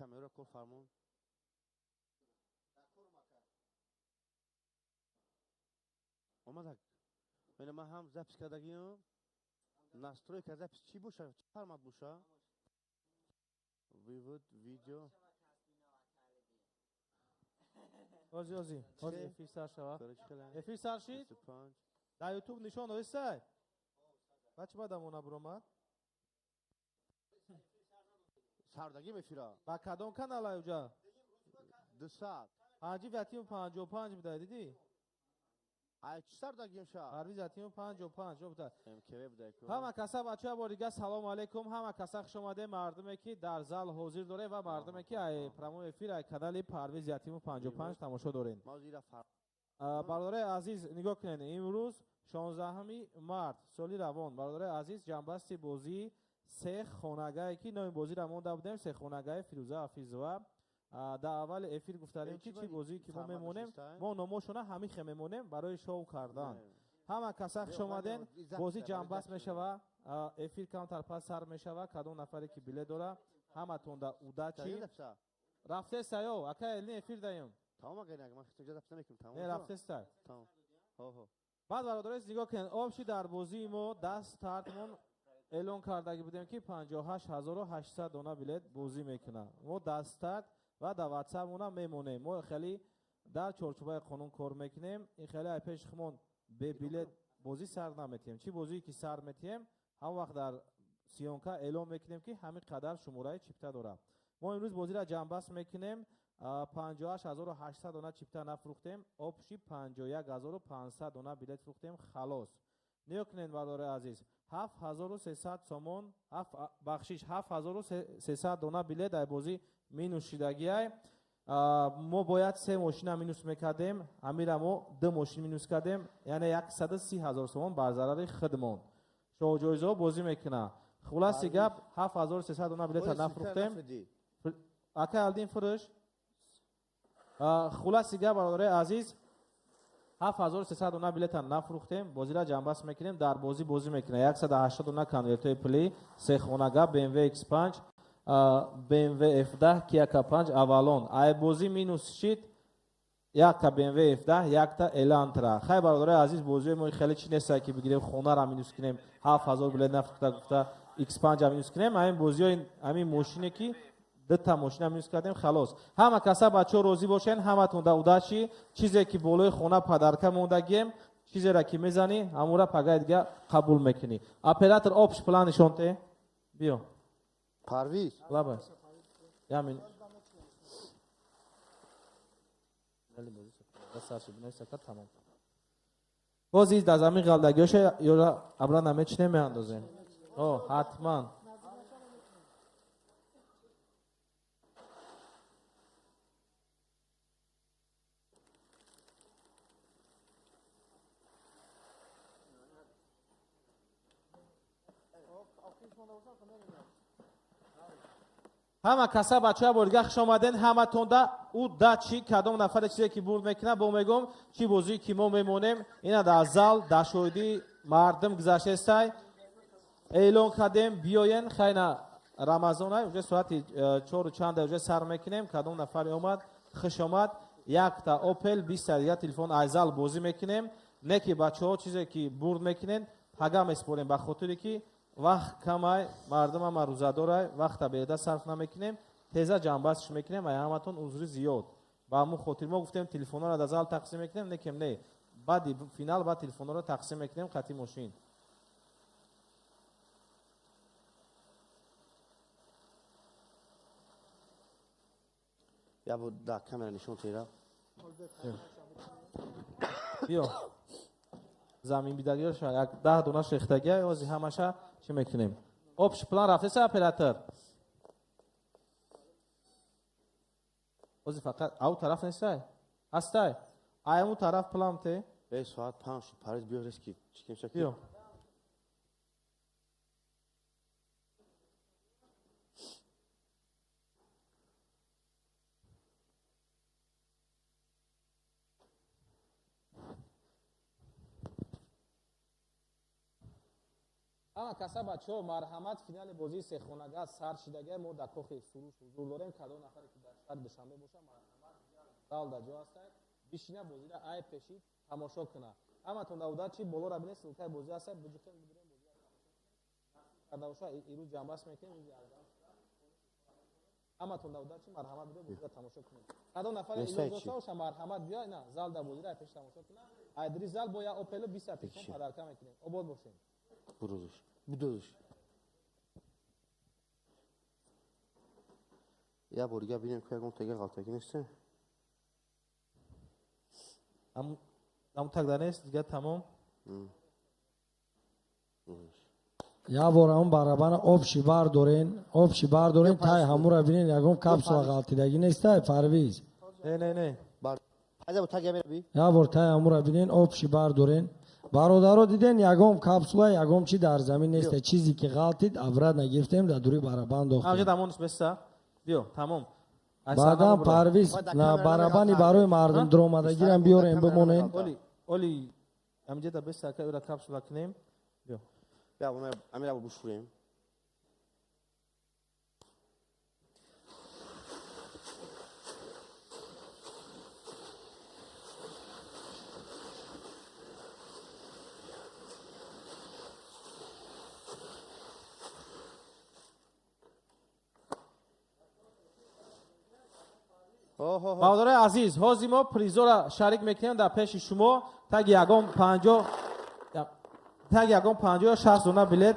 Камера кор фармон. Омадак. Мена ман ҳам запись кардагиам. Настройка запись чӣ боша? Чӣ формат боша? Вывод видео. Ози, ози. Ози эфир сар шава. Эфир сар шид? Дар YouTube нишон додистай? Бачи баъдам она буромад? Сардагим эфира. Ба кадом канал уҷа? 200. Панҷи ятим 55 будай, дидӣ? Ай чӣ сардагим ша? Парвиз ятим 55 будай. МКВ будай ку. Ҳама каса бачаҳо бори дига салом алейкум. Ҳама каса хуш омаде, мардуме ки дар зал ҳозир доре ва мардуме ки ай прямой эфир ай канали Парвиз ятиму 55 тамошо дорен. Бародарои азиз, нигоҳ кунед, имрӯз 16 март соли равон, бародарои азиз, ҷамъбасти бозии се хонагае ки номи бозиро монда будем, се хонагаи Фирӯза Ҳафизова. Дар аввали эфир гуфтарем ки чӣ бозие ки мо мемонем, мо номошона ҳамихе мемонем барои шоу кардан. Ҳама каса хуш омаден, бозӣ ҷамъбаст мешава, эфир камтар пас сар мешава. Кадом нафаре ки билет дора, ҳаматонда удачи. Рафтестай, о ака элни эфир даем. Тамом агар ман хитонҷа запись намекунам, тамом. Не, рафтестай. Тамом. Ҳо. Баъд бародарои нигоҳ кунед, общий дар бозии мо даст стартмон эълон кардагӣ будем ки 58 800 дона билет бозӣ мекунад. Мо даст старт ва дар ватсапмона мемонем. Мо хеле дар чорчӯбаи қонун кор мекунем. Ин хеле ай пеши хумон бе билет бозӣ сар наметиҳем. Чӣ бозие ки сар метиҳем, ҳамон вақт дар съёмка эълон мекунем ки ҳамин қадар шумораи чипта дорад. Мо имрӯз бозиро ҷамъбаст мекунем. 58 800 дона чипта нафурӯхтем, общий 51 500 дона билет фурӯхтем, халос. Нигоҳ кунед, бародарои азиз, 7300 сомон, бахшиш, 7300 дона билет дар бозӣ минус шидагиай. Мо бояд се мошина минус мекардем, ҳамира мо ду мошин минус кардем, яъне 130 000 сомон бар зарари худмон. Шоҳҷоизаҳо бозӣ мекунад. Хулоси гап, 7300 дона билета нафурӯхтем. Ака Алдин, фурӯш. Хулоси гап, бародарои азиз, 7300 дона билета нафурӯхтем. Бозиро ҷамъбаст мекунем. Дар бозӣ бозӣ мекунем 180 дона конвертҳои пулӣ, сехонага, BMW X5, BMW F10, Kia K5, Avalon. Ай бозӣ минус шид якта BMW F10, якта Elantra. Хай, бародарои азиз, бозиҳои мо хеле чӣ нестае ки бигирем хонаро минус кунем, 7000 билет нафурӯхта гуфта X5 минус кунем. Ҳамин бозиҳои ҳамин мошине ки дута мошина минус кардем, халос. Ҳама каса бачаҳо розӣ бошен, ҳаматон да удачи. Чизе ки болои хона подарка мондагием, чизеро ки мезанӣ, ҳамура пагаи дига қабул мекунӣ. Оператор, общий план нишон те, биё. Парвиз. Лабай. Ямин. Тамом. Боз дар замин ғалдагиёша ёра абра намечинем, меандозем. О, ҳатман. Ҳама каса бачаҳо борига хуш омаден, ҳаматонда удачи. Кадом нафаре чизе ки бурд мекунад, бо мегӯм чӣ бозие ки мо мемонем. Ина дар зал дар шоҳидии мардум гузаштестай эълон кардем, биёен. Хайна, рамазонай, уже соати чору чанда уже сар мекунем. Кадом нафаре омад, хуш омад. Якта Опел, 20-та дига телефон ай зал бозӣ мекунем. Не ки бачаҳо чизе ки бурд мекунен, пага меспорем, ба хотире ки вақт камай, мардум ҳама рӯзадорай, вақта беҳуда сарф намекунем, теза ҷамъбастш мекунем. Ай ҳаматон узри зиёд. Ба ҳамун хотир мо гуфтем телефонҳоро дар зал тақсим мекунем, некем не, баъди финал баъд телефонҳоро тақсим мекунем қати мошин. Я бу да камера нишон тера. Биё, замин бидагиёша як 10 дона шехтагия, ози ҳамаша чӣ мекунем? Общий план рафтеса, оператор? Ози фақат ау тараф нестай, ҳастай, айму тараф план те. Э, соат 5 шуд, Парвиз, биё резки. Чикем шаки. Биё. Ҳама каса, бачаҳо, марҳамат, финали бозии сехонага сар шидага. Мо дар кохи Суруш ҳузур дорем. Кадом нафаре ки дар шаҳри Душанбе боша, марҳамат, зал дар ҷо ҳастад, бишина, бозиро ай пеши тамошо куна. Ҳаматон да удачи. Болора бинед, ссылка и бозӣ ҳастад, биҷухем, бибирем, бозиро карда боша. Ирӯз ҷамъбаст мекунем, рӯзи 18. Ҳаматон да удачи, марҳамат, биё, бозиро тамошо кунед. Кадом нафаре илоҷ дошта боша, марҳамат, биё на зал да бозиро ай пеши тамошо куна. Айдри зал бо я Опелу 20 телефон подарка мекунем. Обод бошем. Бурузуш, будузуш. Я бор дига бинем, ки ягон тега ғалтагӣ несте. Ам так нест, дига тамом. Я бор ҳамун барабана обши бардорен, обши бардорен, тай ҳамура бинен, ягон капсула ғалтидагӣ нестай, Парвиз. Не, не, не. Я бор тай ҳамура бинен, обши бардорен. Бародаро, диден, ягон капсула, ягон чи дар замин неста. Чизе ки ғалтид, обратно гирифтем, дар дури барабан дохтем. Биё, тамом. Баъдан, Парвиз, барабани барои мардум дуромадагирам биёрем, бимонем. Оли, оли, амҷеда беса ка, ӯра капсула кунем. Биё. Амира бушурем. Бародарои азиз, ҳозир мо призора шарик мекунем дар пеши шумо. Таги ягон 50, таги ягон 50 ё 60 дона билет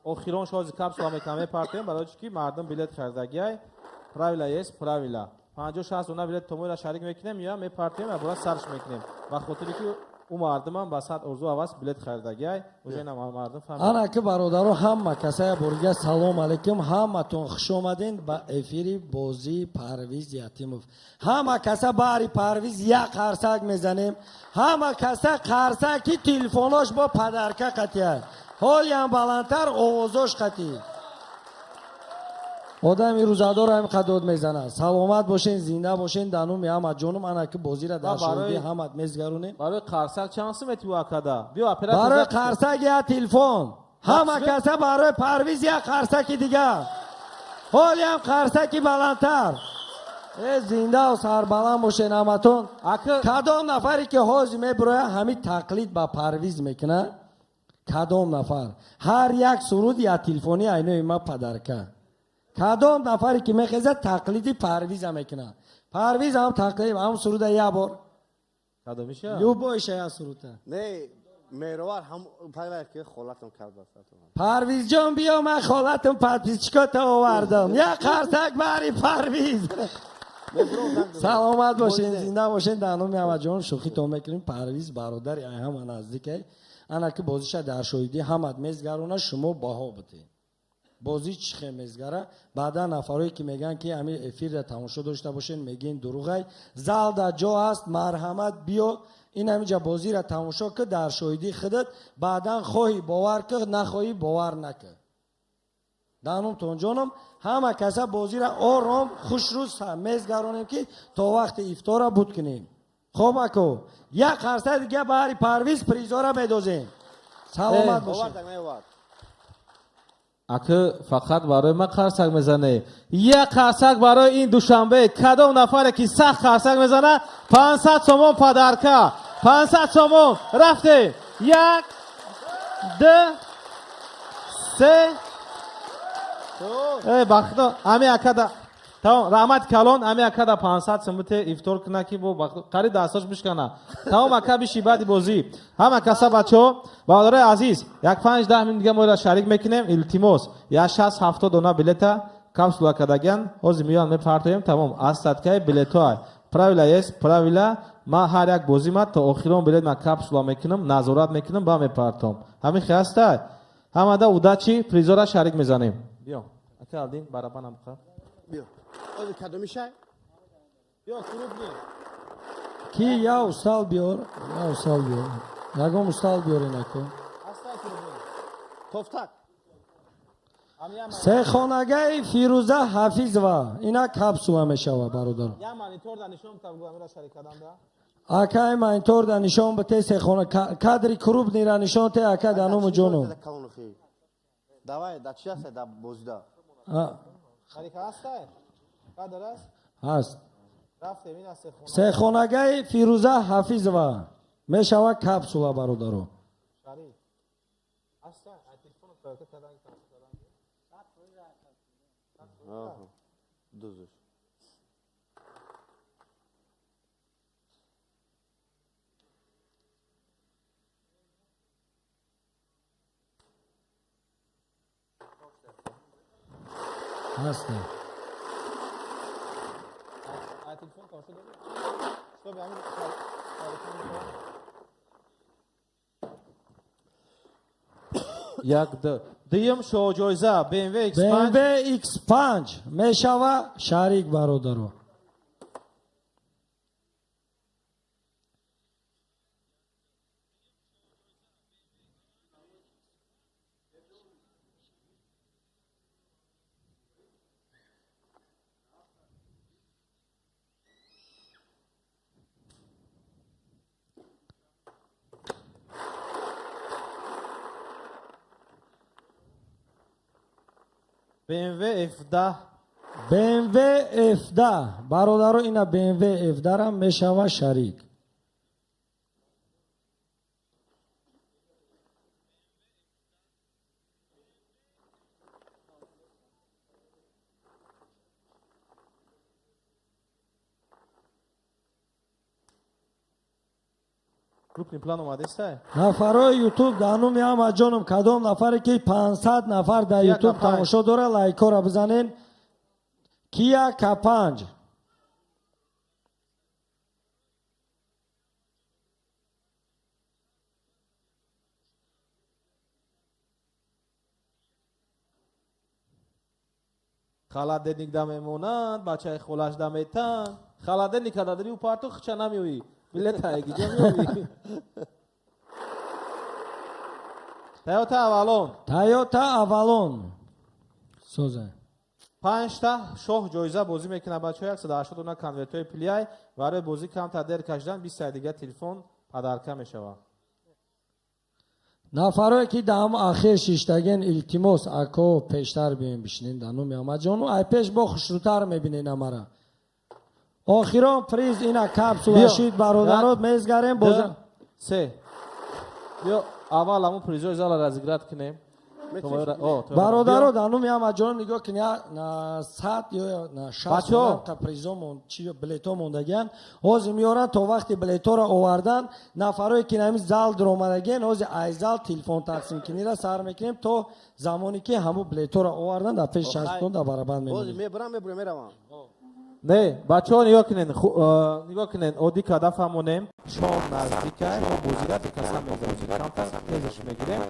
охирон ҳозир капсула мекунам, мепартем, барои чӣ ки мардум билет харидагиай. Правила есть правила. 50-60 дона билет томоира шарик мекунем ё мепартем ва бура сарш мекунем, ба хотире ки ӯ мардумам ба сад орзу ҳавас билет харидагиай, уже на мардум фаҳмид. Ана ки, бародаро, ҳама касая борига салом алейкум, ҳаматон хуш омаден ба эфири бозии Парвиз Ятимов. Ҳама каса баҳри Парвиз як қарсак мезанем. Ҳама каса қарсак, ки телефонош бо подарка қатия, ҳолиам баландтар овозош қатӣ. Одами рӯзадор ҳам қадод мезанад. Саломат бошен, зинда бошен. Дар номи ҳама ҷонум, ана ки бозира дар шоҳидӣ ҳамат мезгаронем. Барои қарсак чанд сум мети акада? Биё, оператор. Барои қарсак як телефон. Ҳама каса барои Парвиз як қарсаки дигар, ҳолиам қарсаки баландтар. Э, зиндаву сарбаланд бошен ҳаматон. Кадом нафаре ки ҳозир мебирояд, ҳамин тақлид ба Парвиз мекунад, кадом нафар, ҳар як суруд я телефони айнои ма подарка. Кадом нафаре ки мехезад, тақлиди Парвиза мекунад, Парвиз ҳам тақлид, ҳам суруда як бор. Кадомиша? Любой ша як суруда. Не, меҳровар ҳам пайвай ки холатам карда. Парвизҷон, биё, ман холатам, подписчик ота овардам. Як қарсак бари Парвиз. Саломат бошен, зинда бошен. Дар номи ҳамаҷон шӯхитон мекунем. Парвиз бародари ай ҳама наздикай. Ана ки бозиша дар шоҳидӣ ҳамат мезгарона, шумо баҳо бидед, бозӣ чӣ хел мезгара. Баъдан нафарое ки мегӯянд, ки ҳамин эфирра тамошо дошта бошен, мегӯен дурӯғай. Зал дар ҷо ҳаст, марҳамат, биё, ин ҳаминҷа бозиро тамошо кӣ дар шоҳидии худат. Баъдан хоҳӣ бовар кӣ, нахоҳӣ бовар накӣ. Данумтон ҷоном, ҳама каса бозиро ором, хушрӯз мезгаронем, ки то вақти ифтора буд кунем. Хоб, ако, як қарса дига баҳри Парвиз, призора медозем. Саломат бошед. Акы фақат барои ман қарсак мезане. Як қарсак барои ин Душанбе. Кадом нафаре ки сахт қарсак мезана, 500 сомон подарка, 500 сомон. Рафте, як, ду, се. Э, бахто ами акада. Тамом, раҳмати калон. Ами акада 500 сомуте ифтор куна, ки бо қариб дастош бишкана. Тамом, ака, биши. Баъди бозӣ ҳама каса, бачаҳо, бародарои азиз, як 5-10 минут дига моро шарик мекунем. Илтимос, як 60-70 дона билета капсула кардагиан, ҳозир меоян, мепартоем. Тамом, остатка и билетҳоа. Правила есть правила. Ман ҳар як бозима то охирон билет ман капсула мекунам, назорат мекунам, ба мепартом. Ҳамин хел ҳаста. Ҳамада удачи, призора шарик мезанем. Биё, ака Алдин, барабанам қа. Биё. Ози кадомишай? Биё, крупный. Ки я устал биёр, я устал биёр. Ягон устал биёрен, ако. Тофтак. Сехонагаи Фирӯза Ҳафизова, ина капсула мешава, бародар. Я монитор да нишон там гуамира шарик кардам да. Акай монитор да нишон бите сехона кадри крупныйра нишон те ака даному ҷону. Давай, да чи аст да бозида? Шарик ҳастай? Кадр аст? Ҳаст. Рафтем, ин аст сехона. Сехонагаи Фирӯза Ҳафизова мешавад капсула, бародаро. Шарик. Ҳастай? Ай телефоно проверка кардан, тамошо кардан. Дузуш. Ҳаста. Ай телефон тамошо дорӣ? Стоп, ҳамин шарикон мекунам. Як, ду. Дуюм шоҳҷоиза BMW X5. BMW X5 мешава шарик, бародаро. BMW F10. BMW F10, бародаро, ина BMW F10 мешава шарик. Крупный план омадестай? Нафарои Ютуб, дануми ҳама ҷоном, кадом нафаре ки 500 нафар дар Кия Ютуб К5. тамошо дора, лайкора бизанен. Кия К5. Холодильник да мемонанд, бачаи холаш да метан. Холодильник ка дари упарту хча намеоӣ. Билета егиҷа меоӣ. Toyota Avalon. Toyota Avalon соза. Панҷта шоҳ ҷоиза бозӣ мекунад, бачаҳо, 180 дона конвертҳои плиай. Барои бозӣ камтар дер кашидан, 20 дига телефон подарка мешавад. Нафарое ки даҳам ахир шиштаген, илтимос, ако, пештар биёем бишинен, дар номи ҳамаҷону ай пеш бо хушрӯтар мебинен амара. Охирон приз ина капсула Биё. шид, бародарот, мезгарем боза. Ду, се, биё, аввал ҳамун призои зала разыграть кунем. Бародаро, дар номи ҳамаҷонум, нигоҳ кун, на 100 ё на 60 Бачаҳо. та призо чи билето мондагиан, ҳозир меоранд. То вақти билеторо овардан, нафарое ки нами зал дуромадагиан, ҳозир ай зал телефон тақсимкунира сар мекунем, то замоне ки ҳамун билеторо овардан, дар пеши чашмтон дар барабан Бози мемонем. мебарам, мебурам, меравам. Не, бачаҳо, нигоҳ кунен, нигоҳ кунен, оддӣ карда фаҳмонем. Шом наздика, мо бозира бикаса мезанем, камтар тезаш мегирем.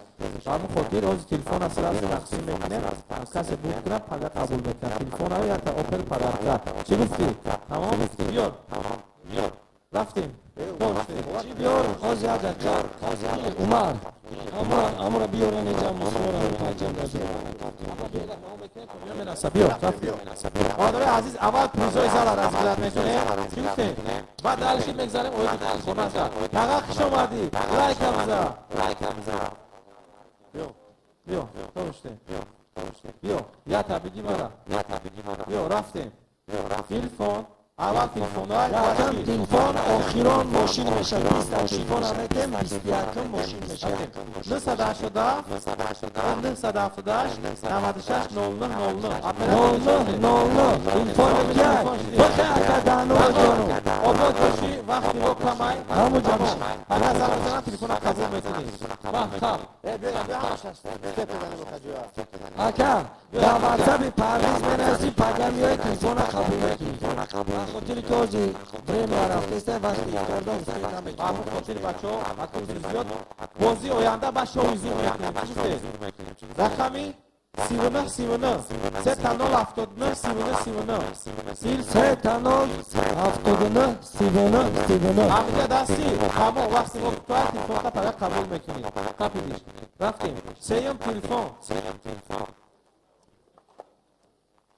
Ба ҳамин хотир ҳозир телефона сразу тақсим мекунем. Касе буд кунад, пага қабул мекунад телефонро, якта Опел подарка. Чӣ гуфтӣ? Тамом, биёр, рафтем. Биёр, ҳозир як дақиқа, Умар, Умар, амра биёрен инҷа, мусора панҷам. Биё, рафтем. Бародарои азиз, аввал призои зала разыграть мекунем. Чӣ гуфтем? Баъд дальше мегзарем оиди хонаша. Таға, хуш омадӣ, лайкам за. Биё, биё, тоштем. Биё, ята биги мара. Биё, рафтем. Телефон, аввал телефонҳои Якам телефон, охирон мошин мешавад. 20-та телефон метем, 21-м мошин мешавад. 987 978 96 00 00. 00 00 телефон кияй бихе, ака, дану ҷону. Обод бошӣ, вақти мо камай. Ҳамуҷа бошӣ. Ага занг бизанам, телефона қабул мекунӣ. Вақт хаб. Э, биё, биё, ҳамаш аст. Степ мезанем, оқаҷоя. Ака, дар ватсапи Парвиз менависӣ, пага меои, телефона қабул мекунӣ, ба хотири ки ҳозир время рафтеста, вақти ифторда успеть Ба намекунӣ. ҳамон хотири, бачаҳо, акӯзи зиёд бозии оянда ба шоу зур мекунем. Чӣ гуфтем? Рақами 39 39 3 0 79 39 39. 000 79 39. Ҳамиҷа дасти ҳамон вақти мо кӯтоҳ, телефонта пага қабул мекунӣ. Қапидиш, рафтем. Сеюм телефон.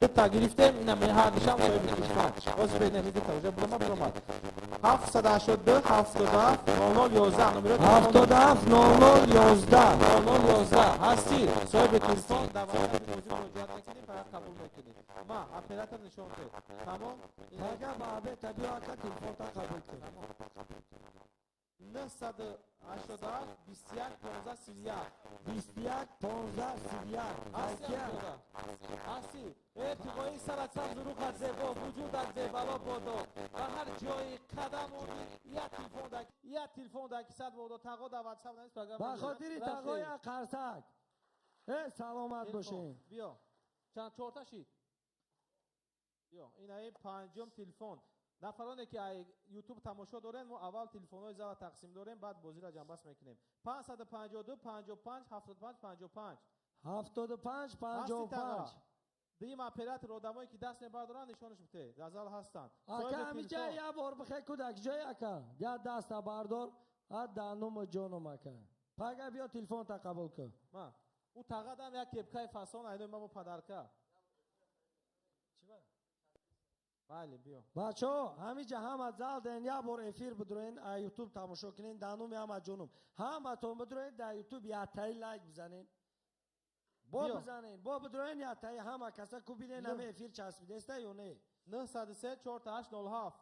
Дута гирифтем, ина ҳар душам соҳиби телефон. Боз бинем, дута уже буромад, буромад. 782 77 00 11 номеро. 77 00 11 00 11 ҳастӣ, соҳиби телефон, дар ватсапи бозӣ муроҷиат мекунӣ, фақат қабул мекунӣ. Ма оператор нишон дед. Тамом. Пага ба абета биё, ака, телефонта қабул кун. 987 21 15 31. 21 15 31. Ҳасти, ҳасти. Э, туғои сарат сабзу, рухат зебо, вуҷудат зебало бодо, ба ҳар ҷои қадам онӣ як телефон да, як телефон да кисат бодо. Тағо да ватсап навис, пага. Ба хотири тағоя қарсак. Э, саломат бошед. Биё, чанд чорта шид? Биё, инаи панҷум телефон. Нафароне ки ай ютуб тамошо дорен, мо аввал телефонҳои зала тақсим дорем, баъд бозиро ҷамъбаст мекунем. 552 55 75 55. 75 55. Дим оператор, одамое ки даст мебардоранд, нишонаш бите, дар зал ҳастанд. Ака, ҳамиҷа як бор бихе, кудак ҷой, ака, як даста бардор, ҳа, дануму ҷонум, ака, пага биё, телефонта қабул кун. Ма ӯ тағадам як кепкаи фасон айнои мамо подарка. Майли, биё. Бачаҳо, ҳамиҷа ҳама зал ден, як бор эфир бидуроен, а ютуб тамошо кунен. Дануми ҳама ҷонум, ҳаматон бидуроен дар ютуб, яктаи лайк бизанен, бо бизанен, бо бидуроен яктаи, ҳама каса ку бинен, ҳама эфир часпидеста ё не. 903 48 07.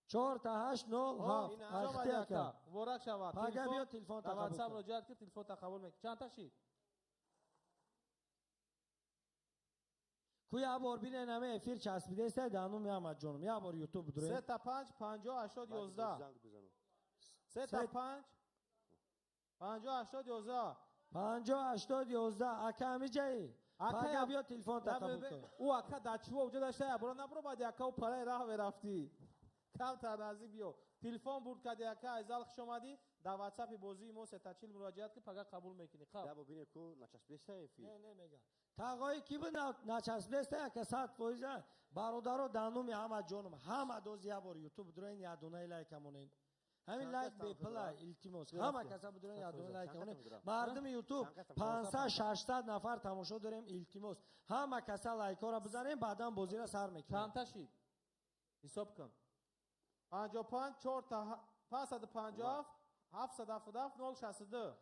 4807. Ахти, ака. Муборак шавад. Пага биё, телефон. Дар ватсап муроҷиат ки, телефонта қабул мекунӣ. Чандта шид? Ку як бор бинен, ҳама эфир часпидеста. Дануми ҳама ҷонум, як бор ютуб бидуроен. Сета панҷ 50 80 11. Сета панҷ 50 80 11. 50 80 11. Ака, ҳамиҷаи, пага биё, телефонта қабул кун. Ӯ ака дар чиво уҷо дашта, ябора набуромади, ака, ӯ параи раҳ мерафтӣ. Камтар наздик биё. Телефон бурд кади, ака, айзал хуш омадӣ. Дар ватсапи бозии мо сетачил муроҷиат ки, пага қабул мекунӣ. Тағои ки буд, начаспидеста, ака, 100%. Бародаро, дануми ҳама ҷонум, ҳама доз як бор ютуб дуроен, якдонаи лайка монен. Ҳамин лайк бепила, илтимос, ҳама каса бидурен, якдона лайка монен. Мардуми ютуб, 500 600 нафар тамошо дорем, илтимос, ҳама каса лайкҳоро бизанем, баъдан бозиро сар мекунем. Чандта шид, ҳисоб кун. 55 чорта 557 777 062.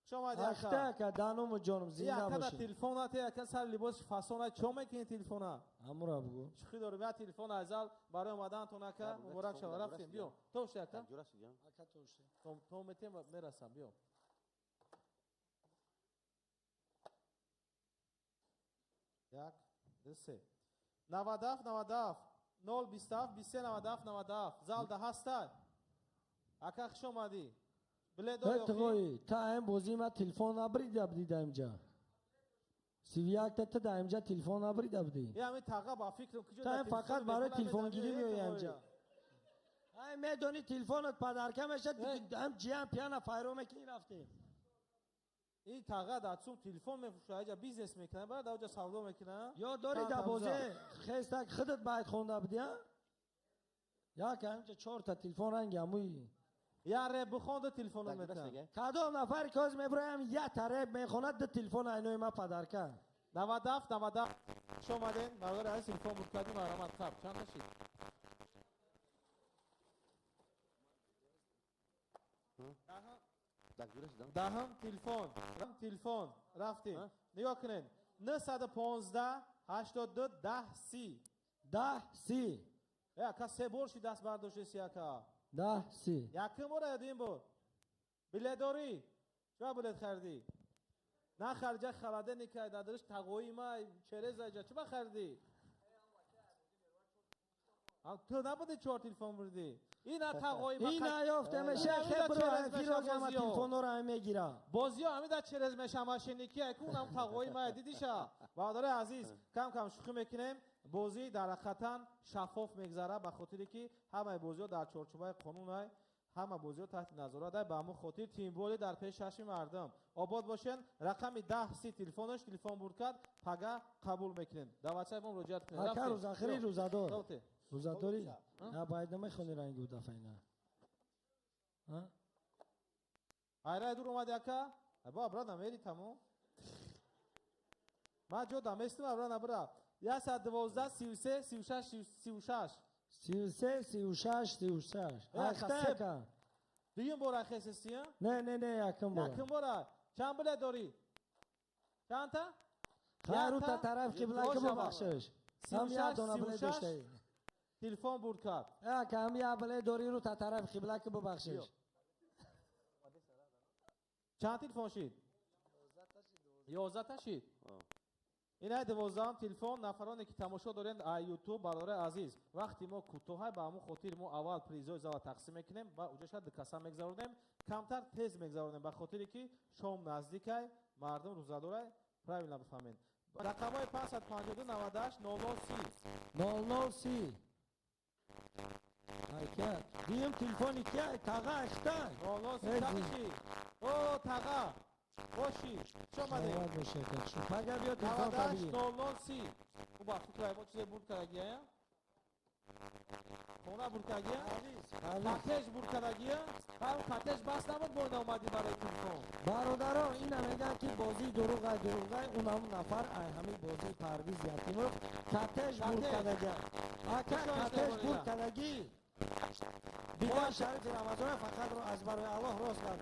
Хуш омадӣ, ака. Ака, дануму ҷонум, зинда бошед. Телефон ате, ака, сар либосш фасона, чо мекунӣ телефона? Ҳамура бугу. Шӯхӣ дорем. Я телефон айзал барои омадаантон, ака, муборак шава. Рафтем, биё, тоши, ака, то метем, мерасам, биё. Як, ду, се, 97 97 0 27 23 97 97. Залда ҳастай, ака, хуш омадӣ. Тғои, та ам бозӣ ма телефон набрида будӣ да имҷа. 31-та та да имҷа телефон набрида будӣ. Ями таға ба фикрам куҷо. Та фақат барои телефонгирӣ меои имҷа. Ай, медонӣ, телефонат подарка мешад, ам ҷиям пияна файро мекунӣ, рафтем. Ин таға дар цум телефон мефурӯшад, аҷа бизнес мекунад, баъд аҷа савдо мекунад. Ё дорӣ, да бозӣ хестак худат байт хонда будӣ, а? Як ҳамҷа чорта телефон ранги амуи. Я реп бихонда, телефонот метавон. Кадом нафар ки ҳозир мебураям, якта реп мехонад, ду телефон айнои ма подарка. 97 97. Хуш омадем, бародари азиз, телефон бурд кардем, марҳамат, қаб. Чанд шид? Даҳум телефон, телефон рафтем. Нигоҳ кунед. 915 82 10 30. 10 30. Э, ака, се бор ши даст бардоштеси, ака. 10 30. Якум бора ё дуюм бор? Билетдорӣ? Чиба билет хардӣ? Нахарҷа, халаденика дадриш тағои ма черезаҷа, чиба хардӣ? Ту набуди, чор телефон бурдӣ. Ина тағои ма. Ина ёфтемеше, хебро эфиро ама телефонҳоро мегира. Бозиё ҳамин да через меша машиники, айкунам тағои ма дидиша. Бародари азиз, кам кам шӯхӣ мекунем. Бозӣ дар ҳақиқатан шаффоф мегзарад, ба хотире ки ҳамаи бозиҳо дар чорчӯбаи қонунай, ҳама бозиҳо таҳти назорат ай. Ба ҳамон хотир тимболи дар пеши чашми мардум. Обод бошен. Рақами 10 30 телефонаш, телефон бурд кард, пага қабул мекунем. Дар ватсапи мо муроҷиат кунед. Ака, рӯзахири рӯзадор, рӯзадорӣ на байд намехони, ранги дафаина. Айрай дур омади, ака, бо абра намери, тамом, ман ҷо даместим, абра набира. 112 33 36 36. 33 36 36. Ахта. Дуюм бора хесести, а? Не, не, не, якум бора. Якум бора. Чанд билет дорӣ? Чандта? Хайрута тараф қибла ки бубахшиш. Ҳам як дона билет доштаӣ. Телефон бурд кард. Ака, ҳам як билет дорӣ, рута тараф қибла ки бубахшиш. Чанд телефон шид? 11 та шид. Ин 12 телефон. Нафароне ки тамошо доред ютуб, бародари азиз, вақти мо кӯтоҳай, ба ҳамун хотир мо аввал призои зала тақсим мекунем ва уҷаша дукаса мегзаронем, камтар тез мегзаронем, ба хотире ки шом наздикай, мардум рӯзадорай, правильно бифаҳмед. Рақамҳои 552 98 00 30. 00 30. Айка, дуюм телефони кия? Таға ахтай. 00 30. О, таға. Боши, хуш омадед. Саломат бошед. Пага биё телефон табигир. 98 00 30. Ӯ ба фикр мо чизе бурд кардагия? Хона бурд кардагия? Коттедж бурд кардагия? Ҳам коттедж бас набуд, бо ина омадӣ барои телефон. Бародаро, ина мегӯянд ки бозии дурӯғай, дурӯғай, унам нафар ай ҳамин бозии Парвиз Ятимов коттедж бурд кардагия. Ака, коттедж бурд кардагӣ. Дигар шарифи Рамазона фақат аз барои Аллоҳ рост гап.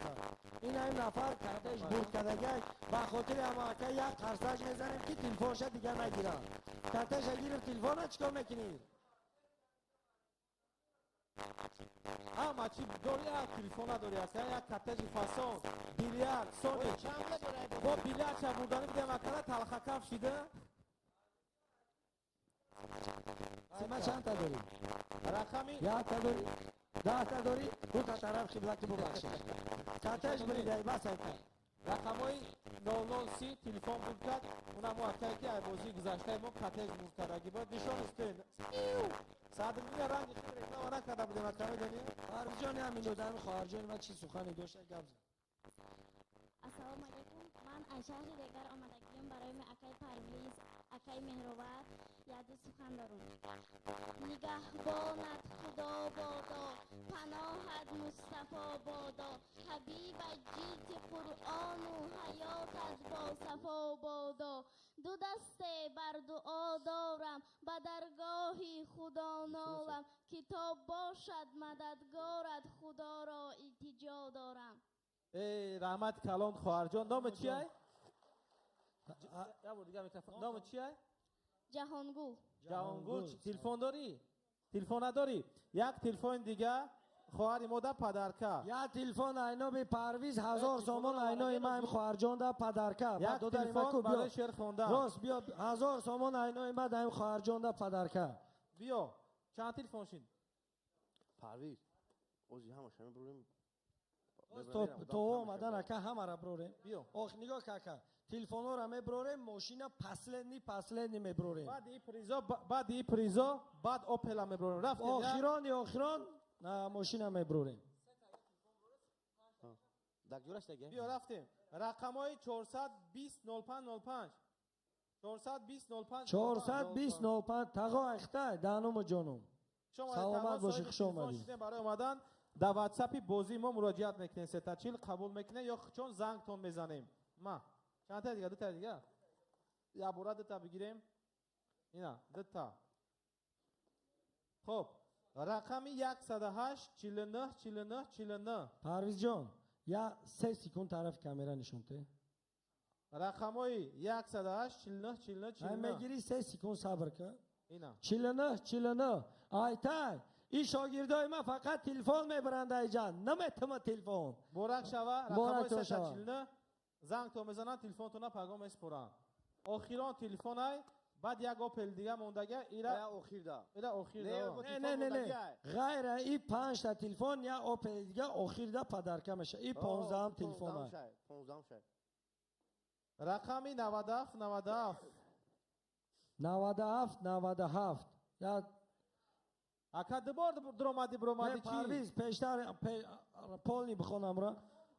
Ин ҳамин нафар коттедж бурд кардагия. Ба хотири ҳама ака як қарсак мезанем, ки телефонша дигар нагирад. Коттеджа гирифт, телефона чикор мекунӣ? Ҳама чӣ дори, як телефон надори, ака, як коттеджи фасон, бильярд, сони. Бо бильярдша бурданӣ будем, акара талхакаф шида. Сима чандта дорӣ? Рақами якта дорӣ? 10та дорӣ? Дута тараф қибла ки бубахшиш. Коттедж буридай, бас ака. Рақамҳои 00 30 телефон бурд кард. Унамо акае ки ай бозии гузаштаи мо коттедж бурд кардагӣ бояд нишон истен. Садриддин ранги хел реклама накарда будем, ака, медонӣ? Парвизҷон, ҳамин минутами хоҳарҷони ман чӣ сухане дошта, гап зад. Ассалому алайкум. Ман аз шаҳри Регар омадагиём. Барои акай Парвиз, акай Меҳровар яду сухан дорум. Нигаҳбонат Худо бодо, паноҳат Мустафо бодо, ҳабибат ҷилди Қуръону ҳаётат бо сафо бодо. Ду дасте бар дуо дорам, ба даргоҳи Худо нолам, китоб бошад мададгорат, Худоро илтиҷо дорам. Эй, раҳмат калон, хоҳарҷон. Номи чи ай? Номи чи ай? Ҷаҳонгул. Ҷаҳонгул, телефон дорӣ? Телефон надорӣ? Як телефони дига хоҳари мо да подарка. Як телефон айноби Парвиз, 1000 сомон айнои маим хоҳарҷон да подарка. Як телефон барои шеър хондан. Рост, биё, 1000 сомон айнои ма даим хоҳарҷон да подарка. Биё, чанд телефон шид? Парвиз, ози ҳамаша мебурем. То омадан ака ҳамара брорем. Биё. Ох, нигоҳ ака, телефонҳоро меброрем, мошина последний последний меброрем. Баъди призо, баъди призо, баъд Опела меброрем. Рафтем. Охирони охирон мошина меброрем. Биё, рафтем. Рақамҳои 420 05 05. 420 05. 420 05. Тағо ахтай, дануму ҷонум. Саломат бошӣ, хуш омадӣ. Барои омадан дар ватсапи бозии мо муроҷиат мекунем, сетачил қабул мекунем ё чон зангтон мезанем. Ма чандта дига, дута дига, якбора дута бигирем. Ина дута. Хоб, рақами 108 49 49 49. Парвизҷон, я 3 секунд тарафи камера нишон те. Рақамҳои 108 49 49 49. Мегири, 3 секунд сабр кун. Ина 49 49. Айтай, ин шогирдои ман фақат телефон мебаранд, айҷан наметама телефон. Муборак шава. Рақамҳои 349 зангтон мезананд, телефонтона пагоҳ месупоранд. Охирон телефонай, баъд як Опел дига мондага, ира охирда. Ира охирда. Не, не, не, не, ғайра и 5та телефон я Опел дига охирда подарка меша. И 15-ам телефонай. 15-ам шай. Рақами 97 97. 97 97. Я ака, дубор дуромадӣ, буромадӣ Не, чӣ? Парвиз, пештар полный бихонамра.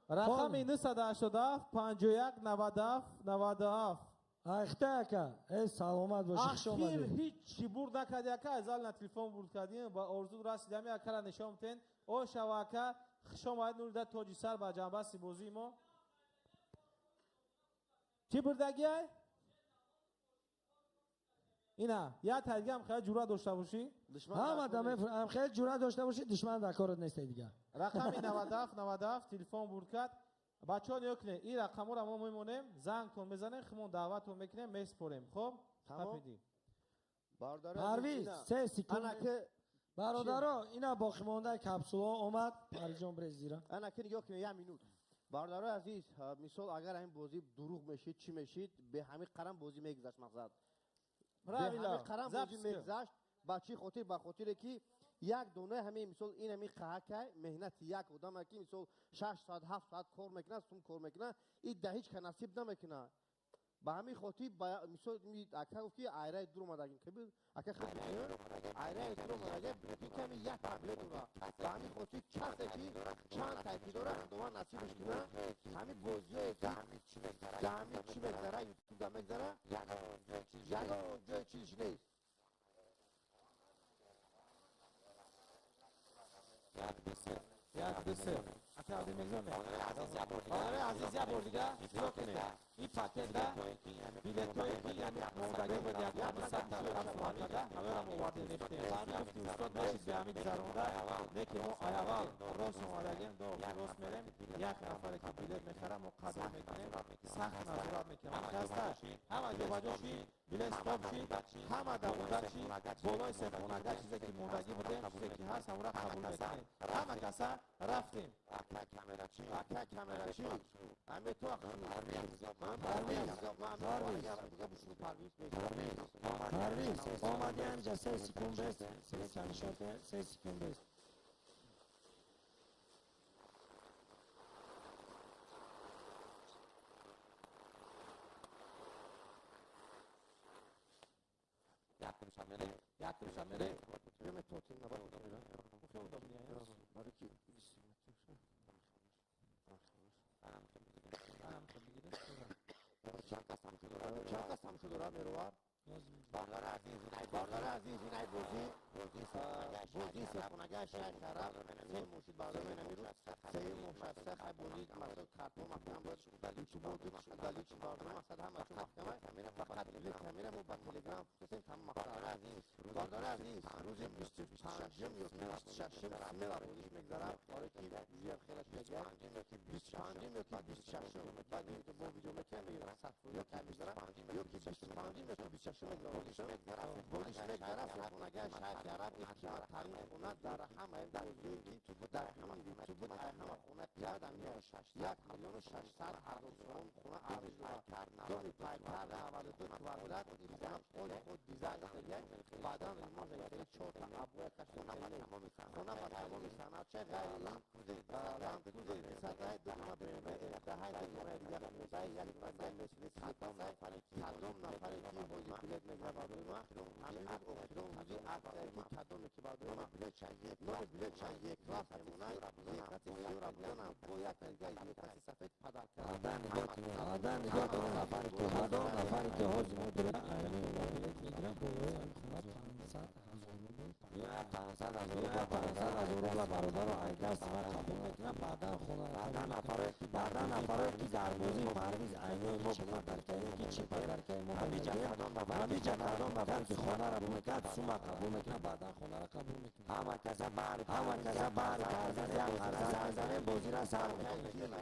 Рақами 987 51 97 97. Ахта ака, э, саломат бошӣ, хуш Ахир омадӣ. Ҳеҷ бурд накарди, ака, аз на телефон бурд кардем, ба орзу расидами. Акара нишон битен. О шава, ака, хуш омадед, нурида тоҷи сар ба ҷанбасти бозии мо. Чӣ бурдагиай? Ина, я тайгам хеле ҷуръат дошта бошӣ? Ҳама дам хеле ҷуръат дошта бошӣ, душман дар корат нест дига. Рақами 97 97 телефон бурд кард. Бачаҳо нигоҳ кунед, ин рақамҳоро мо мемонем, зангтон мезанем, худмон даъватон мекунем, меспорем. Хоб? Тамом. Парвиз, 3 секунд. Бародаро, ина боқимондаи капсулаҳо омад, Парвизҷон брез зира. Ана ки нигоҳ кунед, як минут. Бародарои азиз, мисол агар ҳамин бозӣ дурӯғ мешид, чӣ мешид, бе ҳамин қарам бозӣ мегузашт мақсад. Правильно. Бе ҳамин қарам бозӣ мегузашт, ба чӣ хотир? Ба хотире ки як дона ҳамин мисол ин ҳамин қаҳакай меҳнати як одаме ки мисол 6 соат 7 соат кор мекунад, сум кор мекунад, ин да ҳеҷ ка насиб намекунад. Ба ҳамин хотир мисол ака гуфт ки айраи дур омадагим, ки ака хел айраи дур омадагим, ин ками як таблет дора. Ба ҳамин хотир касе ки чанд тайпи дора, Худованд насибаш кунад, ҳамин бозиҳое ки ҳамин чӣ мегзара, ютубда мегзара, ягон ҷои чизиш нест. 1 2 3. Ака один мегзане. Бародарои азиз, як бор дига нигоҳ кунед. Ин пакетда билетҳое ки яъне мондагӣ буд, як 200 та капсулаҳо ҳамаро мо овардем рехтем. Ба ҳамин гуфти устод нашид бе ҳамин гузаронда, не ки мо аввал рост омадагем, до рост мерем, як нафаре ки билет мехара, мо қадр мекунем, сахт назорат мекунем. Ҳама ҳама ҷобаҷо шид, билет стоп шид, ҳама давода шид, болои сехонага чизе ки мондагӣ будем, чизе ки ҳаст, ҳамонро қабул мекунем. Ҳама каса рафтем. Ака камерачи, ака камерачи. Ҳаме ту Парвиз, омади ҳамҷа 3 секунд бест, 3 секунд бест. Бародари азиз, инай бозӣ бозӣ сехонага шайх араб се мошид бародари намирӯз се мошад се хай бозӣ масал картон маҳкам буд, ютубо буд, далич бародари мақсад ҳама чун маҳкама, фақат билет камера мо ба телеграм фурсем тамом мақсад. Бародари азиз, рӯзи 25-м ё 26-м смела бозиш мегзарад, оре ки ҷуям хелаш мегӯяд, 25-м ё ки 26-м, баъд бо видео мекунем, мегӯям сад ё кай мегзарад, ё ки 25-м ё ки 26-м мегзарад. Бозиш мегзарад сехонага шайхи араб, ин қиматтарин хона дар ҳамаи бозиҳое ки дар ҳамаи ютуб буд, ҳама хона қимат ҳамин 1 600 000 сомон хона арзиш дорад. Доми пайкар 92 квадрат, ин хона оли худ дизайн шудагиай, баъдан ремонт хеле чорта абоя кашида хона ба тамоми санъатча ғайри ин Ланд Крузер 200 ду дона BMW M10 ду дона дигар Хундай, як дона Мерседес C-класс. Кадом нафаре ки ҳозир билет мегирад барои ма, ҳамин рӯз охирон рӯзи аксия ки кадоме ки барои ма номи билетча Е-класс мемонад, Е-класси сиёра буданам бо як дигар Е-класси сафед падар кард. Баъдан нигоҳ кунед, баъдан нигоҳ кунед, нафаре ки ҳазор нафаре ки ҳозир мо дорем, айни билет мегирад болои ҳамин хона 500 000 рубл, 500 000 рубл бародаро ай даст ма қабул мекунад, баъдан хонаро қабул мекунад. Баъдан нафаре ки дар бозии Парвиз айнои мо падар кардем, ки чӣ падар кардем мо ҳамиҷа кадом нафаре ки хонаро мекард, сума қабул мекунад, баъдан хонаро қабул мекунад. Ҳама каса баъди Парвиз як қарза мезанем, бозиро сар мекунем.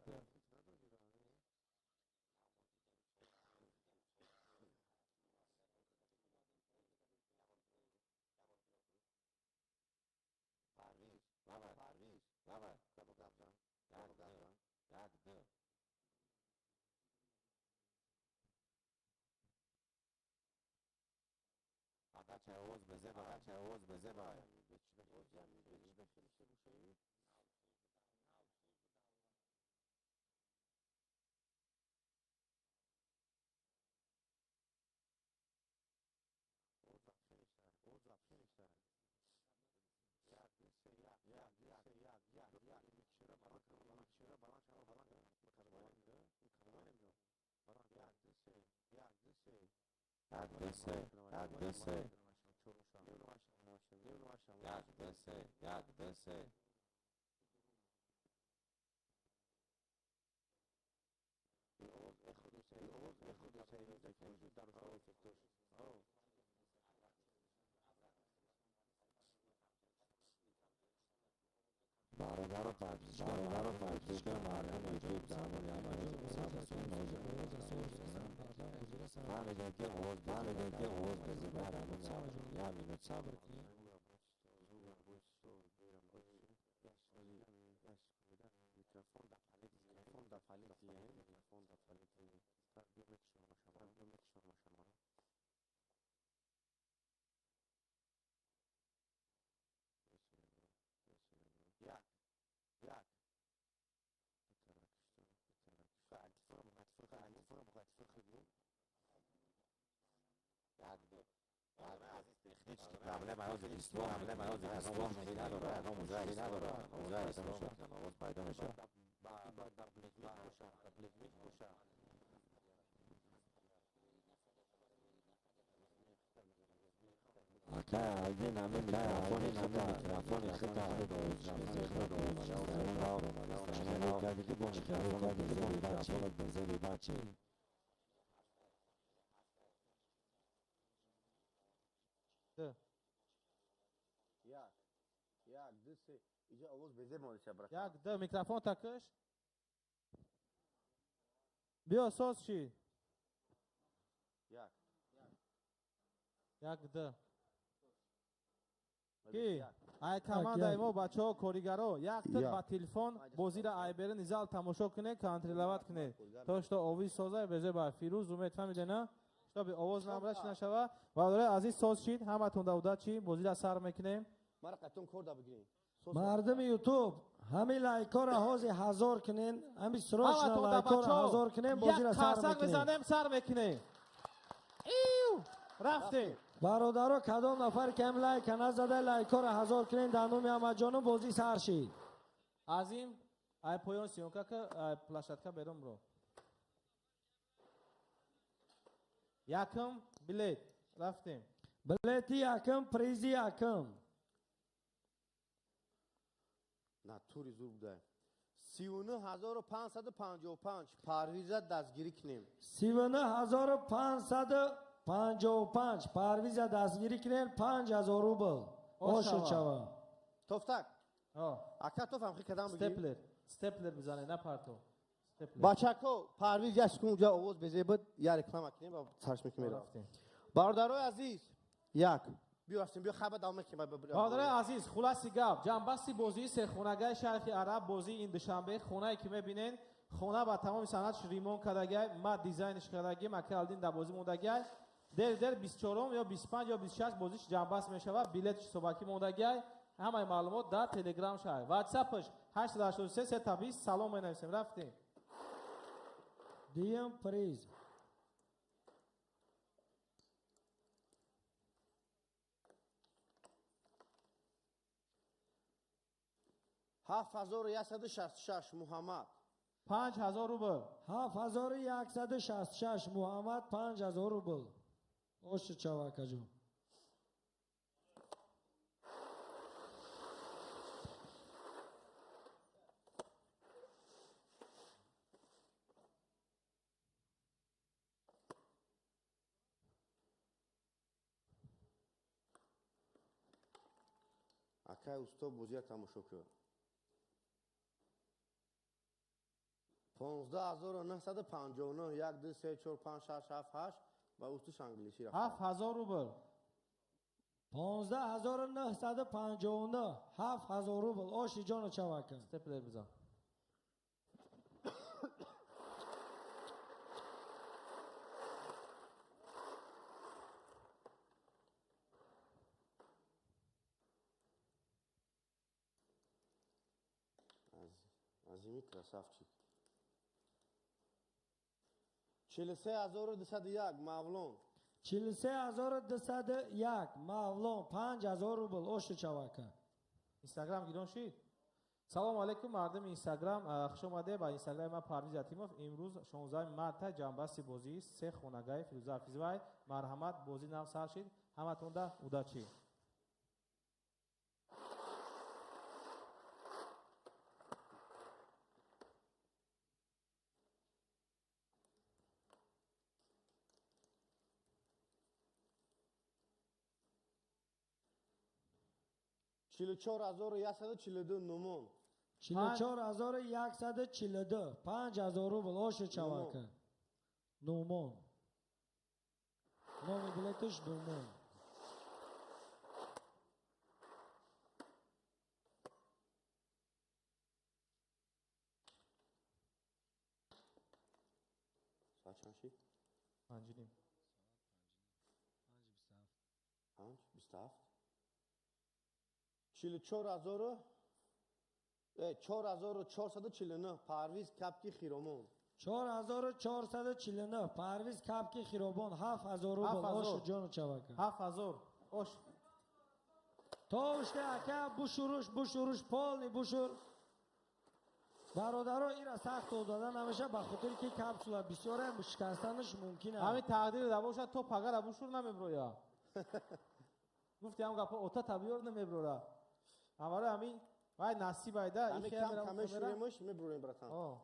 Ду. Як, ду, микрофон такаш. Биё, соз ши. Як, ду. Ки? Ай командаи мо бачаҳо коригаро, як тик ба телефон бозиро айберин зал тамошо кунед, контроловат кунед. То что овоз созай безе ба Фирӯз умед фаҳмиде на? Чтобы овоз намра чи нашава. Бародарои азиз соз шид, ҳаматон да удачи, бозиро сар мекунем. Мара қатон кор да бигирем. Мардуми ютуб ҳами лайкора ҳози ҳазор кунен, ҳами срочно лайкора ҳазор кунен, бозиро сар мекунем. Мезанем, сар мекунем. Ив! Рафтем. Бародаро, кадом нафар ки ҳам лайка назада, лайкора ҳазор кунен, дар номи Аҳмадҷону бозӣ сар шид. Азим, ай поён съёмка ка, ай площадка берун бро. Якум билет. Рафтем. Билети якум, призи якум. Натури зур буда. 39555 Парвиза дастгирӣ кунем. 39555 Парвиза дастгирӣ кунем, 5000 рубл. Ошо чава. Тофтак. Ака тоф ҳам хи кадам бигир. Степлер. Степлер бизане, на парто. Степлер. Бачако, Парвиз як секунд ҷа овоз безе буд, я реклама кунем ва сарш мекунем. Бародарои азиз, як. Биё рафтем, биё хабар давом мекунем. Бародарои азиз, хулоси гап, ҷанбасти бозии сехонагаи шарқи араб, бозии ин душанбе, хонае ки мебинен, хона ба тамоми санъатш ремонт кардагиай, ма дизайнш кардагӣ, мака алдин дар бозӣ мондагиай. Дер дер 24 ё 25 ё 26 бозиш ҷанбаст мешавад, билетш ҳисобакӣ мондагиай. Ҳамаи маълумот дар Телеграм шаҳр. WhatsApp-ш 883 320. Салом менависем, рафтем. Дуюм приз. 7166 Муҳаммад. 5000 рубл. 7166 Муҳаммад, 5000 рубл. Ошо чава акаҷон. Акай усто бозиро тамошо кун. 15959 1 2 3 4 5 6 7 8 ва устуш англисӣ рафт. 7000 рубл. 15959 7000 рубл. Оши ҷону чавака. Степлер бизан. Азими красавчик. 43201 Мавлон. 43201 Мавлон 5000 рубл. Оши чавака. Инстаграм гирон шид. Салом алейкум мардуми Инстаграм, хуш омадед ба Инстаграми ман Парвиз Ятимов. Имрӯз 16 марта ҷамъбасти бозии се хонагаи Фирӯза Ҳафизовай. Марҳамат, бозӣ нав сар шид. Ҳаматонда удачи. 44142 Нумон. 44142 5000 рубл. Оши чавака. Нумон. Номи билетиш Нумон. Соат чанд шид? 5:30. 5:27. 4449 Парвиз Капки Хиромон. 4449 Парвиз Капки Хиробон 7000 рубл. Ош ҷону чавака. 7000. Ош. То уште ака бушуруш бушуруш полни бушур. Бародаро ира сахт дода намеша ба хотири ки капсула бисёре шикастанаш мумкин аст. Ҳамин тақдир да бошад то пагара бушур намеброя. Гуфти ҳам гапо ота табиёр намеброра. Амаро ҳамин вай насиб айда. Ҳамин кам каме шуремаш меброрем братан.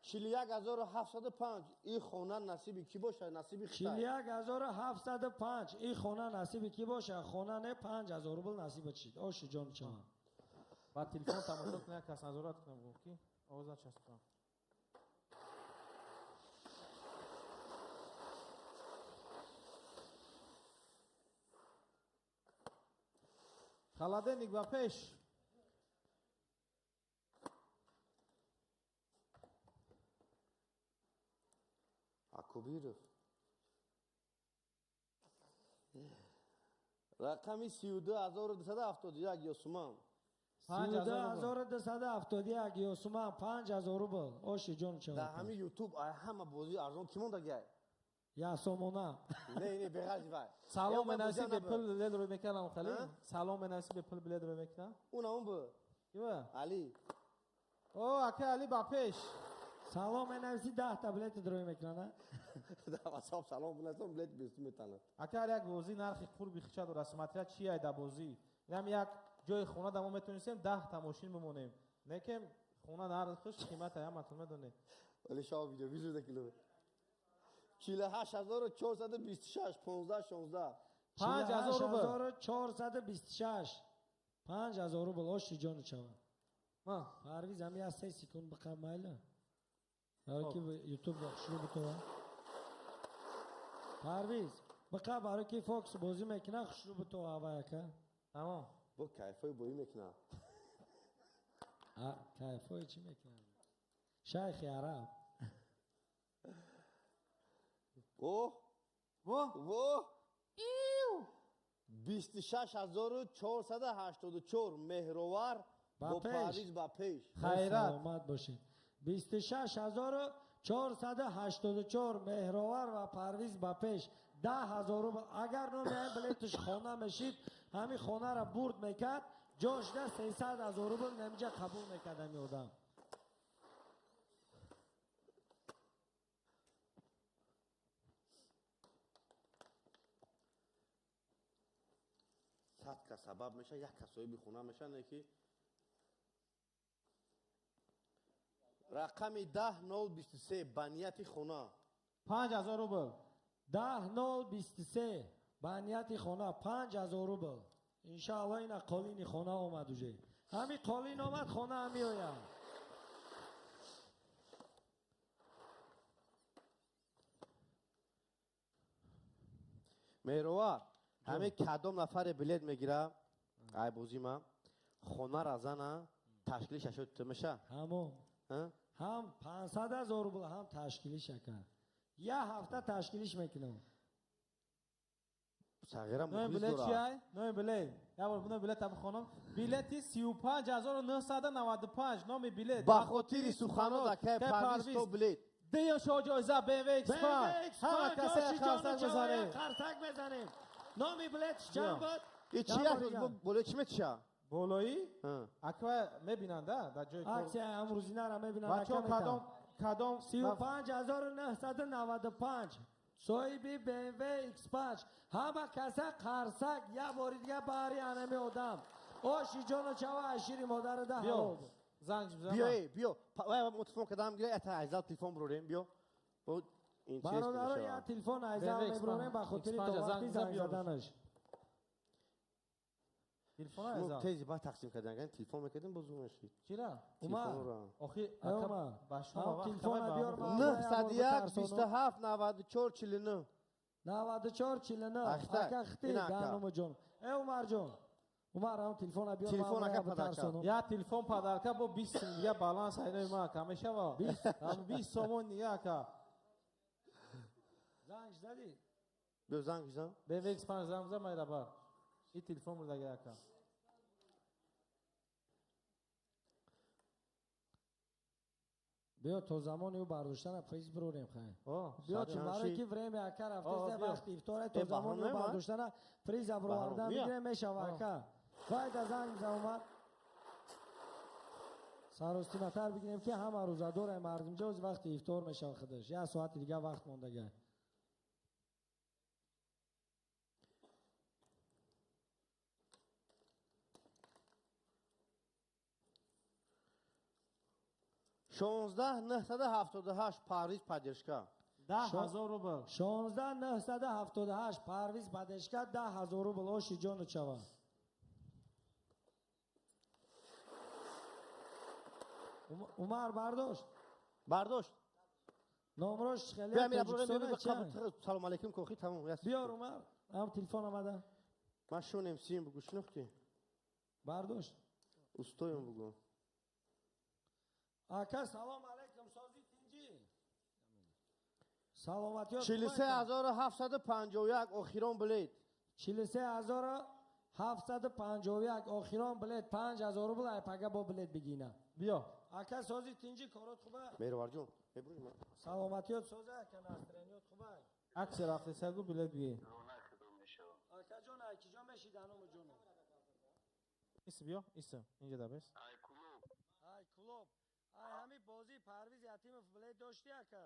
41705 и хона насиби ки бошад? Насиби Хитай. 41705 и хона насиби ки бошад? Хона не 5000 рубл насибат шид. Оши ҷон чава. Ба телефон тамошо кунад, кас назорат кунам гуфт ки овоз начаспам. Холодильник ба пеш. Акубиров. Рақами 32271 Ёсуман. 32271 Ёсуман 5000 рубл. Оши ҷон чава. Дар ҳамин YouTube ай ҳама бозии арзон ки монда гай? Я сомона. Не, не, беғарзи вай. Салом менависи бе пул билет рӯй мекардам хали. Салом менависи бе пул билет рӯй мекунам. Уна он бу. Киба? Али. О, ака Али ба пеш. Салом менависи 10 та билет рӯй мекунад. Да, WhatsApp салом менависам билет 20 метанад. Ака як бозӣ нархи қурби хича дорад. Смотря чи ай да бозӣ. Инам як ҷои хона да мо метавонистем 10 та мошин бимонем. Некем хона нархиш қимат ай ҳаматон медонед. Вале шав видео визу да кило. 48426 15 16 5000 рубл. 426 5000 рубл. Оши ҷону чава. Ма Парвиз ҳами аз 3 секунд биқа майла. Барои ки YouTube шурӯъ битова. Парвиз биқа барои ки Фокс бозӣ мекунад хушрӯ битова авай ака. Тамом. Бо кайфои бозӣ мекунад. А кайфои чӣ мекунад? Шайхи араб. О! Во! Во! Иу! 26484 Меҳровар бо Парвиз ба пеш. Хайрат. Саломат бошед. 26484 Меҳровар ва Парвиз ба пеш. 10000 рубл. Агар номи ҳамин билетиш хона мешид, ҳамин хонаро бурд мекард, ҷошда 300000 рубл намиҷа қабул мекард ҳамин одам. 100 кас сабаб меша, як кас соҳиби хона меша, не ки рақами 10023 ба нияти хона. 5000 рубл. 10023 ба нияти хона 5000 рубл. Иншааллоҳ ина қолини хона омад уже. Ҳамин қолин омад, хона ҳам меояд. Меҳровар, ҳамин кадом нафаре билет мегира, ай бозӣ ма, хонара зана, ташкилиш ашо тумаша. Ҳамон. Ҳам 500 000 рубл, ҳам ташкилиш ака. Я ҳафта ташкилиш мекунам. Сағира Номи мухлис билет дорад. чиай? Номи билет. Я бор номи билет там хонам. Билети 35995 номи билет. Ба хотири суханот акай Парвиз то билет. Деё шо ҷоиза BMW X5. Ҳама касе қарсак мезанем. Қарсак мезанем. Номи билет чанд буд? И чи як рӯз болои чӣ метиша? Болои? Аква мебинанд, дар ҷои кор. Аксия амрӯзинара мебинанд. Бачаҳо кадом кадом 35995 соҳиби BMW X5. Ҳама каса қарсак як бори дига баҳри анами одам. Оши ҷону чава ашири модарада ҳалол. Занг бизан. Биё, биё. Вай мо телефон кардам, гира ята айзал телефон бурорем, биё. Бо интерес Бародаро, я телефон айзал мебурорем ба хотири то вақти занг заданаш. Телефон айзал. Тези ба тақсим кардан, телефон мекардем боз мешид. Чира? Умар. Охи, ака ба шумо вақт телефон биёр. 901 27 94 49. 94 49. Ака хти гануму ҷон. Э Умар ҷон. Умар ҳам телефон биёр. Телефон ака падарка. Я телефон падарка бо 20 сум дига баланс айнои ма ака мешава. 20 20 сомон дига ака. Занг задӣ? Биё занг зан. BMW X5 занг зан майра бар. И телефон бурдаги ака. Биё то замони ӯ бардоштана фейс бирорем хай. Биё чун барое ки время ака рафтест вақти ифтора то замони ӯ бардоштана приза бировардан бигирем мешава ака. Вайда занг бизан Умар. Саростиматар бигирем ки ҳама рӯзадора мардумҷо оз вақти ифтор мешава худаш. Як соати дига вақт мондага. Шонздаҳ нӯҳсаду ҳафтоду ҳашт Парвиз Падешка. 10 000 рубл. 16978 Парвиз Падешка 10 000 рубл. Оши ҷону чава. Умар бардошт. Бардошт. Номрош хеле Тоҷикистон. Салом алейкум кохи тамом. Биёр Умар, ҳам телефон омада. Ман шунем сим бугу шинохтӣ? Бардошт. Устоем бугу. Ака салом алейкум, сози тинҷӣ. Саломатиёт. 43751 охирон билет. 43751 охирон билет 5000 рубл ай пага бо билет бигина. Биё. Ака сози тинҷӣ корот хуба? Меҳроварҷон, мебурӣ ман. Саломатиёт соза ака настроениёт хуба? Аксия рафте сагу билет бигир. Ака ҷон, ай киҷо мешид аному ҷону? Ис биё, ис. Инҷа дабес. Ай клуб. Ай клуб. Ай ҳами бозии Парвиз Ятимов билет дошти ака?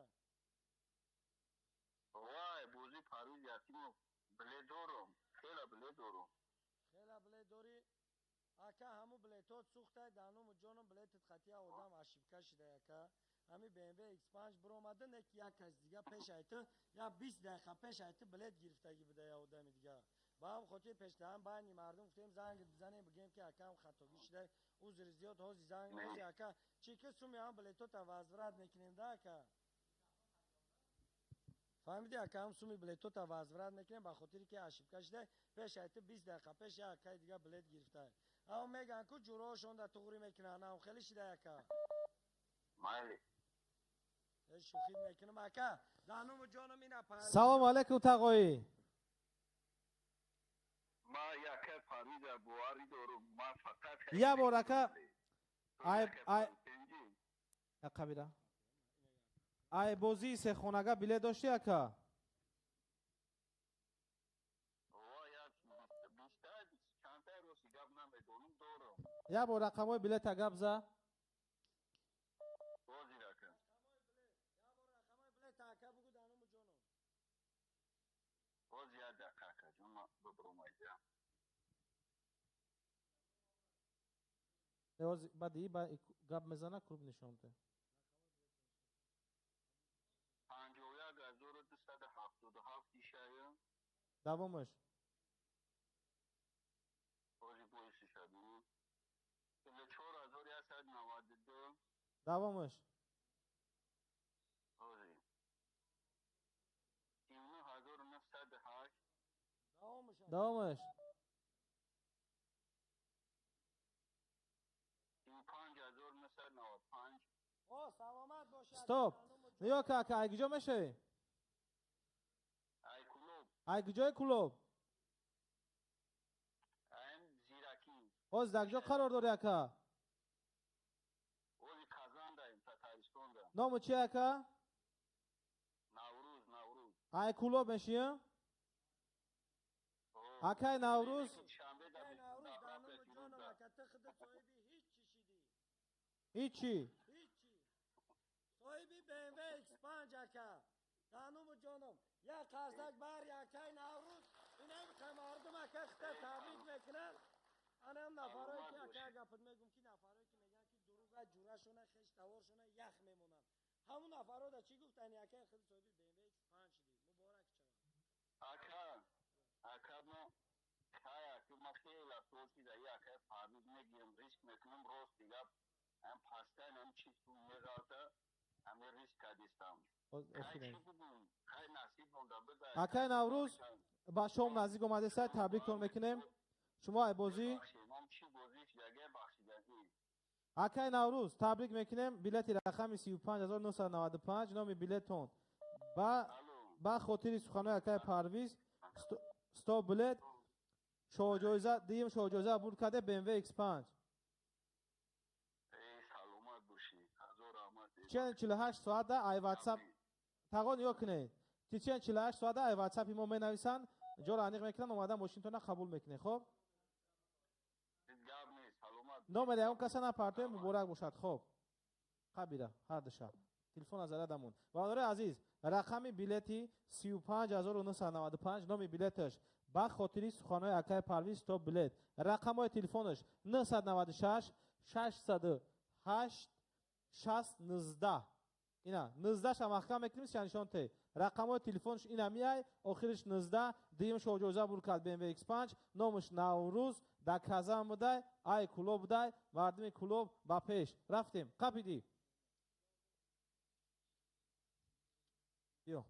Вай, бозии Парвиз Ятимов билет дорум. Хела билет дорум. Хела билет дорӣ? Ака ҳаму билетот сӯхтай дануму ҷоном билетит хатия одам ошибка шида ака. Ҳами BMW X5 биромада не ки як кас дига пеш айти, я 20 дақиқа пеш айти билет гирифтагӣ буда я одами дига. Ба ҳам хотир пешдаҳам байни мардум гуфтем занг бизанем бигем ки акам хатогӣ шида, узри зиёд ҳози занг ҳози ака чӣ ки суми ҳам билетота возврат мекунем да ака. Фаҳмиди ака ҳам суми билетота возврат мекунем ба хотире ки ошибка шида пеш айти 20 дақиқа пеш як акаи дига билет гирифта. Ам меган ку ҷуроҳошонда туғрӣ мекунанд, ам хеле шида ака. Майли. Шӯхӣ мекунам ака. Дануму ҷоном ина Парвиз. Салом алейкум тағоӣ. Ма яка Парвиза боварӣ дорум. Ма фақат Я бор ака ай ай ақабира. Ай бозии сехонага билет дошти ака? Я бор рақамҳои билета гап за. Баъди гап мезана клуб нишон де. 51277 ишая. Давомаш. Бози боиси шади. 44192. Давомаш. Бози. 39908. Давомаш. 35995. Саломат бошед. Стоп. Нигоҳ ка, ака, ай куҷо мешавӣ? Ай Кулоб. Ай куҷои Кулоб? Ай Зиракӣ. Ҳозир дар куҷо қарор дорӣ, ака? Ҳозир Казандаем, Татаристонда. Ному чи, ака? Наврӯз, Наврӯз. Ай Кулоб мешӣ? Акай Наврӯз. Ҳичи. Соҳиби BMW X5 ака. Дануму ҷоном. Як қарсак бар якай Наврӯз. Инам мардум ака хита табрик мекунанд. Анам нафарое ки ака гапат мегум ки нафарое ки мегӯянд ки дуруға ҷурашона хеш таворшона ях мемонанд. Ҳамун нафаро да чӣ гуфтани акай худ соҳиби BMW X5 шидӣ. Муборак шавад. Ака, ака мо кая ки ма хела сочи да акай Парвиз мегирем, риск мекунем, рости гап. Ам пастан ам чиз меғалта, ам риск кадистам. Акай Наврӯз ба шом наздик омадеста, табриктон мекунем. Шумо ай бозӣ Акай Наврӯз табрик мекунем. Билети рақами 35995 номи билетон ба хотири суханои акай Парвиз 100 билет шоҳҷоиза диюм шоҳҷоиза бурд карде BMW X5. Тичени 48 соата ай WhatsApp тағо нигоҳ кунед. Тичени 48 соата ай WhatsApp мо менависанд, ҷоро аниқ мекунанд, омадан мошинтона қабул мекунед. Хоб? Номери ягон каса напартоем, муборак бошад. Хоб. Қабира, ҳар душа. Телефон аз зарадамон. Бародарои азиз, рақами билети 35995 номи билеташ ба хотири суханои акай Парвиз 100 билет. Рақамҳои телефонаш 996 608 619. Ина 19-ша маҳкам мекунем, нишон те. Рақамҳои телефонш ина миай, охириш 19, дуюм шоҳҷоиза бур кард BMW X5, номаш Наврӯз, дар Казан будай, ай Кулоб будай, мардуми Кулоб ба пеш. Рафтем, қапидӣ. Биё.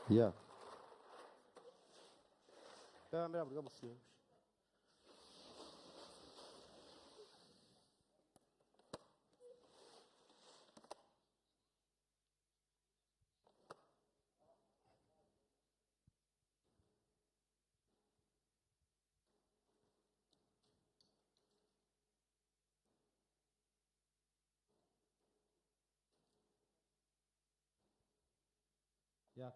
Я. Бя, бя, бя, Як.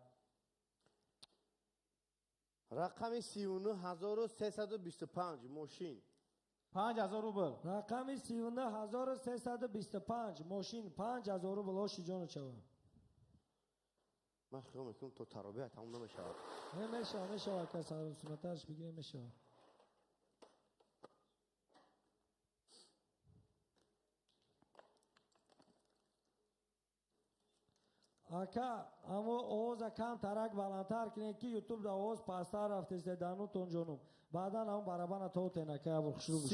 Рақами 39325 мошин. 5000 рубл. Рақами 39325 мошин 5000 рубл оши ҷону чава. Ман хиёл мекунам то таробия тамом намешавад. Не мешава, мешава ака сарусуматарш бигирем мешава. Ака, амо овоза кам тарак баландтар кунед ки ютуб да овоз пасттар рафтест данутон ҷонум. Баъдан ҳам барабана тотен ака ябур хушрӯ бошед.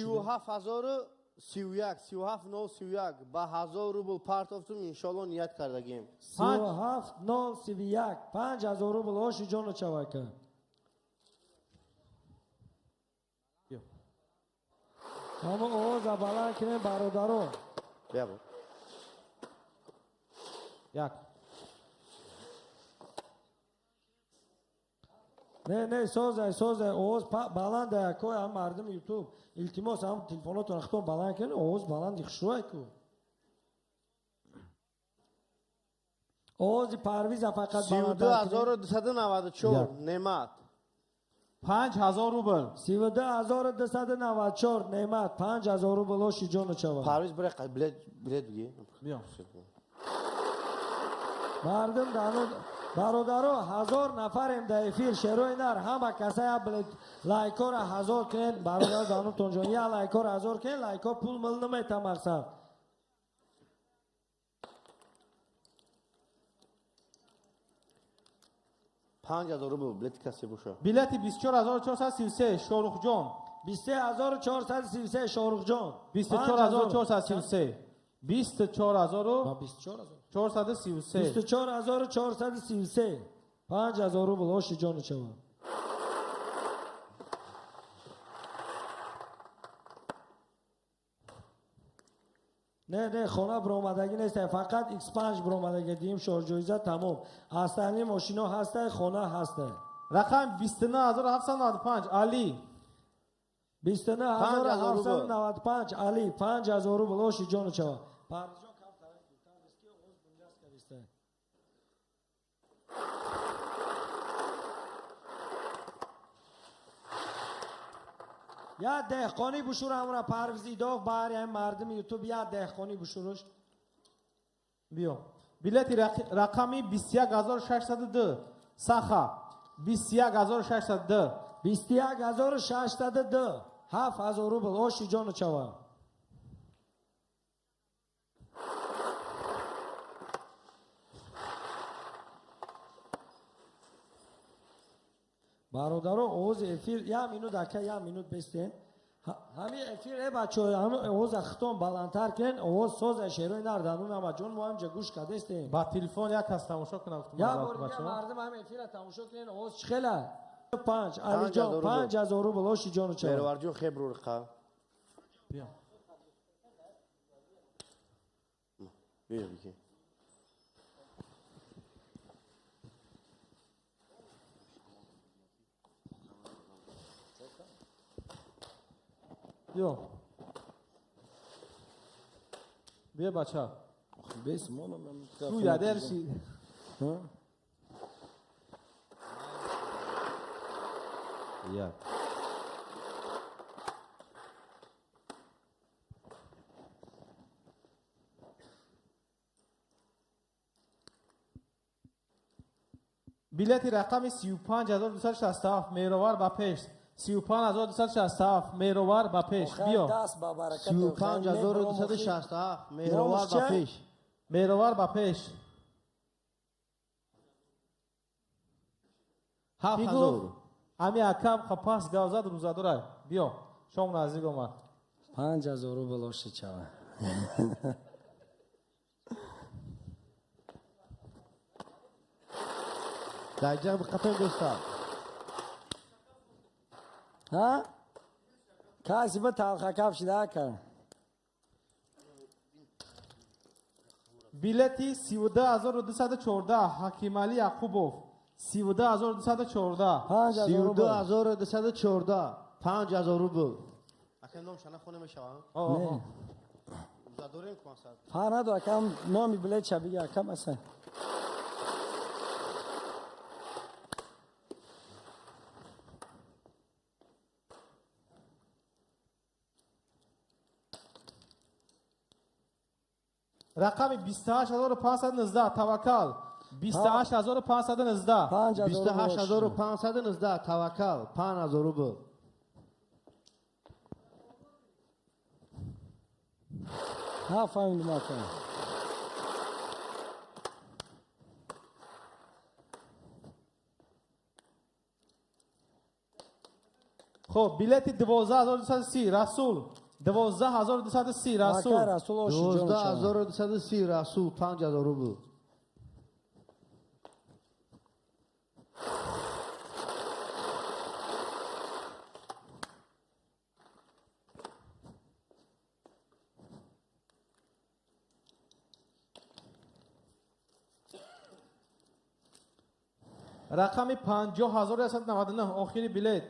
37031 37031 ба 1000 рубл партофтум, иншоалло ният кардагем. 37031 5000 рубл оши ҷону чава ака. Амо овоза баланд кунед бародарон. Бیا. Як. Не, не, созай, созай, овоз баланд акой, ҳам мардуми ютуб. Илтимос, ҳам телефонотон хитон баланд кунед, овоз баланди хушрӯ ку. Овози Парвиза фақат баланд. 32294 Немат. 5000 рубл. 32294 Немат, 5000 рубл оши ҷону чава. Парвиз бира билет билет биги. Биё. Мардум дану бародаро 1000 нафарем дар эфир шерои нар ҳама каса билет лайкора 1000 кунед бародаро данутон ҷон я лайкора 1000 кунед лайко пул мил намета мақсад. 5000 рубл билети касе боша. Билети 24433 Шоҳрухҷон. 23433 Шоҳрухҷон. 24433. 24433. 24433. 5000 рубл оши ҷону чава. Не, не, хона биромадагӣ нест, фақат X5 биромадагӣ, дим шоҳҷоиза тамом. Астани мошино ҳастай, хона ҳастай. Рақам 29795 Али. 29795 Али, 5000 рубл, оши ҷону чава. Парвизҷон кам тарак дуртар бис ки оғоз бунҷаст кадистай. Я деҳқонӣ бушур ҳамра Парвиз Идов баҳри ҳам мардими Ютуб я деҳқонӣ бушуруш. Биё. Билети рақами 21602 Саха 21602. 21602 7000 рубл, оши ҷону чава. Бародаро, овози эфир як минут, ака, як минут бестен. Ҳами эфир, э бачаҳо, ҳами овоза хитон баландтар кунен, овоз соза шерои нар данун ҳама ҷон, мо ҳамҷа гӯш кардестем. Ба телефон як кас тамошо кунам, гуфтам, Як мабалағ бор дига бачаҳо. мардум ҳами эфира тамошо кунен, овоз чӣ хела? Панҷ, Алиҷон, 5000 рубл. 5000 рубл, оши ҷону чава. Меҳроварҷон, хеб рурқа. Биё. Биё, бики. Биё. Биё, бача. Бес, моно, Ту ядерши. Ҳа? Як. Билети рақами 35267 Меҳровар ба пеш. 35267 Меҳровар ба пеш. Охир Биё. даст ба баракат. 35267 Меҳровар ба Номаш пеш. Меҳровар ба пеш. Ҳафт Ки ҳазор. гуфт? Ҳами акам пас гав зад, рӯзадорай. Биё. Шом наздик омад. 5000 рубл, оши чава. Дар ҷанг биқатон дӯста. Ҳа? Каси ба талхакап шида ака. Билети 32214 Ҳакималӣ Яқубов. 32214. 5000 си ду рубл. ҳазору дусаду чордаҳ, 5000 рубл. Ака, номша нахона мешавам? О, о, Не. о. Рӯзадорем ку масад. Фарқ надор, акам, номи билетша биги, акам, аса. Рақами 28519 Таваккал. 28519. 5000 бисту ҳашт рубл. ҳазору панҷсаду нуздаҳ Таваккал, 5000 рубл. Ҳа, фаҳмидим, ака. Хоб, билети 12230 Расул. 12230 Расул. Ака Расул, оши ҷону дувоздаҳ чава. ҳазору дусаду си Расул, 5000 рубл. Рақами 50199 охири билет.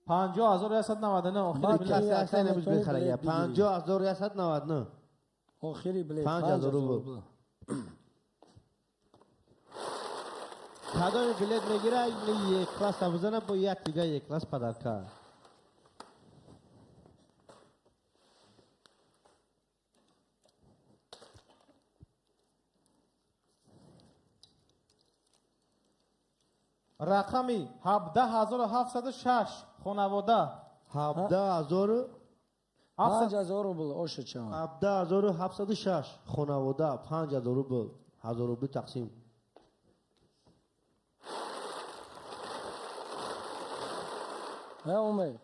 50199 охири Баки билет. Касе ака ҳастан имрӯз метавонӣ бихарага. билет бигирӣ. 50199. Охири билет 5000 рубл. рубл. Кадоми билет мегира, як класс бизана, бо як дига як класс подарка. Рақами 17706 хонавода. Ҳабдаҳ ҳазору 5000 рубл, оши чава. 17706 хонавода, 5000 рубл, 1000 рубл тақсим. Ҳа, умед.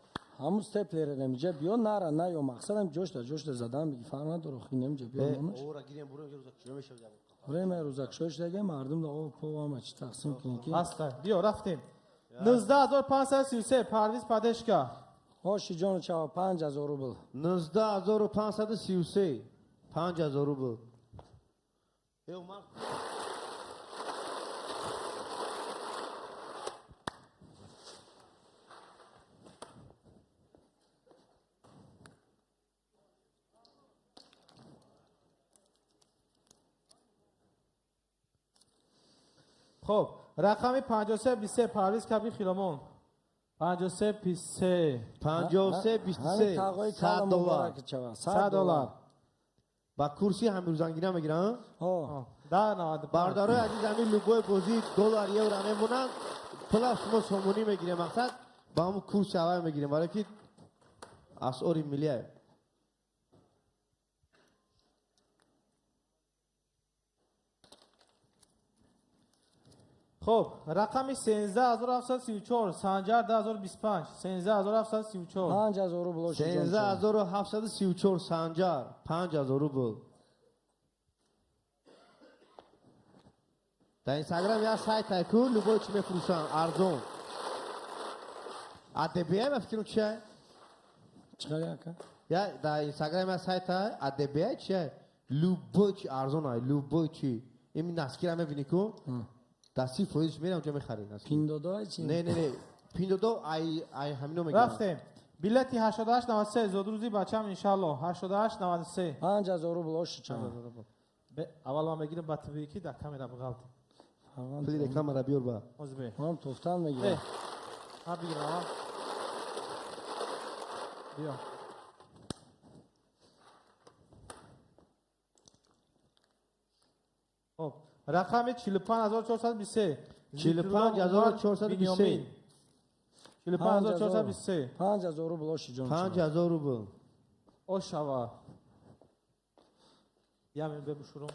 Ҳамун степлере намиҷа биё, нара наё, мақсадам ҷошта ҷошта задан биги, фарқ надор, охи намиҷа биё монаш. Ора гирем, бурем, рӯзакшӯ мешавад. Время рӯзакшоиш даге мардум да об пов ҳама чӣ тақсим кунем ки. Аста, биё, рафтем. 19533 Парвиз Падешка. Оши ҷону чава, 5000 рубл. 19533. 5000 рубл. Э, Умар. Хоб, рақами 53 23, Парвиз Каби Хиромон. 53 23. 53 23, 100 доллар. 100 доллар. Ба курси ҳамирӯзангина мегиранд? Ҳо. Да, 95. Бародарои азиз, ҳамин любой бозӣ доллар, евро мемонанд, пула шумо сомонӣ мегирем, мақсад ба ҳамун курси аввал мегирем, барое ки асъори миллия. Хоб, рақами 13734, Санҷар 2025, 13734. 5000 рубл. 13734, Санҷар, 5000 рубл. Дар Инстаграм як сайт ай ку, любой чи мефурӯшанд арзон. АДБ ма фикрам чия? Чӣ ака? Я дар Инстаграм як сайт ай, АДБ чия? Любой чи арзон ай, любой чи. Ими носки ра мебинӣ ку? Дар 30 фоизш мерам ҷо мехарӣ носки. Пиндодо чи? Не, не, не. Пиндодо ай ҳамино мегирам. Рафтем. Билети 88 93, зодрӯзи бачам иншалло. 88 93. 5000 рубл оши чанд. Аввал ман мегирам ба ТВ ки дар камера бғалт. Пули рекламара биёр ба. Озбе. Ман туфтан мегирам. Ҳа, бигирам, ҳа. Биё. Хоб, рақами 45423. 45423. 45423. 5000 рубл оши ҷон. 5000 рубл. Ошава. Ямин бебушурум.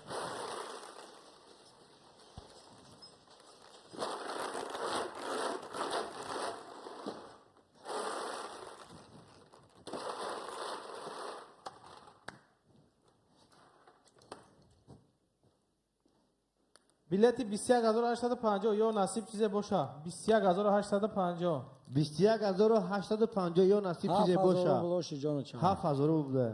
Билети 21850, ё насиб чизе боша. 21850. 21850, ё насиб чизе боша. Рубл оши ҷону чанд. 7000 рубл.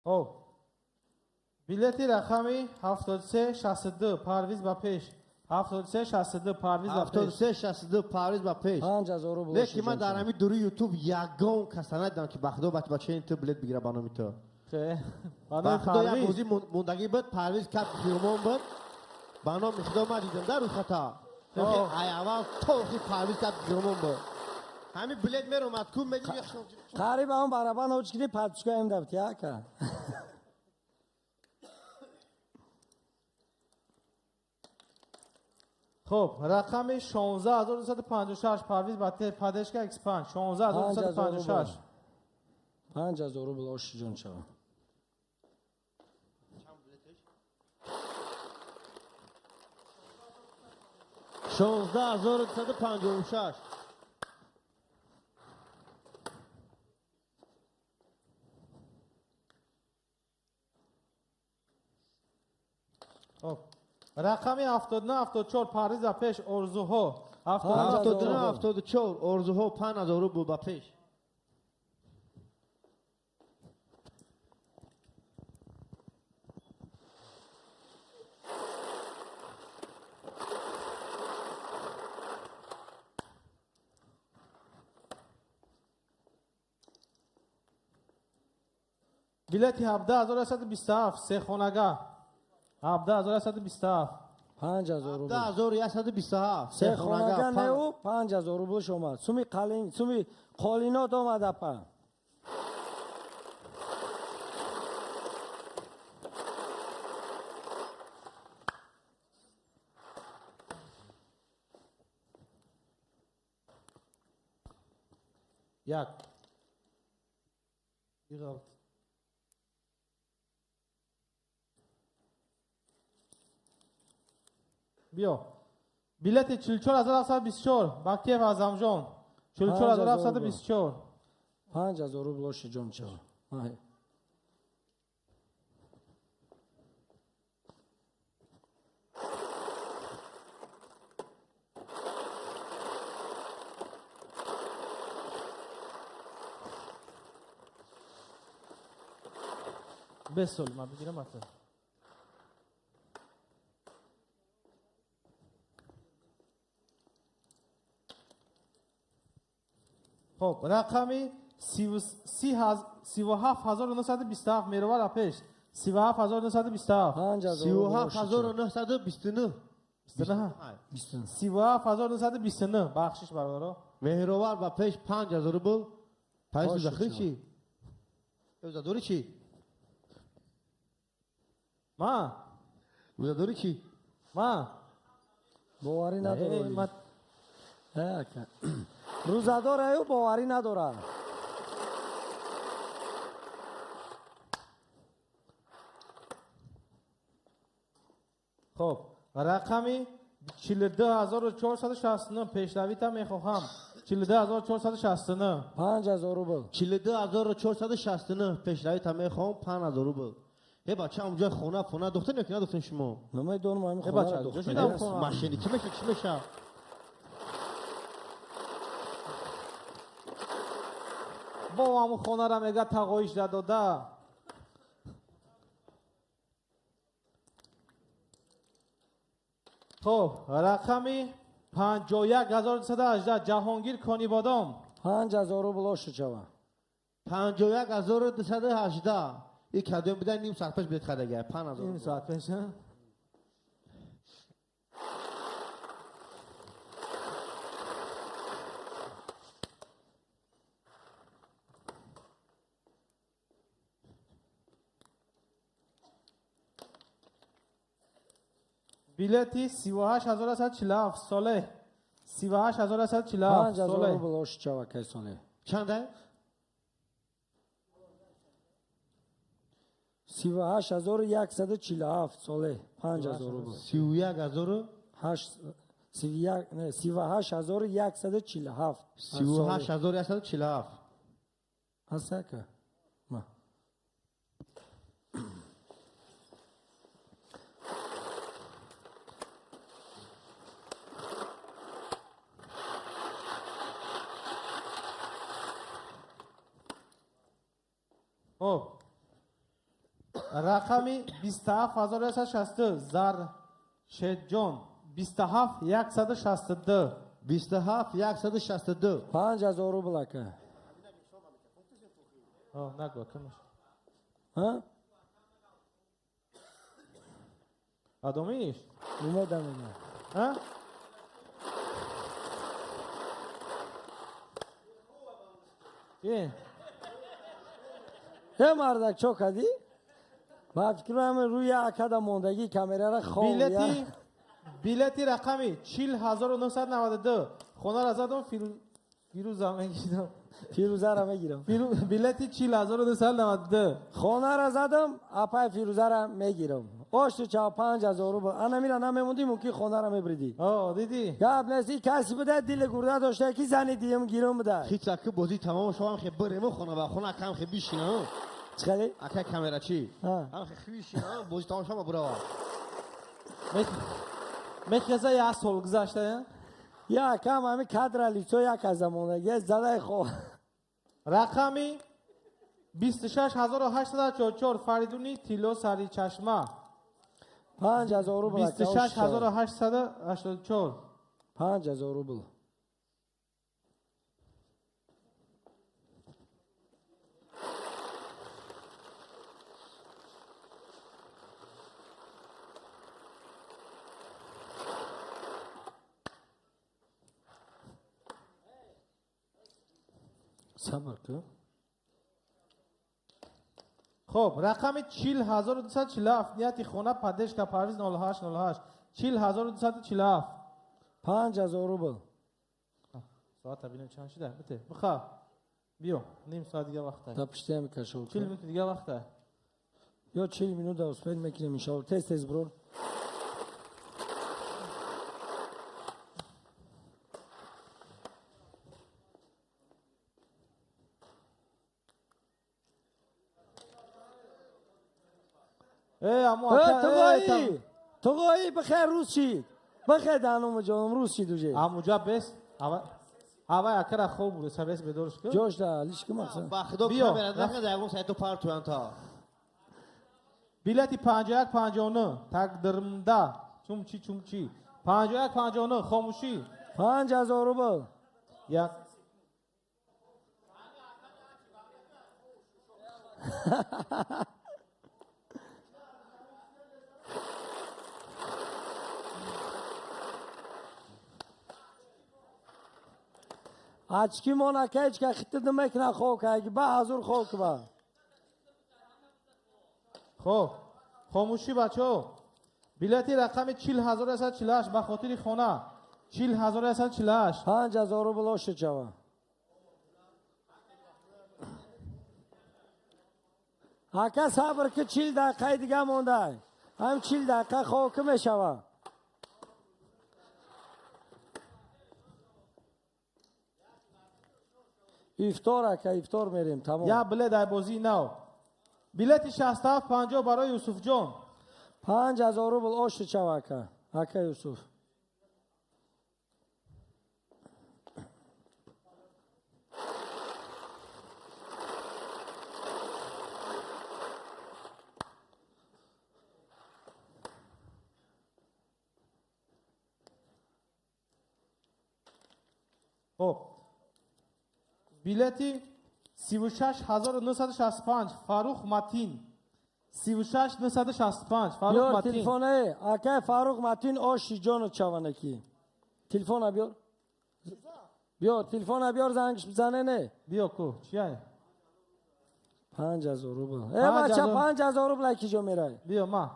Хоб. Билети рақами 73 62, Парвиз ба пеш. 73 62, Парвиз ба пеш. 73 62, Парвиз ба пеш. 5000 рубл. Лекин ман дар ҳамин дури Ютуб ягон каса надидам, ки ба худо бачаи ту билет бигира ба номи ту. Ба худо як бозӣ мондагӣ буд, Парвиз кап хирмон буд. Ба номи худо ман дидам дар рӯхата. Ай аввал то охир Парвиз кап хирмон буд. Ҳамин билет меромад ку медидӣ. Қариб ҳам барабан оч киди подписка ем дафти ака. Хоб, рақами 16256, Парвиз ба Падешка X5, 16256. 5000 рубл оши ҷон шава. 16256. Хоб, рақами 79 74, Парвиз ба пеш, Орзуҳо. 79 74, Орзуҳо, 5000 рубл ба пеш. Билети 17127, сехонага. 17127. 5000 рубл. 17127. Сехонага неу 5000 рублш омад. Суми қалин, суми қолинот омад апа. Як. Иғалт. Биё. Билети 44724, Бакиев Азамҷон. 44724. 5000 рубл оши ҷон чава. Бесол ма бигирам ата. Хоб, рақами 37927 меровар апеш. 37927. 37929. 29. 37929. Бахшиш бародаро. Меҳровар ба пеш 5000 рубл. Панҷ захир чӣ? Рӯзадорӣ чӣ? Ма? Рӯзадорӣ чӣ? Ма? Боварӣ надорӣ. Рӯзадор аю боварӣ надорад. Хоб, рақами 42469 пешравита мехоҳам. 42469. 5000 рубл. 42469 пешравита мехоҳам 5000 рубл. Э бача, онҷо хона фона духтан ё ки надухтан шумо? Намедонам, ҳамин хона духтан. Машини чӣ меша, чӣ меша? Бо ҳамун хонара мега тағоиш дадода. Хоб, рақами 51218 Ҷаҳонгир Конибодом. 5000 рубл ошу чава. 51218. И кадом бидан ним соат пеш билет хадага. 5000. Ним соат пеш. Билети 38147 соле. 38147 соле. 5000 рубл ошу чава кай соле. Чанда? 38147 соле. 5000 рубл. 31000 38147. 38147. Ҳастака. Ма. Хоб, рақами 27162 Заршедҷон. 27162. 27162. 5000 рубл ака. Нагӯ, камаш. Ҳа? Адомиш? Умедам мегӯям. Ҳа? Чӣ? Э мардак чо кардӣ? Ба фикрам рӯи акада мондагӣ камерара хоб. Билети рақами 40992. Хонара задам, Фирӯза мегирам. Фирӯзара мегирам. Билети 40992. Хонара задам, апай Фирӯзара мегирам. Ошту ча 5000 рубл. Ана мира намемондӣ, мумкин хонара мебридӣ. О, дидӣ? Гап нест, каси буда дили гурда дошта ки зани диюм гирум буда. Ҳеҷ аки бозӣ тамом шавам хе бирему хона ба хона акам хе бишинам. Чӣ хеле? Ака камерачӣ. Ҳам хе бишинам, бозӣ тамом шавам бурава. Мехеза як сол гузашта, Я акам ҳами кадра лицо як аз замонагӣ задай хо. Рақами 26844 Фаридуни Тилло Саричашма. 5000 рубл. 26884. 5000 рубл. Сабр кун. Хоб, рақами 40247 нияти хона Падешка Парвиз 0808. 40247. 5000 рубл. Соата бинем чанд шуда. Бите, биха. Биё, ним соат дига вақта. Та пиштем кашол. 40 минут дига вақта. Ё 40 минут успеть мекунем иншалло. Тез тез бро. Туғои! Туғои бихер рӯз шид. Бихер даному ҷоном рӯз шид уже. Амуҷа бес ҳавай акара хоб буд, сабес бедорш кун. Ҷош да, лишки мақсад. Ба худо камера нахед ягон сайту партуян та. Билети 51-59 тақдирмда чумчи чумчи. 51-59 хомӯшӣ. 5000 рубл. Як Ачки мона кечка хитид мекна хок, аги ба ҳазур хок ба. Хоб, хомӯшӣ бачаҳо. Билети рақами 40148 ба хотири хона. 40148. 5000 рубл оши чава. Ака сабр ки 40 дақиқаи дига монда. Ҳам 40 дақиқа хок мешава. Ифтор ака, ифтор мерем, тамом. Я билет ай бозии нав. Билети 67-50 барои Юсуфҷон. 5000 рубл оши чава ака. Ака Юсуф. Хоб. Билети 36965 Фарух Матин. 36965 Фарух Матин. Телефоне, акай Фарух Матин оши ҷону чаванаки. Телефона биёр. Биёр, телефона биёр, зангш бизане не. Биё ку, чия? 5000 рубл. Э бача 5000 рубл ки ҷо мерай? Биё ма.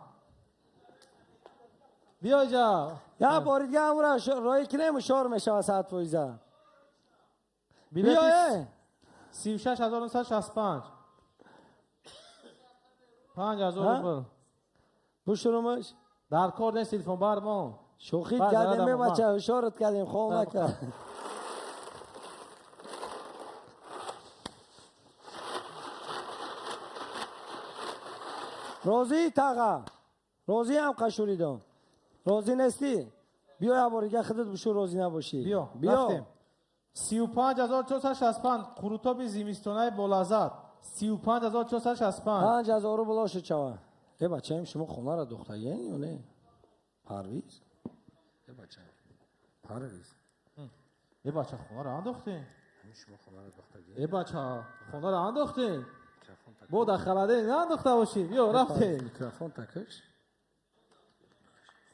Биё ҷа. Я бори дига амра рои кинем шор мешава 100%. Билети 36965. 5000 рубл. Бушурумаш? Дар кор нест телефон бармон. Шӯхит кардем ме бача, ҳушорат кардем, хоб накард. Розӣ таға. Розӣ ҳам қашуридон. Розӣ нестӣ? Биё як бори дига худат бушур розӣ набошӣ. Биё, рафтем. 35465 қурутоби зимистонаи болаззат. 35465. 5000 рубл оши чава. Э бачаем шумо хонара духтагиен ё не? Парвиз? Э бача. Парвиз. Э бача хонара андохтем. Шумо хонара духтагиен. Э бача хонара андохтем. Бо дар халадин наандохта бошӣ. Биё рафтем. Микрофон такаш.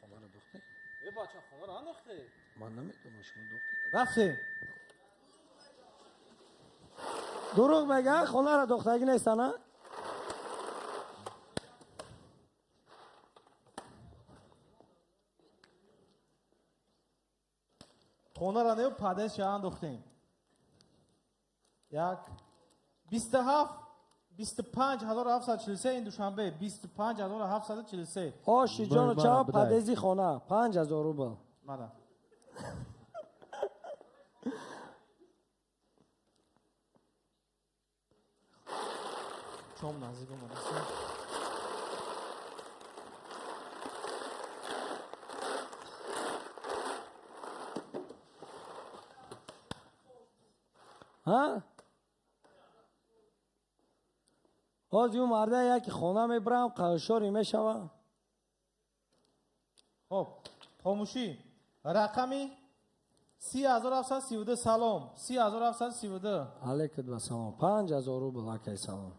Хонара духтем. Э бача хонара андохтем. Ман намедонам шумо духтед. Рафтем. Дурӯғ мегӯяд, хонара духтагӣ нестан, а? Хонара не, падеша андохтем. Як 27 25743 ин Душанбе 25743. Оши ҷону чава падези хона 5000 рубл. Мара. Чом наздик омадаст. Ҳа? Ҳози ӯ марда яки хона мебарам, қашори мешава. Хоб, хомӯшӣ. Рақами 30732 салом. 30732. Алейкум ва салом. 5000 рубл акай салом.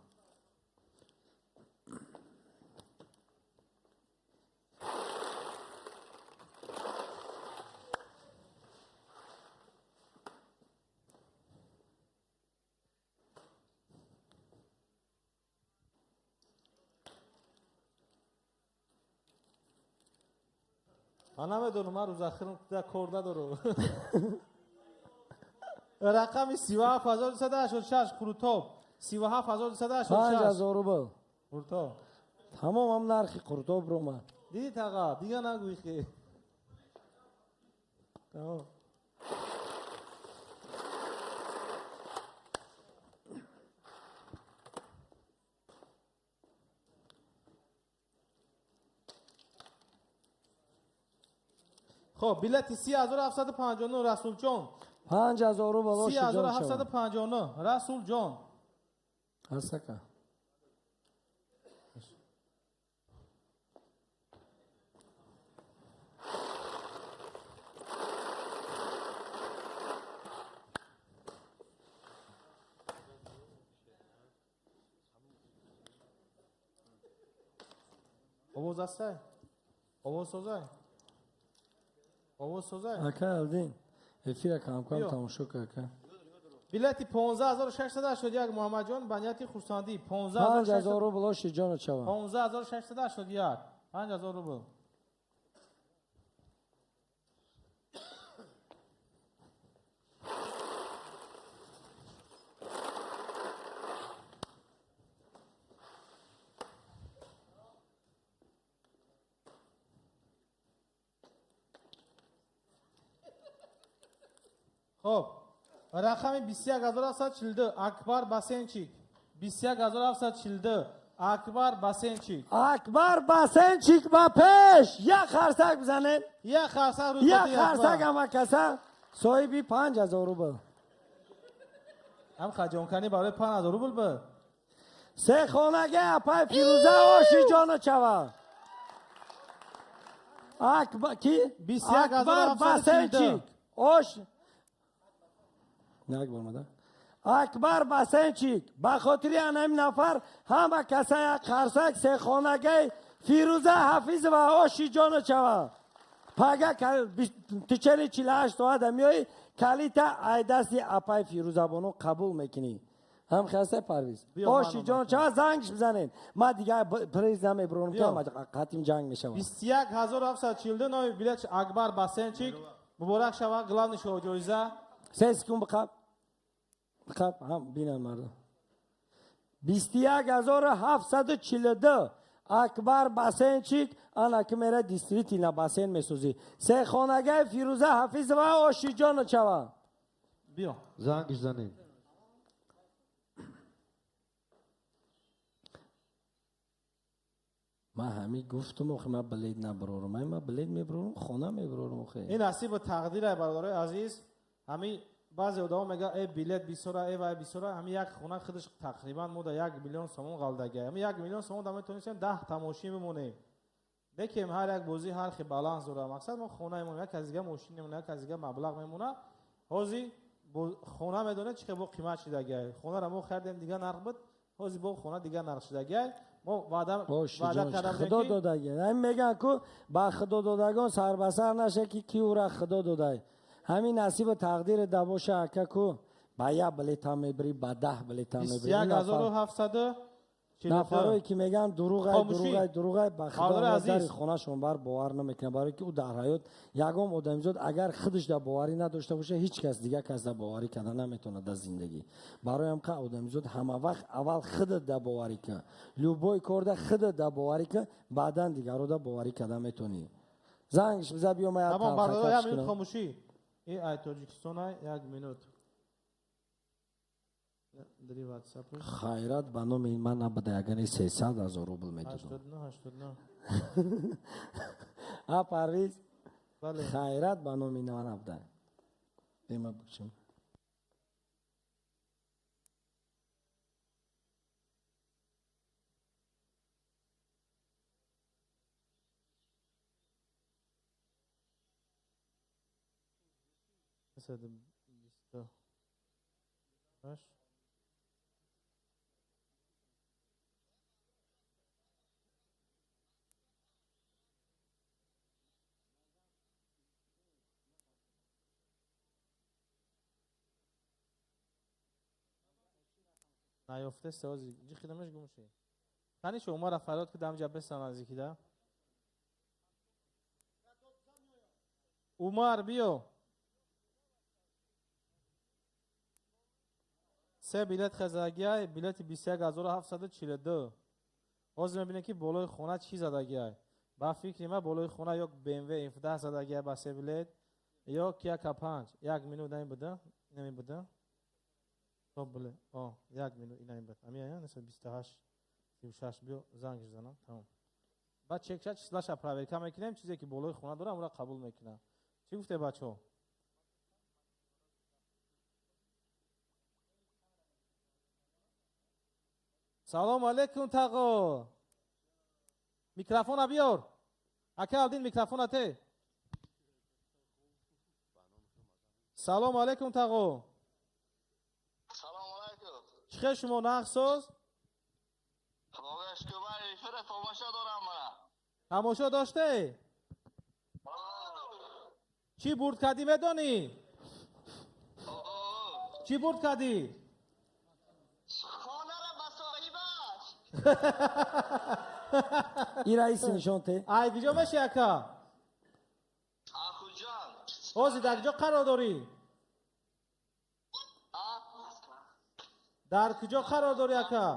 Ман намедонам, ман рӯзахирам кор надорам. Рақами 37286 Қурутоб. 37286. 5000 рубл. Қурутоб. Тамом ҳам нархи Қурутоб ромад. Дидӣ таға, дига нагӯй хе. Тамом. Хоб, билети 30759 Расулҷон. 5000 рубл оши ҷон 30759 Расулҷон. Ҳастака. Овоз ҳастай? Овоз созай? Овоз созай? Ака Алдин, эфира кам-кам тамошо кар ака. Билети 15681 Муҳаммадҷон ба нияти хурсандӣ. 5000 рубл оши ҷоно чава. 15681. 5000 рубл. Хоб, рақами 21742 Акбар Басенчик. 21742 Акбар Басенчик. Акбар Басенчик ба пеш! Як харсак бизанем. Як харсак рӯз. Як харсак ҳама каса соҳиби 5000 рубл. Ҳам хаҷонканӣ барои 5000 рубл буд. Се хонаге апай Фирӯза оши ҷоно чава. Акбар ки? Акбар Басенчик. Ош як бор мада. Акбар Басенчик ба хотири анами нафар ҳама каса як қарсак сехонагай Фирӯза Ҳафизова оши ҷоно чава. Пага тичени 48 соата меои калита ай дасти апай Фирӯзабону қабул мекунӣ. Ҳам хасте Парвиз. Оши ҷоно чава зангш бизанед. Ма дигар приз намебурам ки қатим ҷанг мешавад. 21742 номи билет Акбар Басенчик. Муборак шава, главный шоҳ-ҷоиза. 3 секунд биқаб. Биқаб, ҳам бинан мардум. 21742 Акбар Басенчик ана ки мера действительно басен месозӣ. Се хонагаи Фирӯза Ҳафизова оши ҷоно чава. Биё. Зангш занед. Ман ҳамин гуфтум, охи ман билет набарорам. Ман билет мебарорам, хона мебарорам охи. Ин насибу тақдир бародарои азиз. Ҳамин баъзе одамо мегӯянд э билет бисёра, э вай бисёра. Ҳамин як хона худаш тақрибан мо да 1 миллион сомон ғалдагия. Ҳамин 1 миллион сомон да метавонистем 10 тамошин бимонем. Лекин ҳар як бозӣ ҳар хел баланс дорад. Мақсад мо хона мемонем, як аз дига мошин мемонем, як аз дига маблағ мемонад. Ҳозир хона медонед чӣ хел бо қимат шидагия. Хонаро мо харидем, дига нарх буд. Ҳозир бо хона дига нарх шидагия. Мо ваъда кардам худо додагия. Ҳамин мегӯянд ку ба худо додагон сарбасар наша ки ки ӯра худо додай. Ҳамин насибу тақдири да боша ака ку ба як билетам мебирӣ, ба 10 билетам мебирӣ. 21742 нафарое ки мегӯянд дурӯғай, дурӯғай, дурӯғай, ба худо дари хонашон бар бовар намекунад. Барое ки ӯ дар ҳаёт ягон одамизод агар худаш да боварӣ надошта боша, ҳеҷ кас дига кас да боварӣ карда наметавонад дар зиндагӣ. Барои ҳам ка одамизод ҳама вақт аввал худат да боварӣ кун, любой кор да худат да боварӣ кун, баъдан дигаро да боварӣ карда метавонӣ. Зангш биза биё, ма як Тамом, бародар, як минут хомӯшӣ. Ин ай Тоҷикистон ай, як минут. Хайрат ба номи ман набуда, ягани 300 000 рубл медодам. 89, 89. А Парвиз? Хайрат ба номи ман набуда. Бема бикшам. Наёфте сеози ҷи хидамаш гум ши. Қани шо Умара фарёд ки дам ҷа беса наздикида. Умар биё. Се билет хазагиай, билети 21742. Ҳозир мебинем ки болои хона чӣ задагиай. Ба фикри ман болои хона ё BMW F10 задагиай ба се билет, ё Kia K5. Як минут ин буда, инами буда. Топ биле. О, як минут инами буд. Ами ая, неса 28 36 биё занг занам, тамом. Баъд чекша числаша проверка мекунем, чизе ки болои хона дора, онро қабул мекунам. Чӣ гуфте, бачаҳо? Салом алейкум, тағо. Микрофона биёр. Ака Алдин, микрофона те. Салом алейкум, тағо. Салом алейкум. Чӣ хел шумо, нағзсоз? Худоя шукр, ман эфира тамошо дорам мана. Тамошо доште? Чӣ бурд кардӣ, медонӣ? Чӣ бурд кардӣ? Хонара ба соҳибаш. И раиси нишон те. Ай куҷо меши, ака? Ахуҷон. Ҳозир дар куҷо қарор дорӣ? Дар куҷо қарор дорӣ, ака?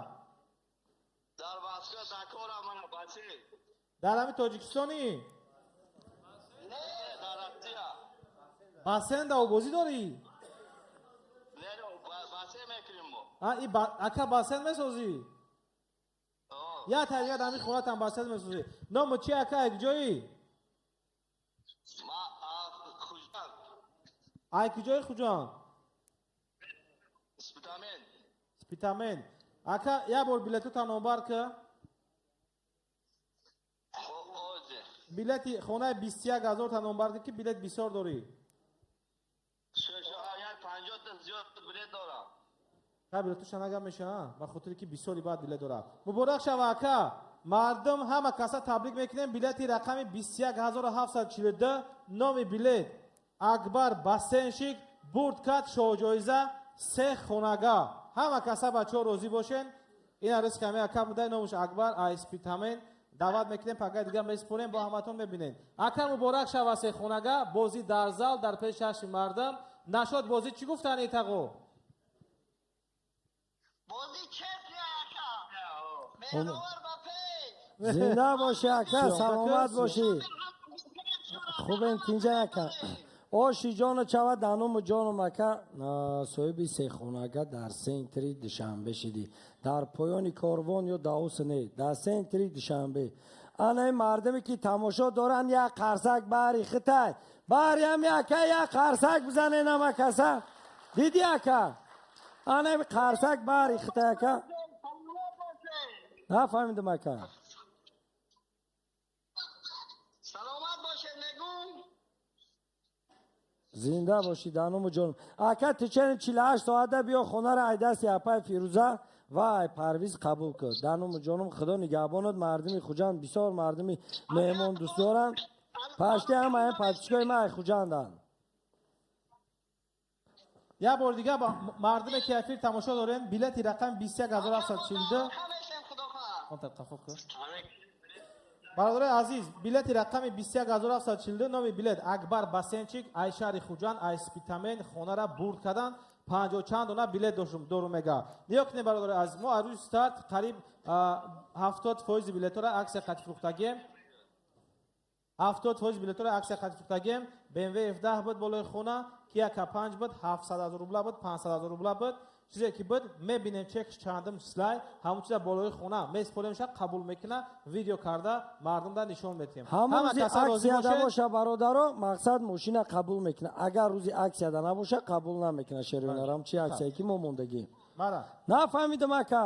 Дар Москва, дар корам мана, бачи. Дар ҳамин Тоҷикистонӣ? Не, дар Россия. Бассейн да обозӣ дорӣ? Не, бассейн мекунем мо. Ака, бассейн месозӣ? Я таҷриба дар ҳамин хонатам бассейн месозӣ. Ному чи, ака, ай куҷоӣ? Ма Хуҷанд. Ай куҷои Хуҷанд? Спитамен. Спитамен. Ака, як бор билетота номбар ка. Билети хонаи 21 000-та номбар ка, ки билет бисёр дорӣ. 50-та зиёд билет дорам. Ха, билетоша нагам меша, ба хотире ки бисёри баъд билет дорад. Муборак шава, ака. Мардум, ҳама каса табрик мекунем. Билети рақами 21742, номи билет Акбар Бассейнщик, бурд кард шоҳҷоиза се хонага. Ҳама каса, бачаҳо, розӣ бошен. Ин арис ками ака будай, номуш Акбар, айспитамен. Даъват мекунем, пагай дига месупорем, бо ҳаматон мебинем. Ака, муборак шава, се хонага. Бозӣ дар зал, дар пеши чашми мардум нашод. Бозӣ чӣ гуфтани, тағо? Бозӣ честный, ака. Меҳровар ба пеш. Зинда бошӣ, ака, саломат бошӣ. Хубем, тинҷа, ака. Оши ҷону чава, дануму ҷонум, ака, соҳиби сехонага дар центри Душанбе шидӣ. Дар поёни корвон ё даус не, дар центри Душанбе. Ана ин мардуме ки тамошо доранд, як қарсак баҳри хитай. Баҳри ҳами ака як қарсак бизанен, ама каса. Диди, ака? Ана ин қарсак баҳри хитай, ака. Нафаҳмидам, ака. Саломат бошед, мегум. Зинда бошӣ, дануму ҷонум, ака. Течени 48 соата биё, хонара ай дасти апай Фирӯза ва ай Парвиз қабул кун. Дануму ҷонум, Худо нигаҳбонат. Мардуми Хуҷанд бисёр мардуми меҳмон дӯст доранд. Пашти ҳама ин подписчикои ма ай Хуҷанданд. Як бор дига ба мардуме ки эфир тамошо дорем, билети рақами 21742. Бародарои азиз, билети рақами 21742, номи билет Акбар Бассейнщик, ай шаҳри Хуҷанд, ай Спитамен, хонара бурд кардан. Панҷо чанд дона билет дорум мега. Нигоҳ кунем, бародарои азиз, мо аз рӯзи старт қариб 70 фоизи билетҳоро аксия қати фурӯхтагием. 70 фоиз билетҳоро аксия қати фурӯхтагием. БМВ F10 буд болои хона, Кия К5 буд, 700 000 рубла буд, 500 000 рубла буд. Чизе ки буд, мебинем, чекш чандум числай, ҳамон чиза болои хона меспорем, ша қабул мекуна, видео карда мардумда нишон медиҳем. Ҳамон рӯзи аксияда боша, бародаро, мақсад мошина қабул мекуна. Агар рӯзи аксияда набоша, қабул намекуна. Шервинарам, чи аксия ки мо мондагӣ? Мара. Нафаҳмидам, ака.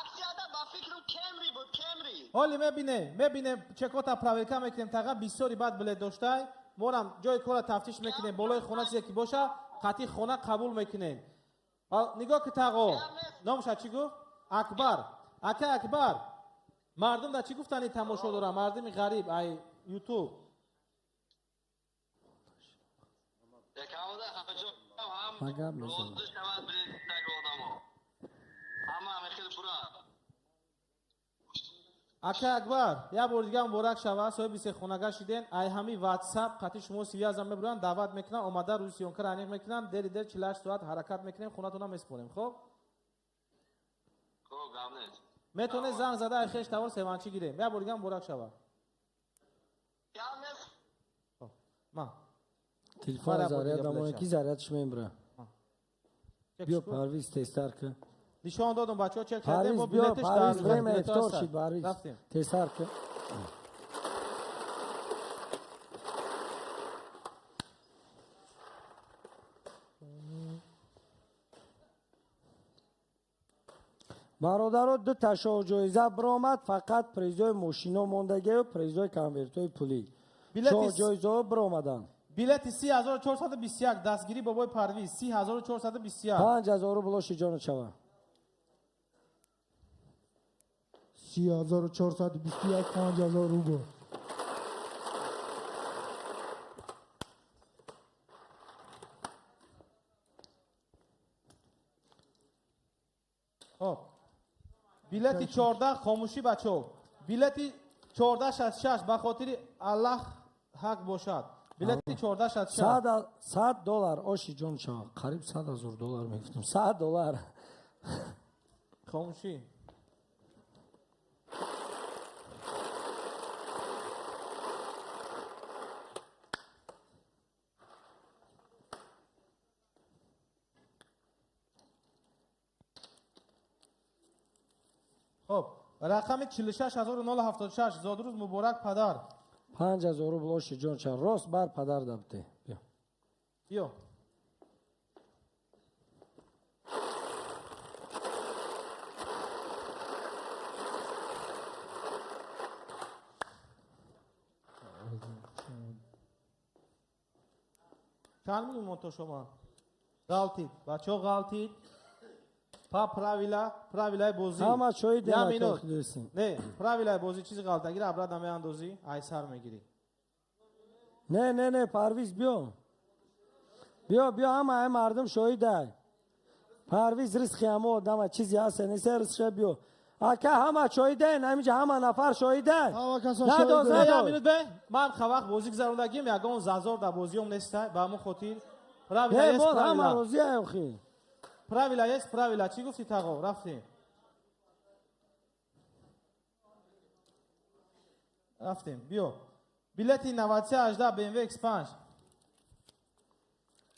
Аксияда ба фикру Кемри буд, Кемри. Ҳоли мебинем, мебинем, чекота проверка мекунем. Таға бисёри бад билет доштай. Морам ҷои кора тафтиш мекунем, болои хона чизе ки боша, қатъи хона қабул мекунем. Нигоҳ ки, тағо номша чӣ гуфт? Акбар. Ака Акбар, мардум да чӣ гуфтани тамошо дорам, мардуми ғариб ай Ютуб? Якамуда ҳам Ма гап мезанам. розӣ шавад билетдаги одамо. Ҳама ҳамин бура. Ака Акбар, як бор дига муборак шава, соҳиби сехонага шиден. Ай ҳами Ватсап қатъи шумо связа мебуранд, даъват мекунанд, омада рӯзи съёмкара аниқ мекунанд. Дери дер 48 соат ҳаракат мекунем, хонатона месупорем, хоб? Хуб, гап нест. Метавонед занг зада ай хеш тавор севанчӣ гирем. Як бор дига муборак шава. Гап нест. Ма Телефон Мара заряд бо дига намоне билет. Ки зарядш мембра. Биё, Парвиз, тезтар ка. Нишон додум, бачаҳо чек кардем. Парвиз, Бо биё, билетиш Парвиз, дар время билетҳо ифтор ҳастанд. шид, Парвиз. Рафтем. Тезтар ка. Бародаро, ду та шоҳ-ҷоиза биромад, фақат призои мошино мондагию призои конвертҳои пулӣ. Шоҳ-ҷоизаҳо биромаданд. Билети 30421, дастгирӣ бобои Парвиз, 30421. 5000 рубл оши ҷону чава. 30421, 5000 рубл. Хоб. Билети 14, хомӯшӣ бачаҳо. Билети 1466, ба хотири Аллаҳ ҳақ бошад. Билети 1466. 100 доллар оши ҷон чава. Қариб 100 ҳазор доллар мегуфтам. 100 доллар. Хомӯшӣ. Хоб, рақами 46076, зодрӯз муборак падар. 5000 рубл оши ҷон чава. Рост бар падар дабте. Биё. Биё. Чанд миллион то шумо? Ғалтид. Бачаҳо ғалтид. Па правила, правилаи бозӣ. Ҳама чои Я минут. демократӣ. Не, правилаи бозӣ чизи ғалтагира абрад намеандозӣ, айсар мегирӣ. Не, не, не, Парвиз биё. Биё, биё, ҳама ай мардум шоҳидай. Парвиз ризқи ҳамо одама чизи ҳаст, нест ризқша биё. Ака ҳама шоҳидаен, ҳаминҷа ҳама нафар шоҳидай. Ҳама каса Надоз, шоҳидаен. Не, я надоз. минут бе. Ман хавақ бозӣ гузарондагим, ягон зазор дар бозиём нестай, ба ҳамон хотир. Правила Не, есть, мо ҳама правила. розиаем хи. Правила есть, правила. Чӣ гуфтӣ тағо? Рафтем. Рафтем. Биё. Билети 9318 BMW X5.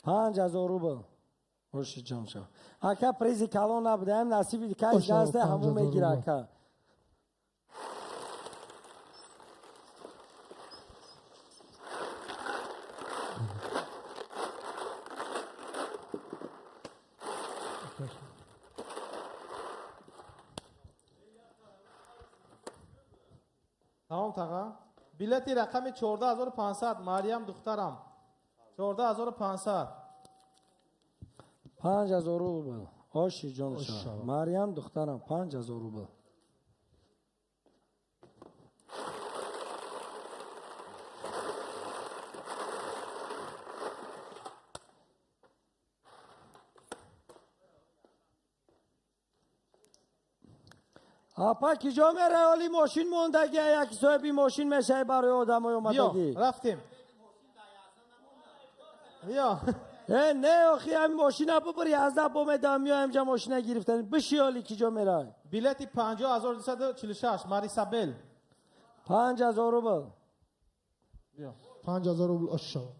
5000 рубл. Оши ҷон шав. Ака призи калон набудаем, насиби каш Оша, дасте ҳамун 5000 мегира рубл. ака. Тамом таға. Билети рақами 14500 Марьям духтарам. 14500. 5000 рубл. Оши ҷон Ош шав. шава. Марьям духтарам 5000 рубл. Апа киҷо мерай, оли мошин мондаги, як соҳиби мошин мешавӣ барои одамои Биё, омадагӣ. рафтем. Биё. Э, не, охи, ҳами мошина бубур, 11 бо медам, миёем ҷа мошина гирифтани. Биши оли киҷо мерай. Билети 50246 Марисабел. 5000 рубл. Биё. 5000 рубл ош шава.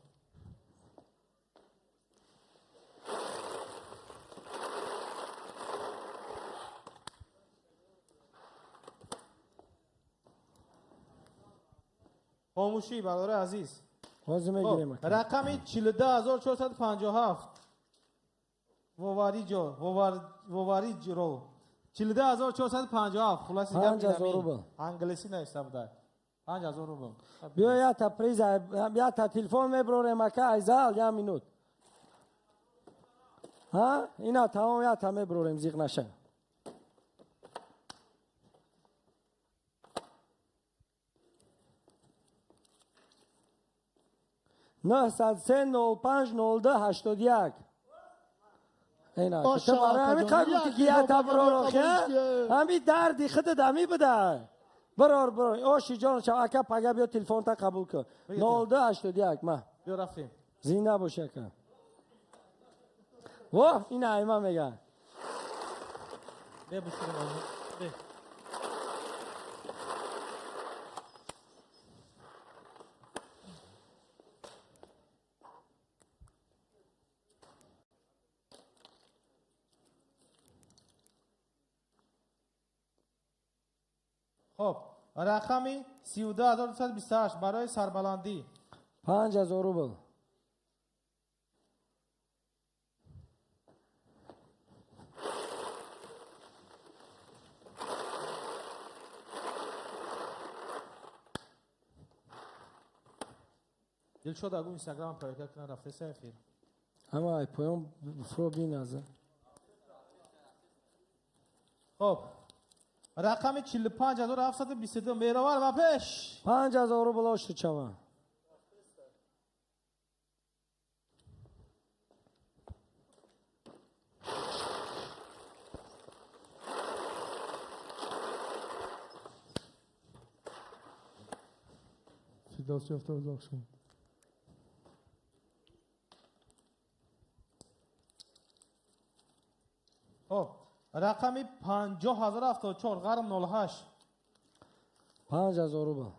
Хомӯшӣ бародари азиз. Ҳозир мегирем Хоб, ака. рақами 42457 Вовариҷо, Вовариҷро. 42457. Хулоси гап 5000 инами. рубл. Англисӣ нависта буда. 5000 рубл. Биё якта приз, якта телефон меброрем ака, айзал, як минут. Ҳа? Ина тамом якта меброрем, зиқ наша. Нӯҳсад се нол панҷ нол ду ҳаштод як. Ина, Оша, ту барои ҳамин акаҷон, қад гуфтӣ ки як якта китоба брор, қабул охи, ҳа? кунед. Ҳамин дарди худат ҳамин буда. Бирор, бирор. Оши ҷон шав, ака, пага биё телефонта қабул кун. Бигир. Нол ду ҳаштод як, ма. Биё рафтем. Зинда бош, ака. Воҳ, ина айма мега. Бе бушурим озу. Бе. Хоб, рақами 32228 барои сарбаландӣ. 5000 рубл. Дилшод, агу Инстаграм проверка кунад, рафтеса эфир. Ҳама ай поён фро биназа. Хоб, рақами 45722, Меҳровар, ба пеш. 5000 рубл, оши чава. Фирдавс ёфта узоқ шуд. Хоб, рақами 50074, Ғарм 08. 5000 рубл.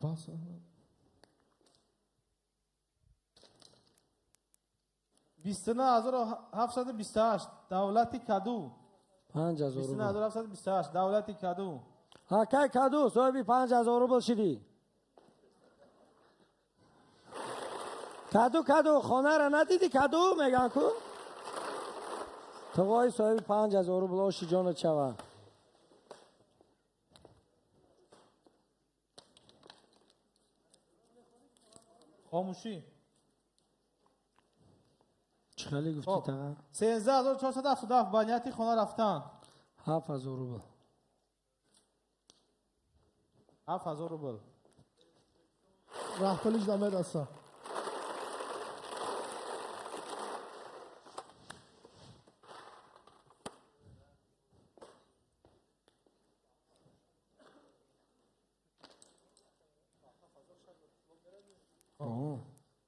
Бас. 29728, Давлати Каду. 5000 бисту рубл. 728, Давлати Каду. Акай Каду, соҳиби 5000 рубл шидӣ. Каду, Каду, хонара надидӣ, Каду меган ку. Туғои соҳиби 5000 рубл, оши ҷоно чава. Хомӯшӣ. Чӣ хеле гуфтӣ? Хоб. Таға. 13477, ба нияти хона рафтан. 7000 рубл. 7000 рубл. Раҳпулиш намераса.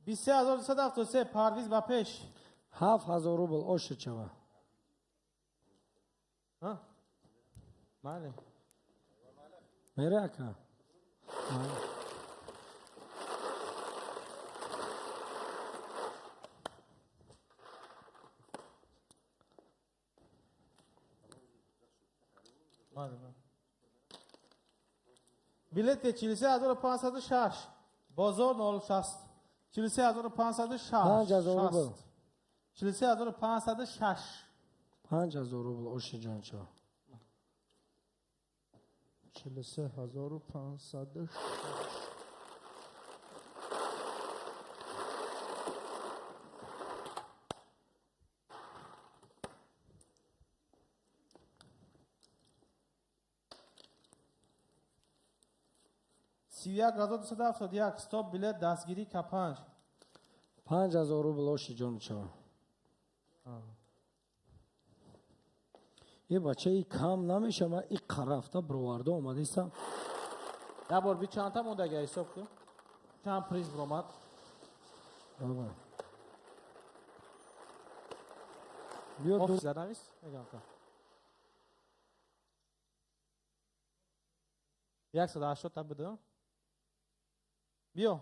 23273, Парвиз, ба пеш. 7000 рубл, оши чава. Ҳа? Майли. Мере, ака. Майли, майли. Билети 43506, Бозор 06, 43506. 5000 рубл. 43506. 5000 рубл, оши ҷон чава. 43506. 31271, стоп билет, дастгирӣ К5. 5000 рубл, оши ҷон чава. Е, бача, и кам намеша, ман и қарафта бироварда омадистам. Як бор би чандта мондага ҳисоб кун, чанд приз биромад. Баба. Биё. Офис занавис мегам ка 180 та биду, биё.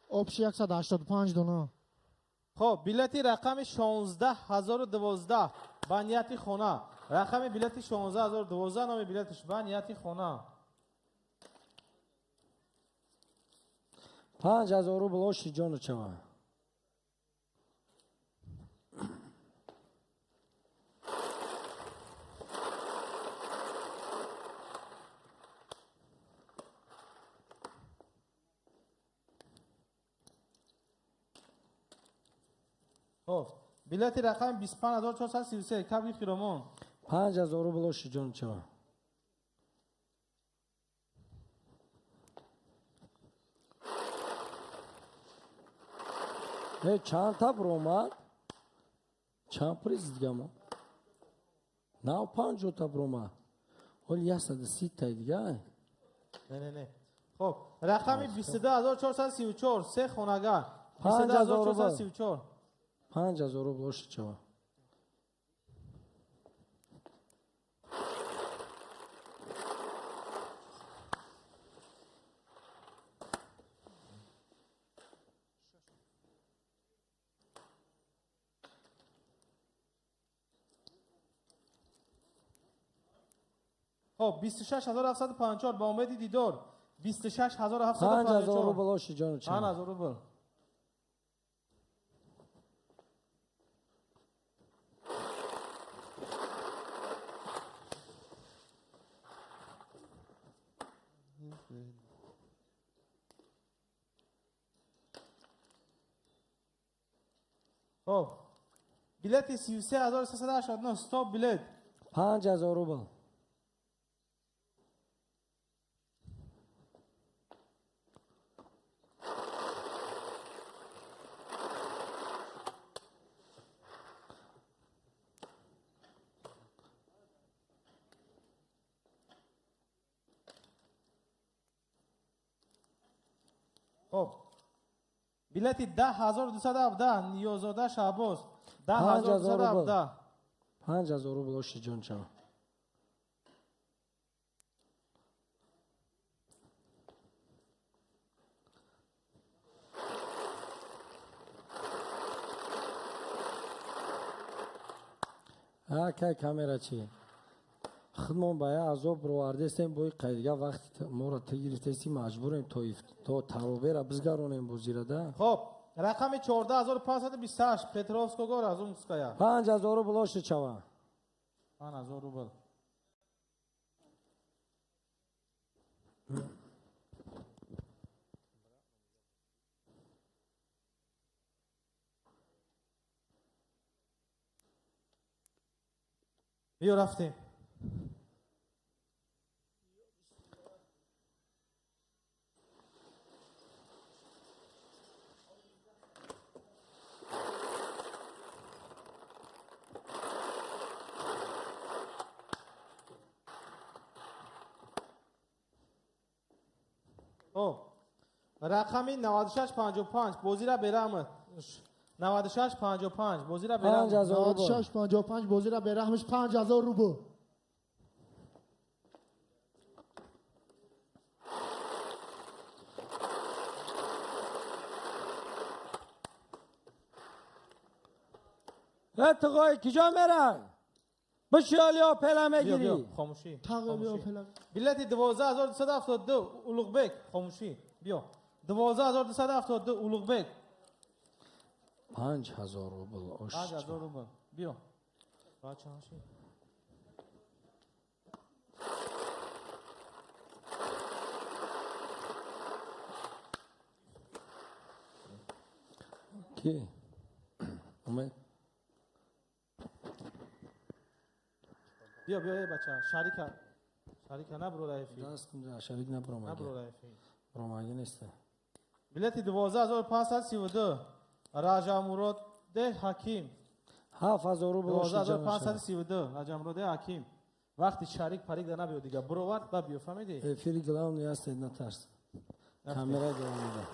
Общий 185 дона. Хоб, билети рақами 16012, ба нияти хона. Рақами билети 16012, номи билетиш ба нияти хона. 5000 рубл, оши ҷону чава. Хоб, билети рақами 25433, Кабри Хиромон. 5000 рубл, оши ҷону чава. Э, чанд та биромад? Чанд приз дигамо? Нав 50 та биромад, ҳоли 130 тай дига. Не, не, не. Хоб, рақами 22434, се хонага. 5000 рубл. 22434. 5000 рубл, оши чава. Хоб, 26754, ба умеди дидор. 5000 26754. рубл, оши ҷону чава. 5000 рубл. Хоб, билети 33389, стоп билет. 5000 рубл. Хоб, билети 10217, Ниёзода Шаҳбоз. 10217. 5000 рубл оши ҷонча. Кай камера чи? Худмон ба я азоб ровардестем, бои қайдига вақти моро ту гирифтести, маҷбурем то таробера бизгаронем бозира да. Хоб, рақами 14528, Петровского Разумская. 5000 рубл оши чава. 5000 рубл. Биё, рафтем. Рақами 9655, бозира бераҳм. 9655, бозира бераҳм. 9655, бозира бераҳмш, 5000 рубл. Тғой киҷо мерай? Бишёлиё пела мегирӣ. Хомӯшӣ. Билети 12272, Улуғбек. Хомӯшӣ. Биё. 12272, Улуғбек. 5000 рубл. 5000 рубл. Биё. Бачаҳо. Ки? Умед. Биё, биё, эй бача, шарика. Шарика набро рафи. Даст шарик набро. Набро рафи. Ромаги нест. Билети 12532, Раҷамуроде Ҳаким. 7000 рубл. 12532, Раҷамуроде Ҳаким. Вақти шарик парик да набиё дига. Бировард ба биё, фаҳмидӣ? Эфири главный ҳастед, натарс. Камера главный.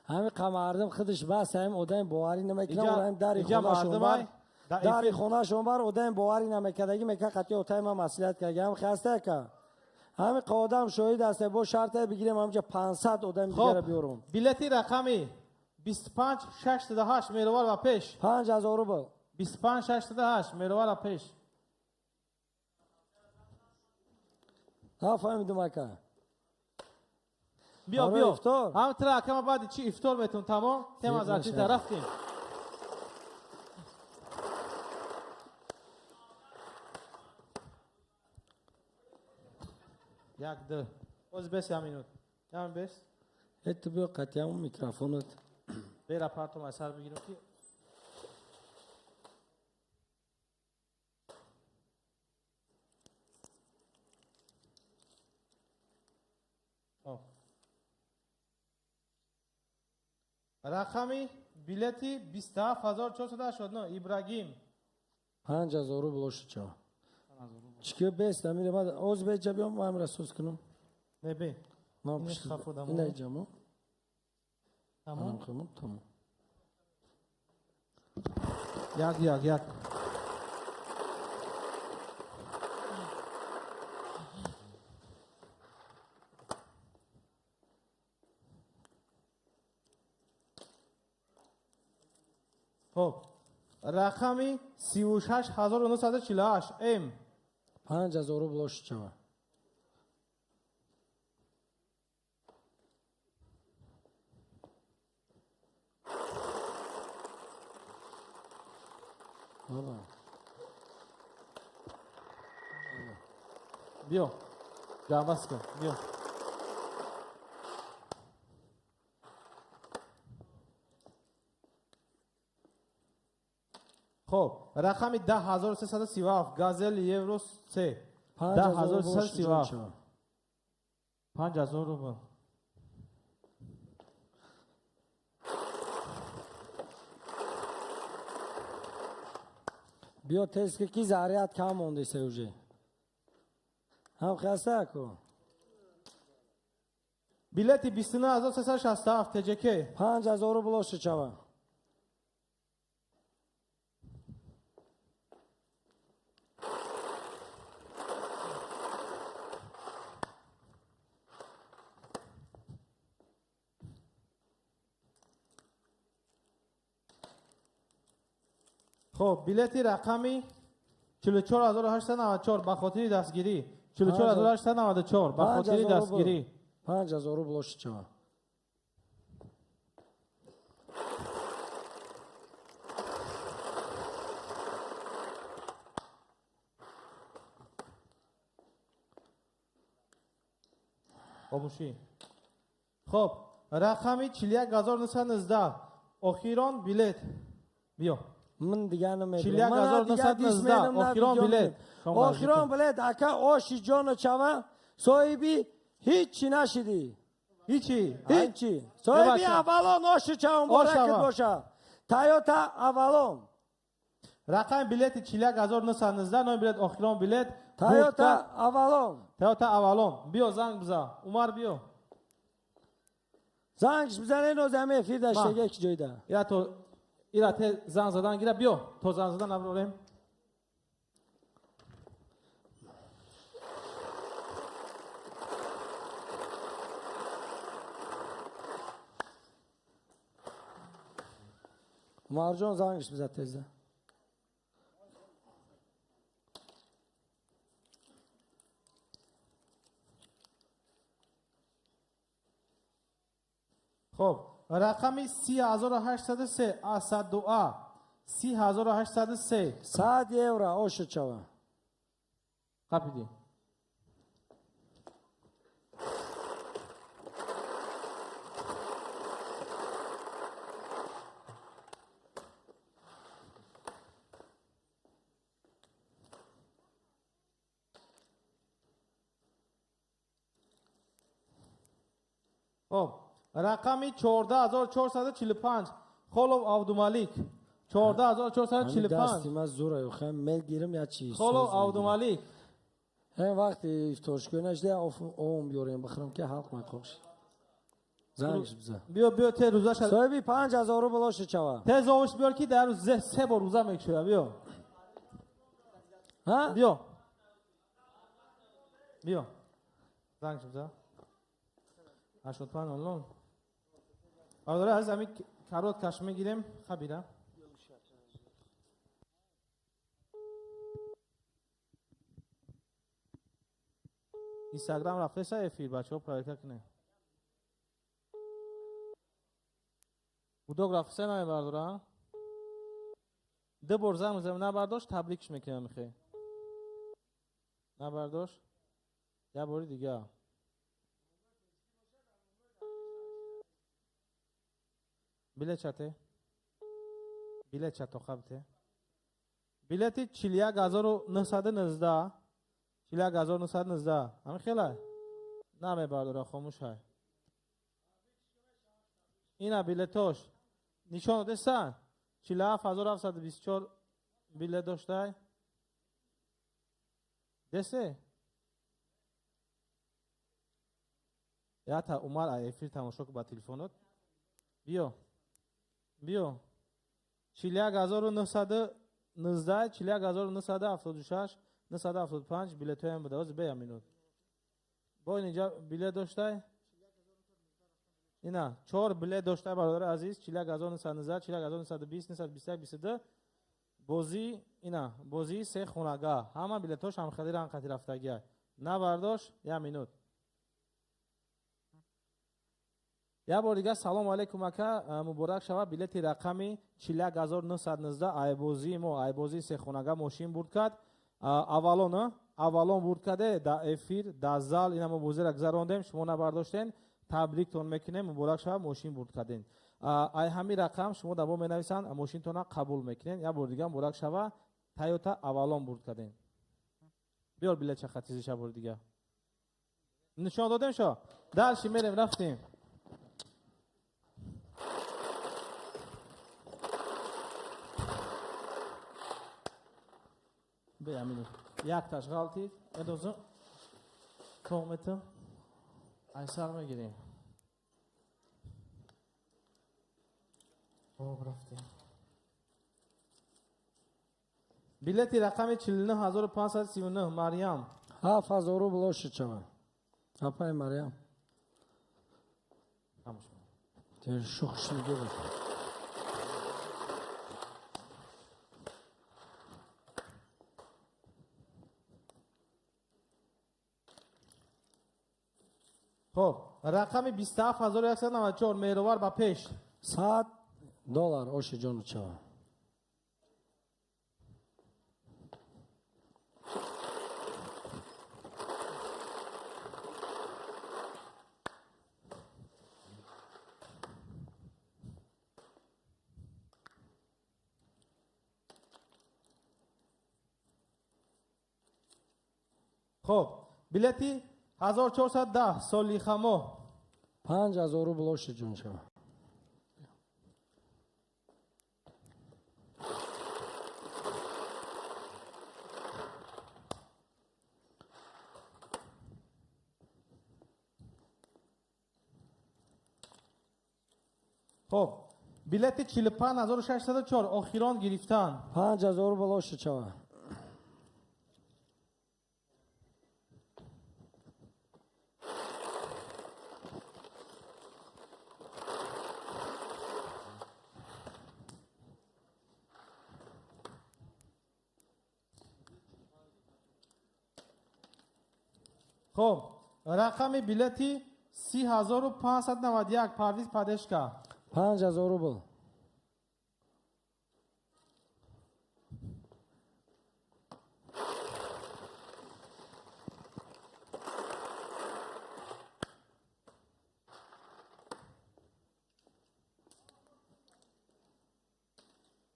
Ҳами қамардим худаш бас, ҳам одам боварӣ намекунад, одам дари хонашон бар. Дари хонашон бар, одам боварӣ намекардаги мека қатъи отаи ман маслиҳат карда. Ҳам хаста яка. Ҳами одам шоҳид аст, бо шарте бигирем ҳамҷа 500 одам дигара биёрум. Билети рақами 25608, меровар ва пеш. 5000 рубл. 25608, меровар ва пеш. Нафаҳмидум ака. Биё, биё. Ҳам тра акама баъди чи ифтор метун, тамом? Тем аз артита рафтем. Як, ду. Боз бес, я минут. Ям бес. Ту биё қатъиам микрофонат. Бера партом аз сар бигирам ки. Рақами билети 27489, Ибрагим. 5000 рубл ошича. Чики бест, амире мад оз беҷа биём, ман расоз кунам. Не бе. Ман ина ҷамо. Тамом. Тамом. Як, як, як. Хоб, рақами 36948, М. 5000 рубл ошичава. Баба. Биё. Ҷамъбаст кун. Биё. Хоб, рақами 10337 Газел Евро 3. 10337. 5000 рубл. Биё тез ки заряд кам мондеса уже. Ҳам хаста ку. Билети 29367 ТЖК. 5000 рубл оша чава. Хоб, билети рақами 44894 ба хотири дастгирӣ. 44894 ба хотири дастгирӣ. 5000 рубл оша чава. Хомӯшӣ. Хоб, рақами 41919 охирон билет. Биё. Ман дига намедонам. 41919 охирон билет. Охирон билет ака оши ҷоно чава соҳиби ҳичи нашидӣ. Ҳичи. Ҳичи. Соҳиби Авалон оши чава муборакат боша. Тойота Авалон. Рақами билети 41919 номи билет охирон билет. Тойота Авалон. Тойота Авалон. Биё занг бизан. Умар биё. Зангш бизанед нози ҳама эфир даштага як ҷойда. Я то ира те занг задан гира биё. То занг задан наброрем. Умарҷон зангш бизад тезда. Хоб, рақами 30803 Асаддуа. 30803. 100 евро оша чава. Қапиди. Хоб, рақами 14445 Холов Абдумалик. 14445. Дасти ма зура ёхам мегирим я чиз. Холов Абдумалик. Ҳам вақти ифторшкӯ нашда ом биёрем бихӯрам ки ҳалқ майқош. Зангш биза. Биё биё те рӯзаша. Соҳиби 5000 рубл оша чава. Тез овош биёр ки дар рӯз се бор рӯза мекушоя биё. Ҳа? Биё. Биё. Зангш биза. 8500. Бародари азиз, ҳамин карот каш мегирем, хабира. Инстаграм рафтеса эфир, бачаҳо проверка кунед. Гудок рафтеса намебардора? Ду бор занг мезанем, набардошт, табликш мекунем михе. Набардошт, як бори дига. Билет чате? Билет чато қабте? Билети 41919, 41919. Ҳамин хелай? Намебардора, хомӯш ҳай. Ина билетош. Нишон додесан? 47724 билет доштай? Десе? Ята Умар ай эфир тамошо ку ба телефонот. Биё. Биё. 41919, 41976, 975 билетҳоям буда. Оз бея минут. Бо инҷа билет доштай? Ина, 4 билет доштай бародари азиз, 41919, 41920, 921, 22. Бозӣ, ина, бозии се хонага. Ҳама билетҳош ҳамхели ранг қати рафтагиай. Набардошт, я минут. Я бор дигар салом алейкум ака, муборак шава билети рақами 41919 айбозии мо, айбозии се хонага мошин бурд кард. Авалон, Авалон бурд карде дар эфир, дар зал ина мо бозиро гузарондем, шумо набардоштен, табриктон мекунем, муборак шавад, мошин бурд карден. Ай ҳамин рақам шумо дар бо менависанд, мошинтона қабул мекунен. Як бор дига муборак шава, Тойота Авалон бурд карден. Биёр билетча хатизиша бор дига. Нишон додем шо? Дальше мерем, рафтем. Бе, якташ ғалтид, эдозу томету айсар мегирем. Хоб, рафтем. Билети рақами 49539 Марьям. 7000 рубл ошичава. Апай Марьям. Шух шилгир. Хоб, рақами 27194 Меҳровар ба пеш. $100 оши ҷону чава. Хоб, билети 1410 Солихамо. 5000 рубл оши ҷон шава. Хоб, билети 45604 охирон гирифтан. 5000 рубл оши чава. Хоб, рақами билети 30591 Парвиз Падешка. 5000 рубл.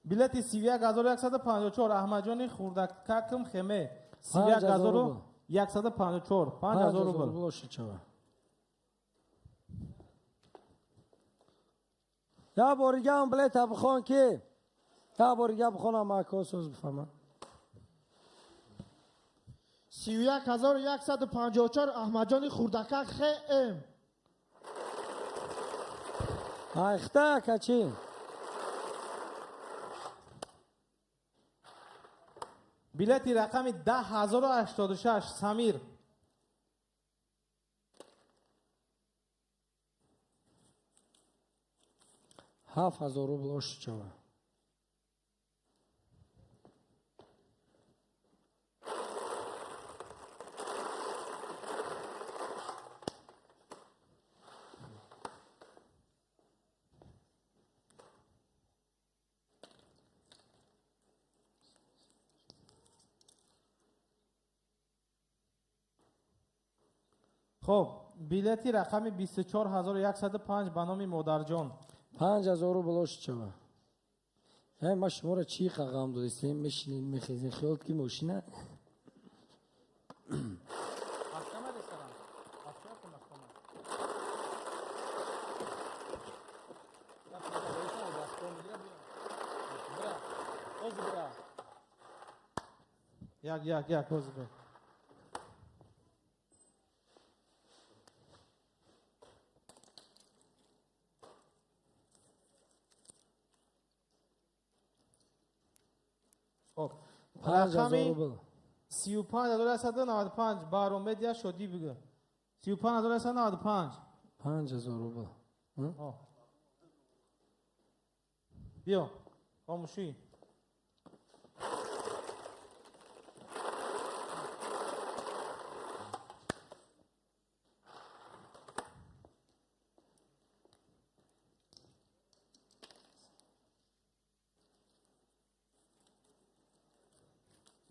Билети 31154 Аҳмадҷони Хурдакакм Хеме. 31154 5000 рубл. Я борига билета бихон ки. Я борига бихонам ака соз бифаҳмам. 31154 Аҳмадҷони Хурдакак ХМ. Айхта ака чи? Билети рақами 10086 Самир. 7000 рубл оши чава. Хоб, билети рақами 24105 ба номи Модарҷон. 5000 рубл оши чава. Ма шуморо чӣ қағам додистем, мешинед, мехезед, хиёлат ки мошина? Як, як, як, озбе. Рақами 35195 Баромедия шодӣ бигӯ. 35195. 5000 рубл. Биё, хомӯшӣ.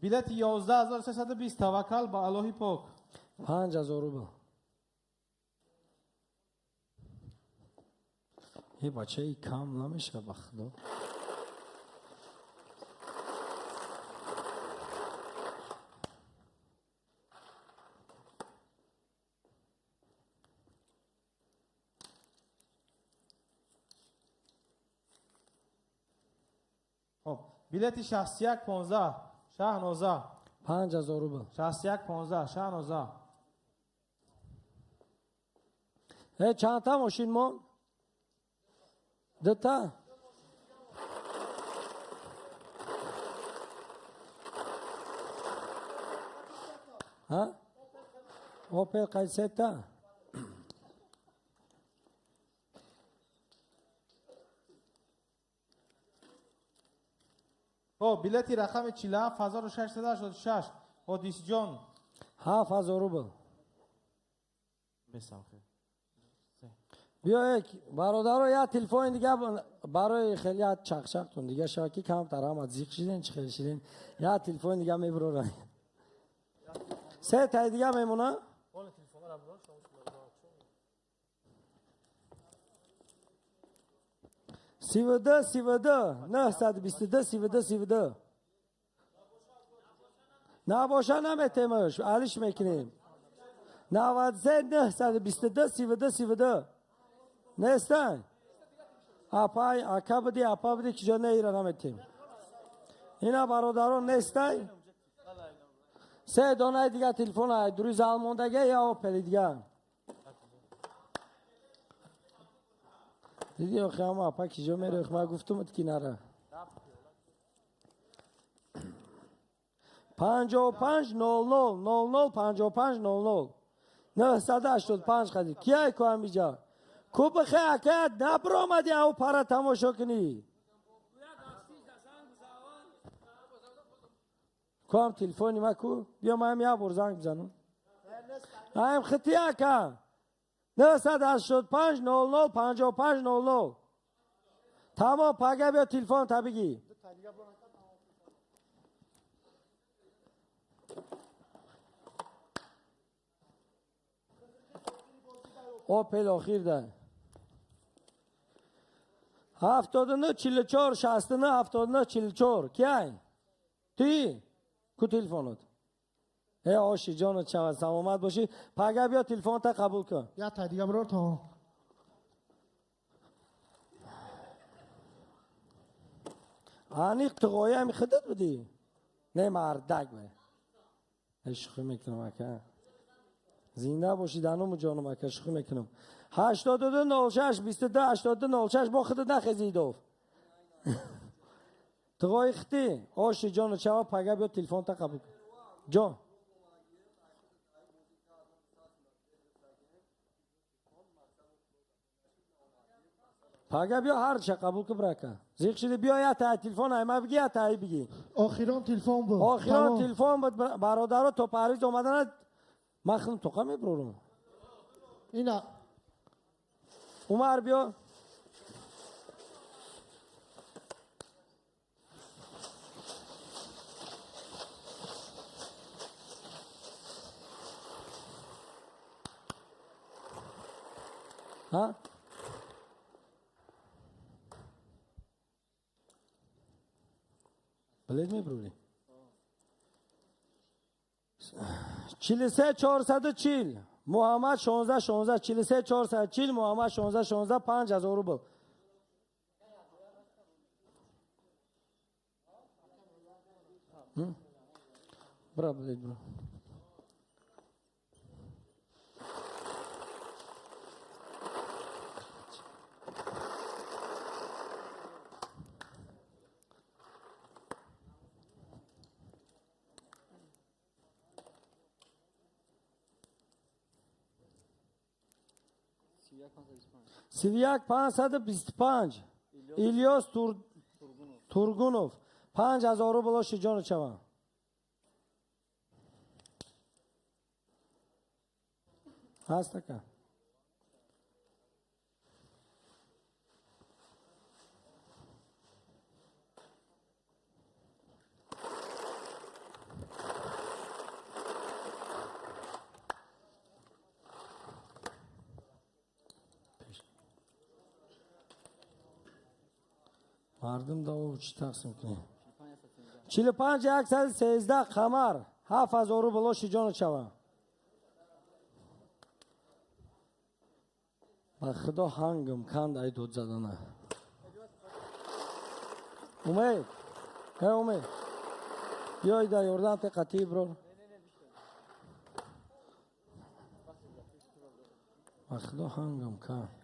Билети 11320 таваккал ба Аллоҳи пок. 5000 рубл. Е бачаи кам намеша ба худо. Хоб, билети 6115 Шаҳноза. 5000 рубл. 6115 Шаҳноза. Э чандта мошин монд? Дута? Ҳа? Опел қай сета? Хоб, билети рақами 47686 Ҳодисҷон. 7000 рубл. Месам хел. Биё бародаро, як телефони дига барои хеле як чақчақтон дига шава ки камтар ҳама зиқ шиден, чӣ хел шиден. Як телефони дига мебурорам. Се таи дига мемона? Сивд, сивд, 922, сивд, сивд. Набоша наметемаш, алиш мекунем. 93, 922, сивд, сивд. Нестан? Апай, ака биди, апа биди, ки ҷо неира наметем. Ина бародарон нестай? Се донаи дига телефон ай, дури залмондага я опели дига. Диди охи ама апа ки ҷо мерехт, ман гуфтумат ки нара. 55 00 00 55 00 985 қади. Кияй ку ҳамиҷа? Ку бихе ака набиромади ав пара тамошо кунӣ. Ку ҳам телефони ма ку? Биё ман як бор занг бизанам. Ам хити ака. 985 00 55 00. Тамом, пага биё телефон та бигӣ. Опел охир да. 79 44 69 79 44. Кияй? Ти? Ку телефонот? Э оши ҷонот шавад, саломат бошӣ. Пага биё телефонта қабул кун. Я та дига бирор то. Аниқ туғои ҳами худат будӣ? Не мардак бе. Э шӯхӣ мекунам ака. Зинда бошӣ даному ҷонум ака, шӯхӣ мекунам. 82 06 22 82 06 бо худат нахезидов. Туғои хити, оши ҷонот шава, пага биё телефонта қабул кун. Ҷон. Пага биё ҳарча қабул кун брака. Зиқ шиди биё я таи телефон ай ма бигӣ, я таи бигӣ. Охирон телефон буд. Охирон телефон буд бародаро, то Париз омаданат ман худам тоқа мебурорам. Ина. Умар биё. Ҳа? Билет мебурӣ? 43 440 Муҳаммад 16 16 43 440 Муҳаммад 16 16 5000 рубл. Бра, билет, бра. 31 525 Илёс Тургунов 5000 рубл оши ҷону чава. Ҳаст ака? Мардум да чӣ тақсим кунем? 45 113 Қамар 7000 рубл оши ҷону чава. Ба худо ҳангм канд ай дод задана. Умед, э Умед, биёй да ёрдам те қатӣ бро. Ба худо ҳангм канд.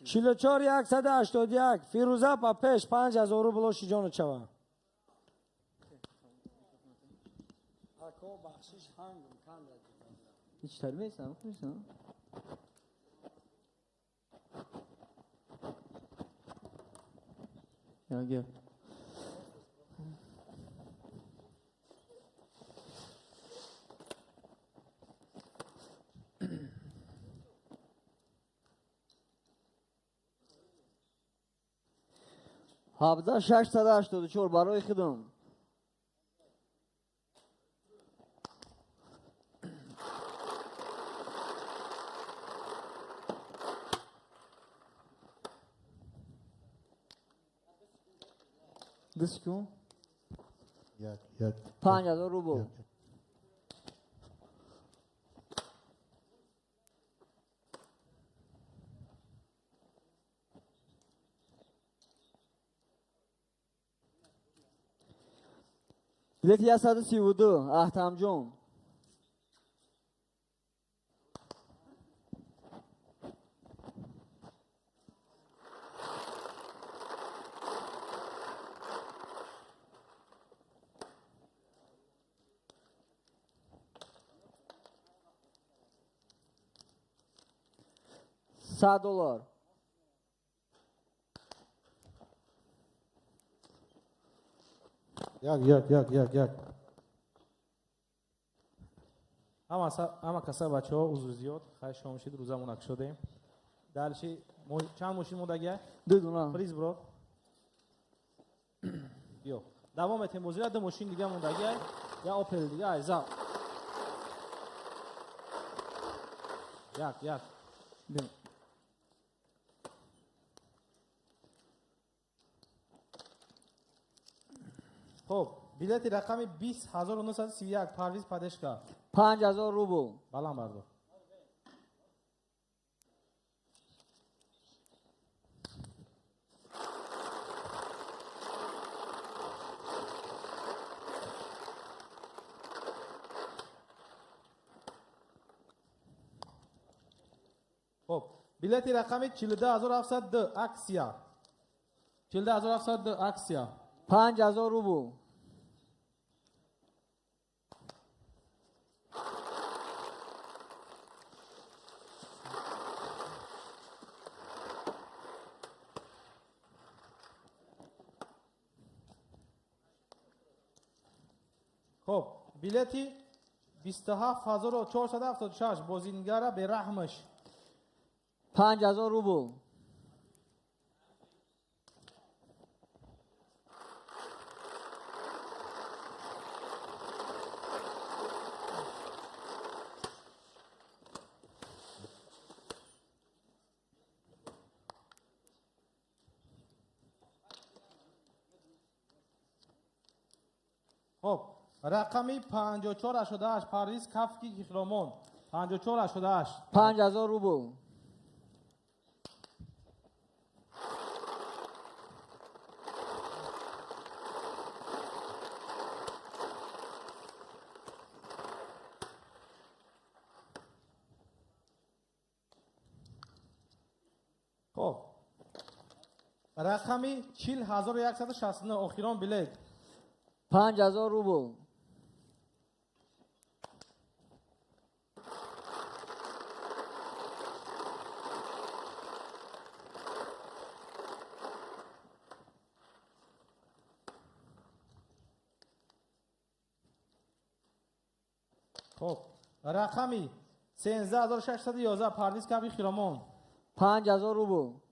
44 181 Фирӯза ба пеш 5000 рубл оши ҷону чава. Ако бахшиш ҳангм канд ай дод задана. Ҳеч тарбиясан, худишон. Я гел. Ҳабда 684 барои худам. Ду секунд. Як, як. 5000 рубл. Билети 132 Аҳтамҷон. $100. Як, як, як, як, як. Ҳама каса бачаҳо узр зиёд. Хайр шом шид, рӯзамон акшодем. Дальше чанд мошин мондагия? Ду дуна. Приз бро. Биё. Давом метем бозира, ду мошин дига мондагия. Я Opel дига, айза. Як, як. Биё. Хоб, билети рақами 20931 Парвиз Падешка. 5000 рубл. Баланд бардор. Хоб, билети рақами 42702 Аксия. 42702 Аксия. 5000 рубл. Хоб, билети 27476 бозингара бераҳмаш. 5000 рубл. Хоб, рақами 5488 Парвиз Кафки Хиромон. 5488. 5000 рубл. Хоб, рақами 40169 охирон билет. 5000 рубл. Хоб, рақами 13611 Парвиз Кафки Хиромон. 5000 рубл.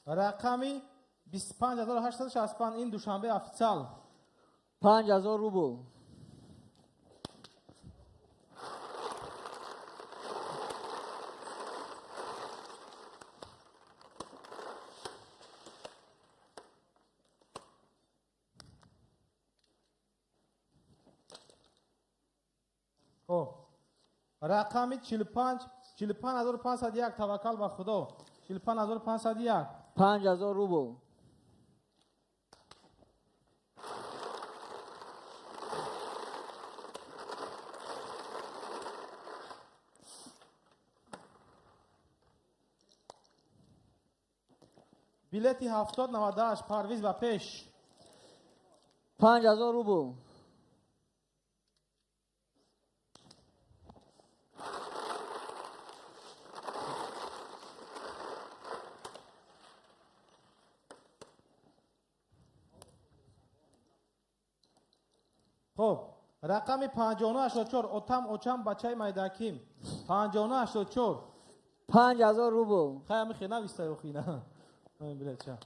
Рақами 25865 ин Душанбе официал. 5000 рубл. Хоб, рақами 45 45501 таваккал ба Худо. 45501. 5000 рубл. Билети 7098 Парвиз ба пеш. 5000 рубл. Хоб, рақами 5984 отам очам бачаи майдаким. 5984. 5000 рубл. Хай ами хена вистай охина. Билетча.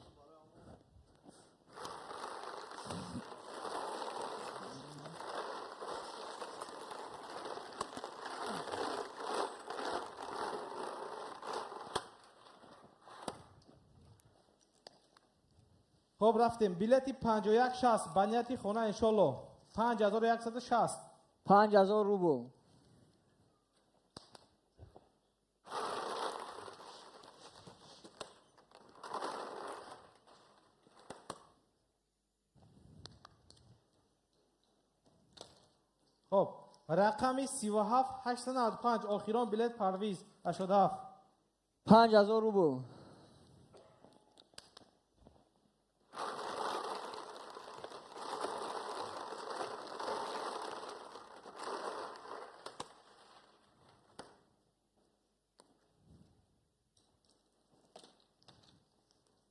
Хоб, рафтем. Билети 5160 ба нияти хона иншолло. 5160. 5000 рубл. Хоб, рақами 37895 охирон билет Парвиз 87. 5000 рубл.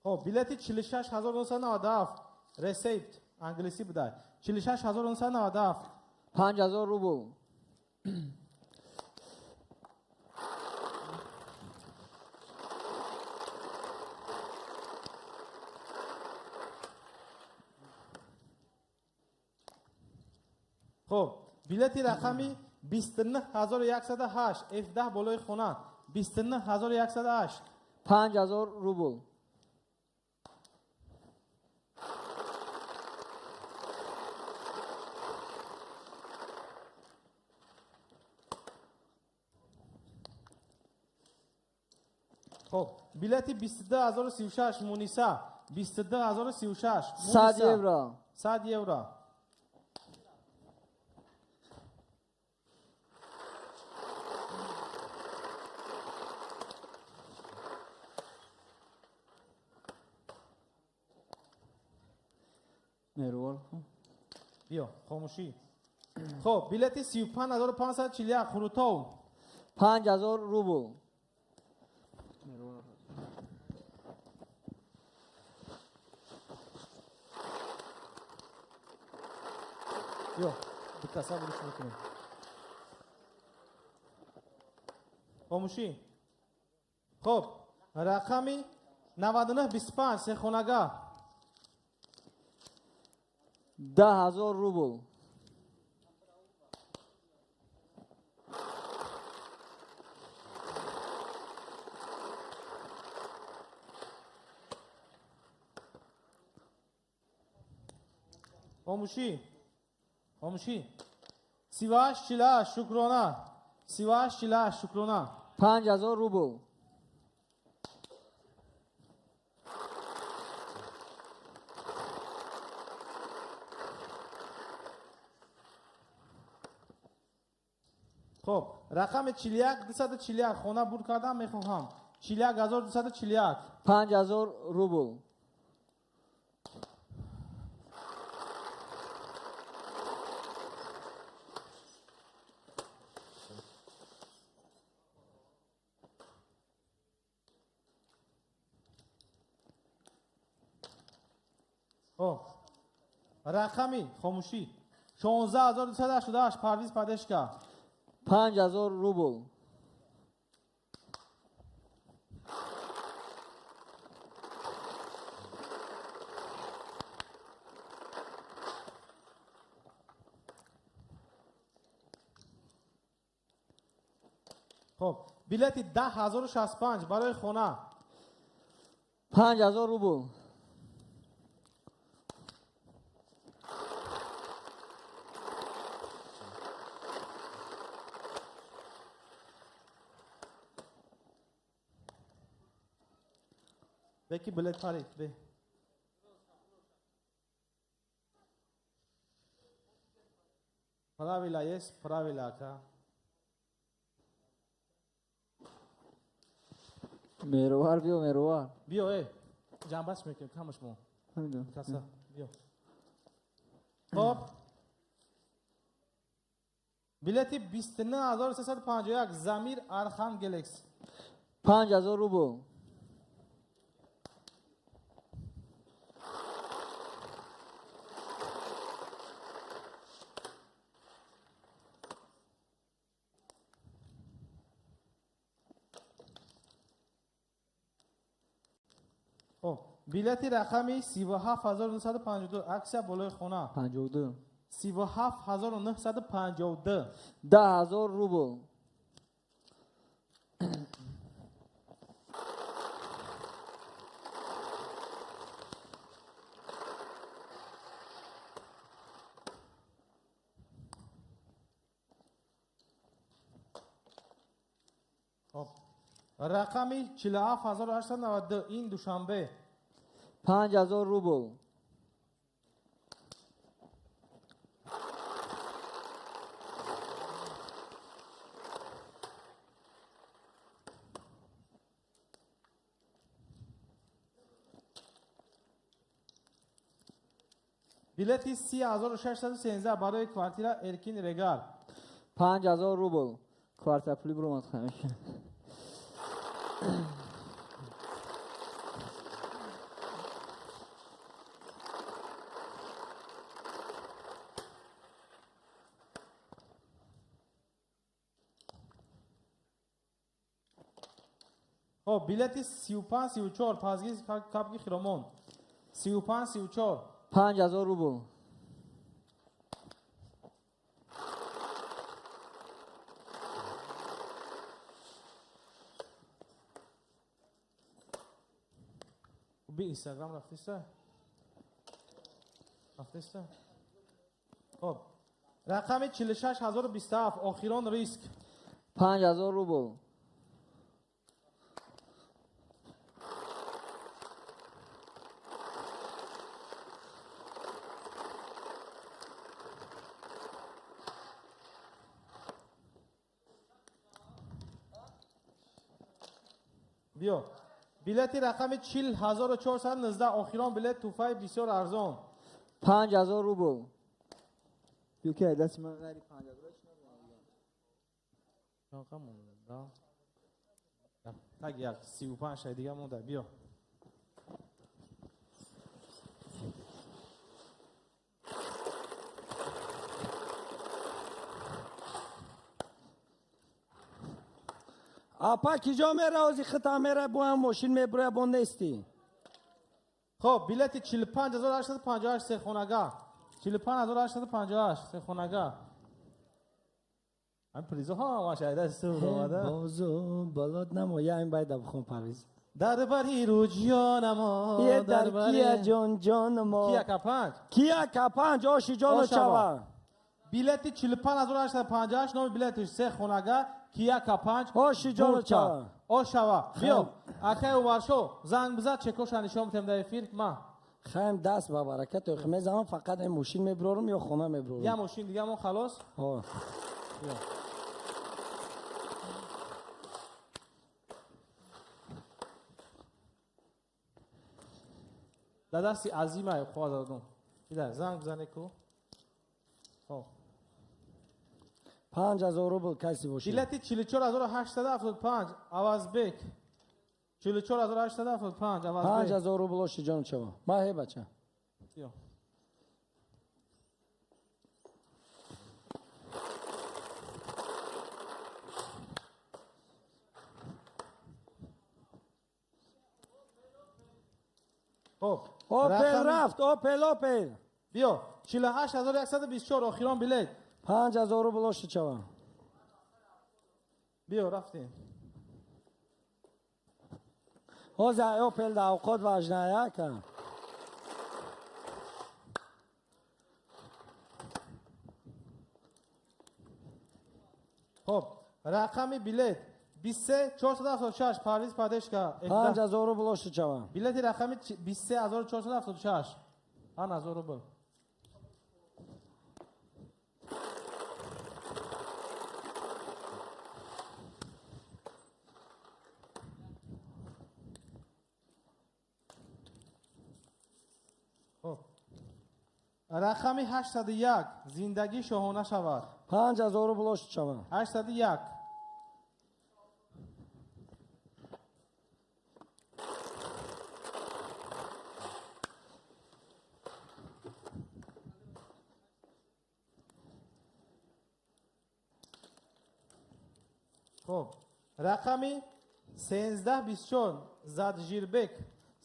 Хоб, билети 46997 ресепт англисӣ буда. 46997. 5000 рубл. Хоб, билети рақами 29108 F10 болои хона. 29108. 5000 рубл. Хоб, билети 22036 Муниса. 22036. 100 евро. 100 евро. Мервор. Биё, хомӯшӣ. Хоб, билети 35541 Хурутов. 5000 рубл. Биё, дикаса буруш мекунем. Хомӯшӣ. Хоб, рақами 9925 сехонага. 10000 рубл. Хомӯшӣ. Хомӯшӣ. 3848 шукрона. 3848 шукрона. 5000 рубл. Хоб, рақами 41241 хона бур кардан мехоҳам. 41241. 5000 рубл. Хоб, рақами хомӯшӣ 16288 Парвиз Падешка. 5000 рубл. Хоб, билети 10065 барои хона. 5000 рубл. Беки билет парид, бе. Правила есть, правила, ака. Меровар биё, Меровар. Биё, эй. Ҷамбаш мекунем, камаш мо. Каса, биё. Хоб. Билети 29351 Замир Архангелекс. 5000 рубл. Хоб, билети рақами 37952 аксия болои хона. 52. 37952. 10000 рубл. Хоб, рақами 47892 ин Душанбе. 5000 рубл. Билети 30613 барои квартира Эркин Регар. 5000 рубл. Квартира пули буромад ҳамеша. Хоб, билети 3534 Пазгиз Капги Хиромон. 3534. 5000 рубл. Би Инстаграм рафтиста? Рафтиста? Хоб. Рақами 46027 охирон риск. 5000 рубл. Биё. Билети рақами 40419 охирон билет туҳфаи бисёр арзон. 5000 рубл. Биё ки дасти ман ғайри 5000 Чанд монда? Да. Так як 35 шай дига монда. Биё. Апа киҷо меравози хита мера боям мошин мебуроя бо нести. Хоб, билети 45858 сехонага. 45858 сехонага. Ҳам призо ҳамаш айда сур омада. Бозу балод намо я ин байда бихон Парвиз. Дар бари рӯҷиёнамо Е дар кия ҷон ҷонмо. Кия К5. Кия К5 оши ҷону чава. Билети 45858 номи билетиш сехонага Кия К5. Оши ҷону чава. Ошава. Биё. Акай Умаршо занг бизад чекоша нишон метем дар эфир. Ма. Хаем даст ба баракат охи мезанам фақат ин мошин меброрум ё хона меброрум. Я мошин дига мо халос. Ҳо. Биё. Дар дасти азима хоҳад дида занг бизане ку. Хоб. 5000 рубл каси бошад. Билети 44875 Авазбек. 44875 Авазбек. 5000 рубл оши ҷон чава. Ма ҳе бача. Биё. Хоб. Опел рафт, Опел, Опел. Биё. 48124 охирон билет. 5000 рубл оши чава. Биё, рафтем. Ҳозир Опел да авқот важная ака. Хоб, рақами билет 23 476 Парвиз Падешка. 5000 рубл оши чава. Билети рақами 23476. 5000 рубл. Хоб. Рақами 801 зиндагӣ шоҳона шавад. 5000 рубл оши чава. 801. Хоб. Рақами 1324 Заджирбек.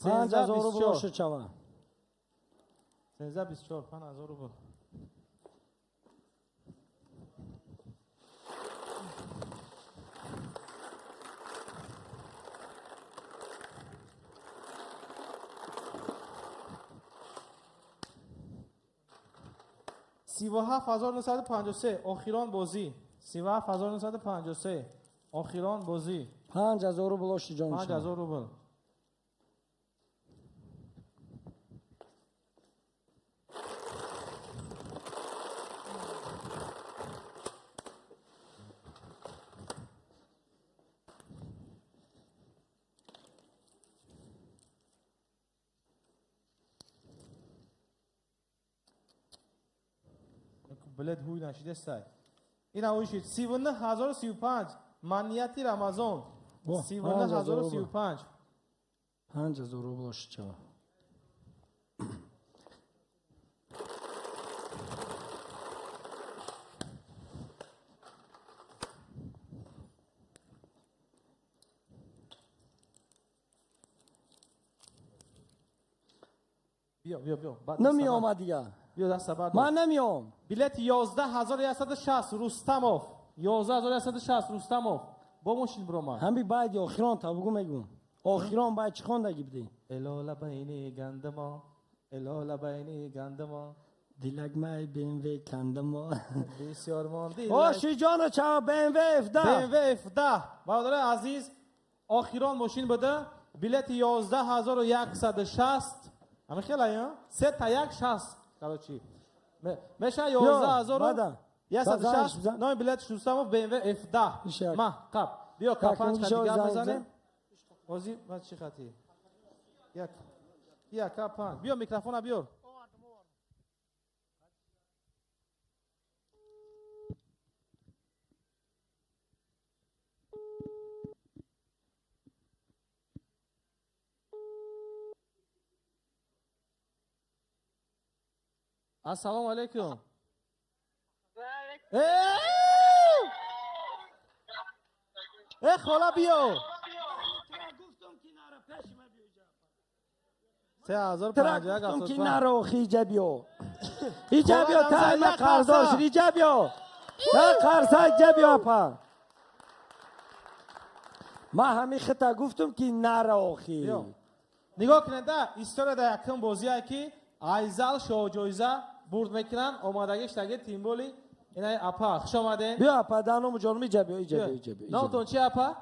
5000 рубл оши чава. 1324 5000 рубл. 37953 охирон бозӣ. 37953 охирон бозӣ. 5000 рубл оши ҷон. 5000 рубл. Билет ҳуй нашидестай. Ина ҳуй шид. 39035 манияти Рамазон. 39035. 5000 рубл оши чава. Биё, биё, биё. Намеомад дига. Биё даста бардор. Ман намеом. Билет 11160 Рустамов. 11160 Рустамов. Бо мошин биромад. Ҳами байди охирон та бугу мегум. Охирон бай чӣ хондаги будӣ? Элола байни гандама, элола байни гандама. Дилак май BMW кандама. Бисёр монди. Оши ҷоно чава BMW F10. BMW F10. Бародарои азиз, охирон мошин буда. Билети 11160. Ҳами хела ё? 3 та 1 60. Короче. Меша 11160. Номи билет Рустамов BMW F10. Ма, қаб. Биё капанч хати гап мезанем. Ози, ма чӣ хати? Як. Як капанч. Биё микрофона биёр. Ассалому алайкум. Э хола биё. 3051 гуфтум ки наро охи иҷа биё. Иҷа биё та ма қарздор шуд иҷа биё. Та қарза иҷа биё апа. Ма ҳами хита гуфтум ки наро охи. Нигоҳ кунед да, история да якум бозие ки Айзал шоҳҷоиза бурд мекунанд, омадагиш таги тимболи инай апа. Хуш омадед. Биё апа, да ному ҷонум иҷа биё, иҷа биё, иҷа биё. Номтон чи апа?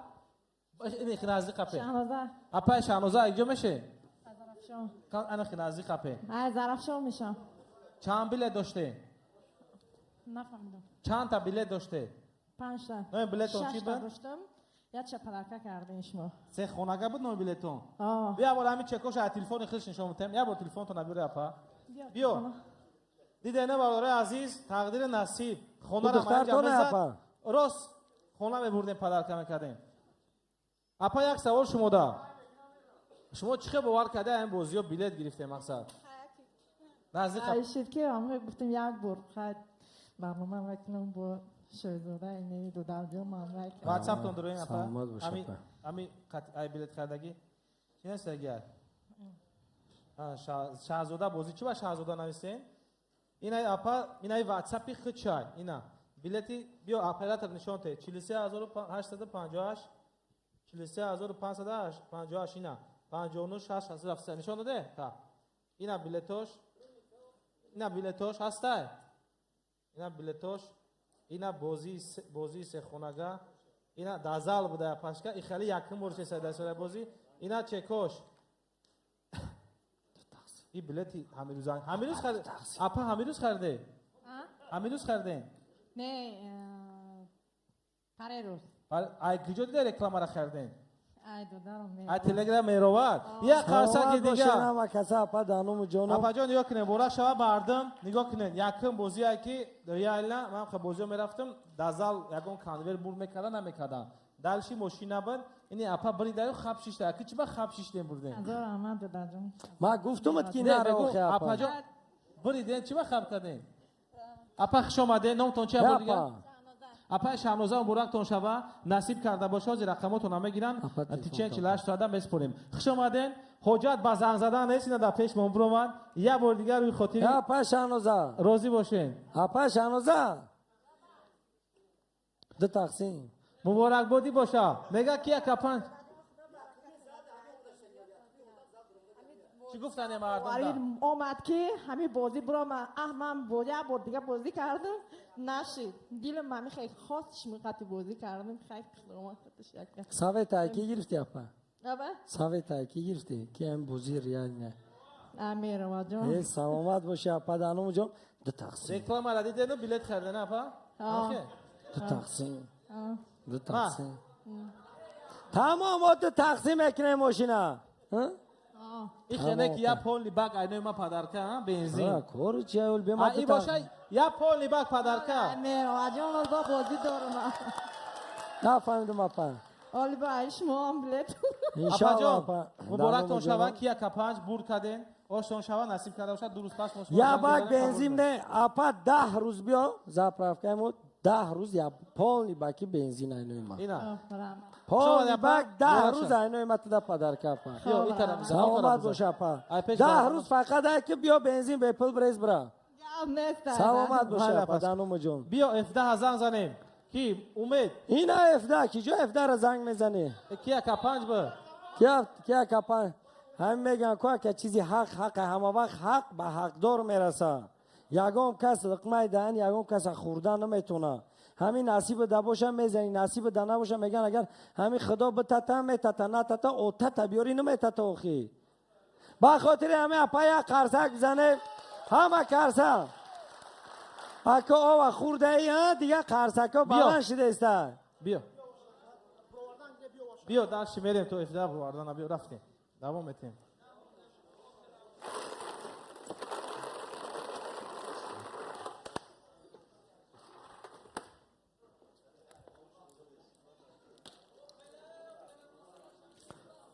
Ин наздик апе. Шаҳноза. Апа Шаҳноза иҷо меше? Зарафшон. Ана хи наздик апе. Ай Зарафшон мешам. Чанд билет доште? Нафаҳмидам. Чанд та билет доште? 5 та. Номи билетон чи буд? Доштам. Як ча подарка кардем шумо. Се хонага буд номи билетон? Бия бор ҳамин чекоша аз телефони худш нишон медиҳем. Як бор телефонтон набиёре апа. Биё. Диде не бародарои азиз, тақдири насиб. Хонаро мезад. Рост хона мебурдем, подарка мекардем. Апа як савол шумо да. Шумо чӣ хел бовар карда ин бозиё билет гирифтем мақсад? Наздик шид ки ҳамроҳ гуфтем як бор хай барнома мекунам бо шоҳзода ини дудалҷон мамлак. WhatsApp-тон дуроин апа. Саломат бош апа. Ами ай билет хардагӣ. Чӣ нест агар? Шаҳзода бозӣ чӣ ба шаҳзода нависем? Инай апа, инай WhatsApp-и худчай, ина. Билети биё оператор нишон те. 43858, 43558 ина. 59 673 нишон доде? Та. Ина билетош. Ина билетош ҳастай. Ина билетош. Ина бозии сехонага. Ина дазал буда пашка. И хали якум бор чеса дасора бозӣ. Ина чекош. И билети ҳамирӯзан. Ҳамирӯз харид. Апа ҳамирӯз хариде? Ҳамирӯз хариден? Не, парерӯз. Ай куҷо дида рекламара хариден? Ай додарам. Ай телеграм меровад. Як қарсаки дигар. Ҳама каса апа дануму ҷоном. Апаҷон нигоҳ кунед, бора шава мардум, нигоҳ кунед. Якум бозие ки реально ман ха бозиё мерафтам, дар зал ягон конвер бур мекарда намекардан. Дальше мошина буд, ини апа бридаю хаб шишта. Ки чиба хаб шиштем бурдем? Ҳазор раҳмат дадаҷон. Ма гуфтумат ки наро охи апа. Апаҷон бриден чиба хаб кардем? Апа хуш омадед, номтон чи апа дигар? Апаи Шаҳноза муборактон шава, насиб карда боша, ҳозир рақамотон мегиранд, тичен 48 соата меспорем. Хуш омаден, ҳоҷат ба занг задан нест, ина дар пешмон биромад. Як бори дигар рӯи хотири апа Шаҳноза. Розӣ бошен. Апа Шаҳноза. Ду тақсим. Муборакбодӣ боша. Мега ки яка панҷ. Чӣ гуфтане мардум? Омад ки ҳамин бозӣ биромад. Аҳ ман як бор дига бозӣ кардам, нашид. Дилам ҳамин хеле хост шмиқати бозӣ кардам, хеле худаш як. Совет ки гирифти апа? Аба? Совет ки гирифти? Ки ҳам бозӣ реально. Амирова ҷон. Э саломат боши апа дануму ҷон. Ду тақсим. Рекламара дидену билет харидана апа? Ду тақсим. Ду тақсим. Тамом, мо ду тақсим мекунем мошина. И хене ки я полный бак айнои ма подарка, бензин. Кору чи ул бема. И боша я полный бак подарка. Амирова ҷон, бо бозӣ дорам. Нафаҳмидум апа. Оли ба ай шумо билет. Иншалло апа. Муборактон шава ки яка панҷ бурд карден. Оштон шава насиб карда бошад, ду рӯз пас мо Я бак бензин не, апа 10 рӯз биё, заправкаи мо 10 рӯз я полный баки бензин айнои ма. Ина. Полный бак 10 рӯз айнои ма туда подарка апа. Саломат бош апа. 10 рӯз фақат ай ки биё бензин бепул брез бира. Саломат бош апа дануму ҷон. Биё F10 занг занем. Ки Умед. Ина F10 ки ҷо F10 ра занг мезанӣ? Ки яка панҷ ба? Ки яка панҷ? Ҳамин мегӯянд ку ака чизи ҳақ ҳақ ҳама вақт ҳақ ба ҳақдор мераса. Ягон кас луқмаи даҳан ягон каса хӯрдан наметавона. Ҳамин насиби да боша мезанӣ, насиби да набоша мегӯянд агар ҳамин худо битата метата, натата отата биёрӣ наметата охи. Ба хотири ҳамин апа як қарсак бизанем, ҳама қарса. Ака ова хӯрдаи дига қарсако баланд шидаиста. Биё. Биё дальше мерем то F10 бовардана биё рафтем. Давом метем.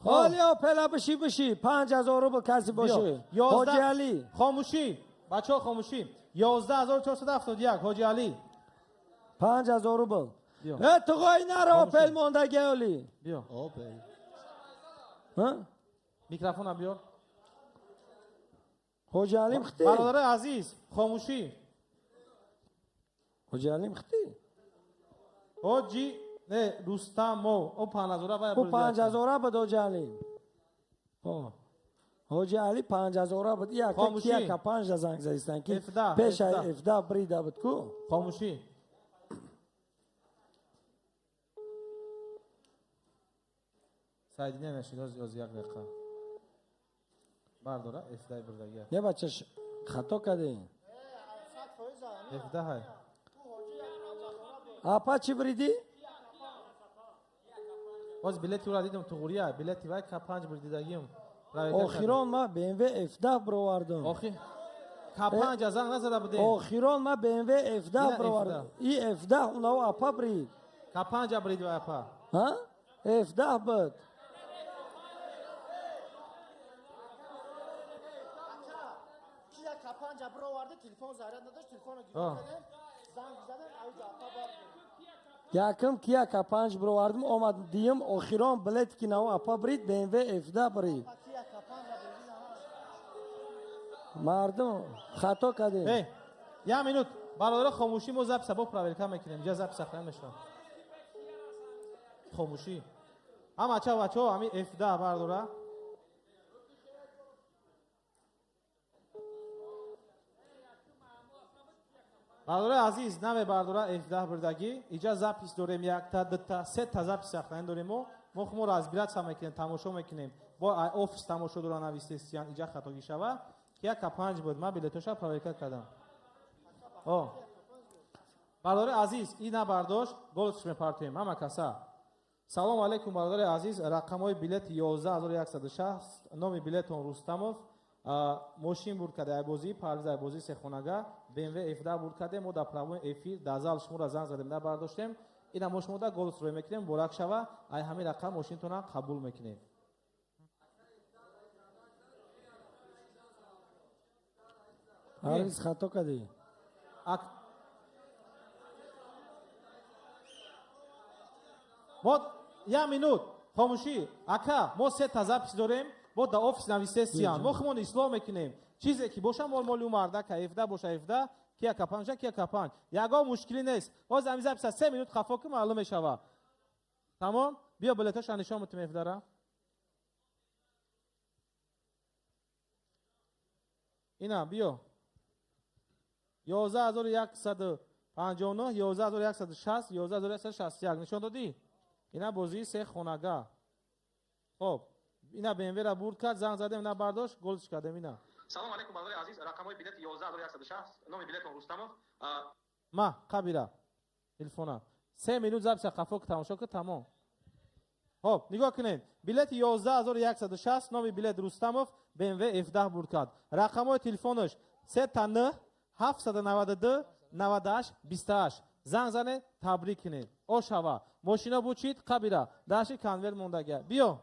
ҳоли опела биши биши 5000 рубл каси боши. Ҳоҷи Алӣ. Хомӯшӣ. Бачаҳо хомӯшӣ. 11471 Ҳоҷи Алӣ. 5000 рубл. Э туғой наро опел мондаги оли. Биё. Опел. Ҳа? Микрофона биёр. Ҳоҷи Алим хити. Бародарои азиз, хомӯшӣ. Ҳоҷи Алим хити. Ҳоҷи не Рустамов, о 5000 вай. О 5000 буд Ҳоҷи Алим. Ҳоҷи Али 5000 буд. Яка ки яка панҷ занг задистан ки пеша F10 брида буд ку. Хомӯшӣ. Сайдиня нашид ҳоз як дақиқа. Бардора F10 бурдагия. Не бача хато кардем. F10 ҳай. Апа чӣ бридӣ? Боз билети ӯра дидам туғурия, билети вай К5 бурдидагим. Охирон ма BMW F10 бировардам. Охи К5 занг назада будем. Охирон ма BMW F10 бировардам. И F10 унаво апа брид. К5 брид вай апа. Ҳа? F10 буд. Якм кия К5 бировардам, омад диюм охирон билет ки наво апа брид BMW F10 брид. Мардум хато кардем. Як минут. Бародаро, хомӯшӣ, мо записа бо проверка мекунем. Инҷа запис сохранен мешавад. Хомӯшӣ. Ҳама ча бачаҳо, ҳами F10 бардора. Бародарои азиз, намебардора F10 бурдагӣ. Иҷа запис дорем, якта, дута, сета запис сохранен дорем мо. Мо хумо разбираться мекунем, тамошо мекунем. Бо офис тамошо дора навистестиян, иҷа хатогӣ шава. Ки 1 5 буд, ман билетоша проверка кардам. О. Бародари азиз, ина бардошт, голосш мепартоем, ҳама каса. Салом алейкум, бародари азиз, рақамҳои билет 11160, номи билетон Рустамов, мошин бурд карда айбозии Парвиз, айбозии сехонага, BMW F10 бурд карде, мо дар прямой эфир дар зал шуморо занг задем, набардоштем. Ина мо шумо дар голос рӯй мекунем, муборак шава, ай ҳамин рақам мошинтонам қабул мекунем. Парвиз, хато кардӣ. Мо як минут хомӯшӣ, ака, мо сета запис дорем, мо дар офис нависестиян, мо хумон ислоҳ мекунем. Чизе ки боша, мол моли ӯ мардака, F10 боша F10, ки 1 5 боша, ки 1 5. Ягон мушкилӣ нест. Ҳозир ҳамин записа 3 минут хафо ки маълум мешава. Тамом? Биё билетоша нишон бутим F10-ра. Ина, биё. 11159, 11160, 11161 нишон додӣ? Ина бозии се хонага. Хоб, ина БМВ-ра бурд кард, занг задем, набардошт, голш кардем ина. Салом алейкум, бародари азиз, рақамҳои билет 11160, номи билетон Рустамов. Ма, қабира. Телефона. 3 минут записа қафо ки тамошо ки тамом. Хоб, нигоҳ кунед. Билети 11160, номи билет Рустамов, BMW F10 бурд кард. Рақамҳои телефонаш 3 9 792 98 28. Занг занед, табрик кунед. Ошава. Мошина бучид, қабира. Даши конверт мондага. Биё.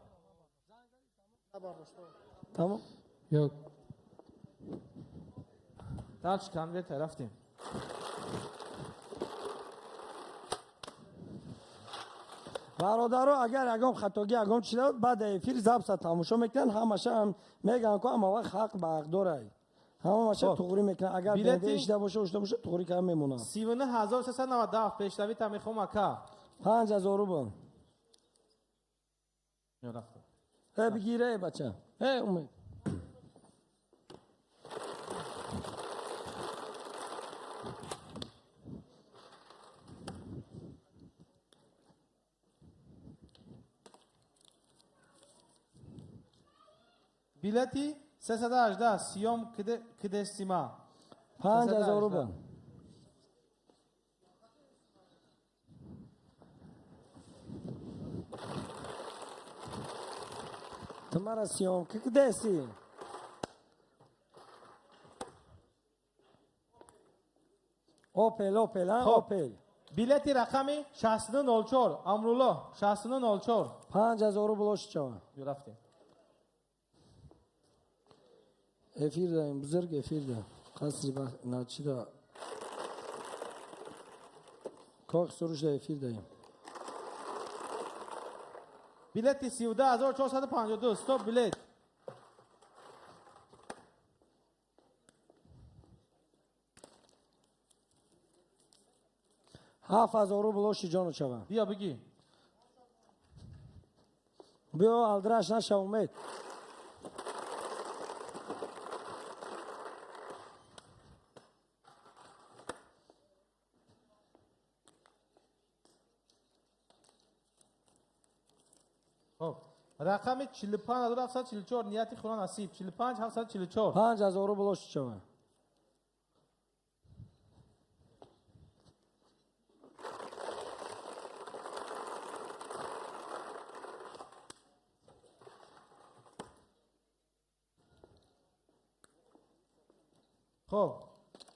Тамом. Yok. Дальше конверт рафтем. Бародаро, агар ягон хатогӣ, ягон чи набуд, баъд эфир записа тамошо мекунанд, ҳамаша ҳам мегӯянд, ку ҳама вақт ҳақ ба ҳақ дорай. Ҳамаша Хоб. туғрӣ мекунанд. Агар Билети- БМВ ишта боша, ушта боша, туғрӣ карда мемонанд. 39397 пешравита мехом, ака. 5000 рубл. Ё, рафтем. Э, бигир, э, бача. Э, Умед. Билети 318 сиём кидестима. 5000 рубл. Ту мара съёмка кидеси? Опел, Опел, а? Хоб. Опел. Билети рақами 6904 Амрулло 6904. 5000 рубл ошичава. Ё, рафтем. Эфир даем, бузург эфир да. Қасри ба начи да. Кох суруш да эфир даем. Билети 32452 стоп билет. 7000 рубл оши ҷону чава. Биё бигӣ. Биё, алдраш наша, Умед. Хоб. Рақами 45744 нияти худо насиб 45744. 5000 рубл оши чава. Хоб.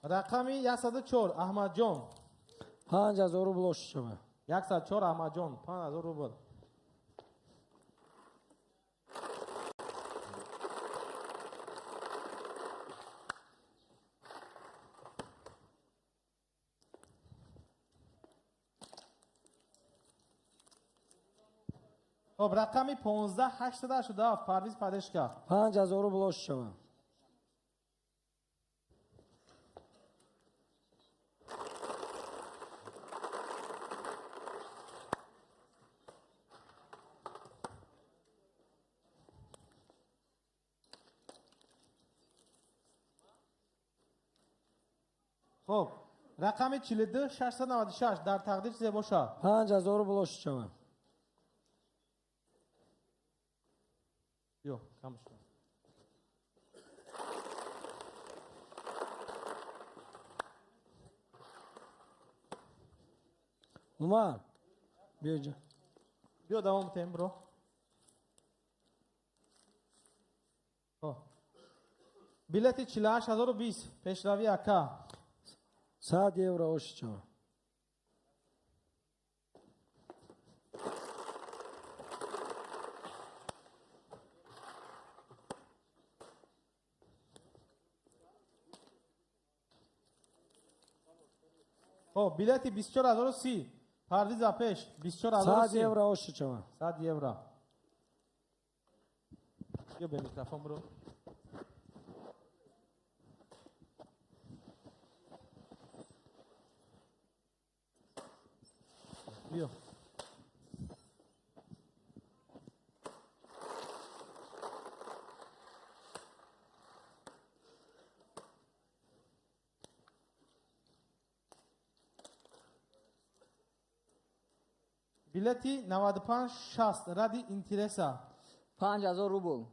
Рақами 104 Аҳмадҷон. 5000 рубл оши чава. 104 Аҳмадҷон 5000 рубл. Хоб, рақами 15887 Парвиз Падешка. 5000 рубл оши чава. Хоб, рақами 42 696 дар тақдир чизе бошад. 5000 рубл оши чава. Ё, кам шуд. Умар, биё ҷа. Биё давом тем, бро. Билети 48020 пешравӣ ака. 100 евро оши чава. Хоб, билети 24030 Парвиз апеш 24030. 100 евро оши чава. 100 евро. Биё бе микрофон, бро. Биё. Билети 9560 ради интереса. 5000 рубл.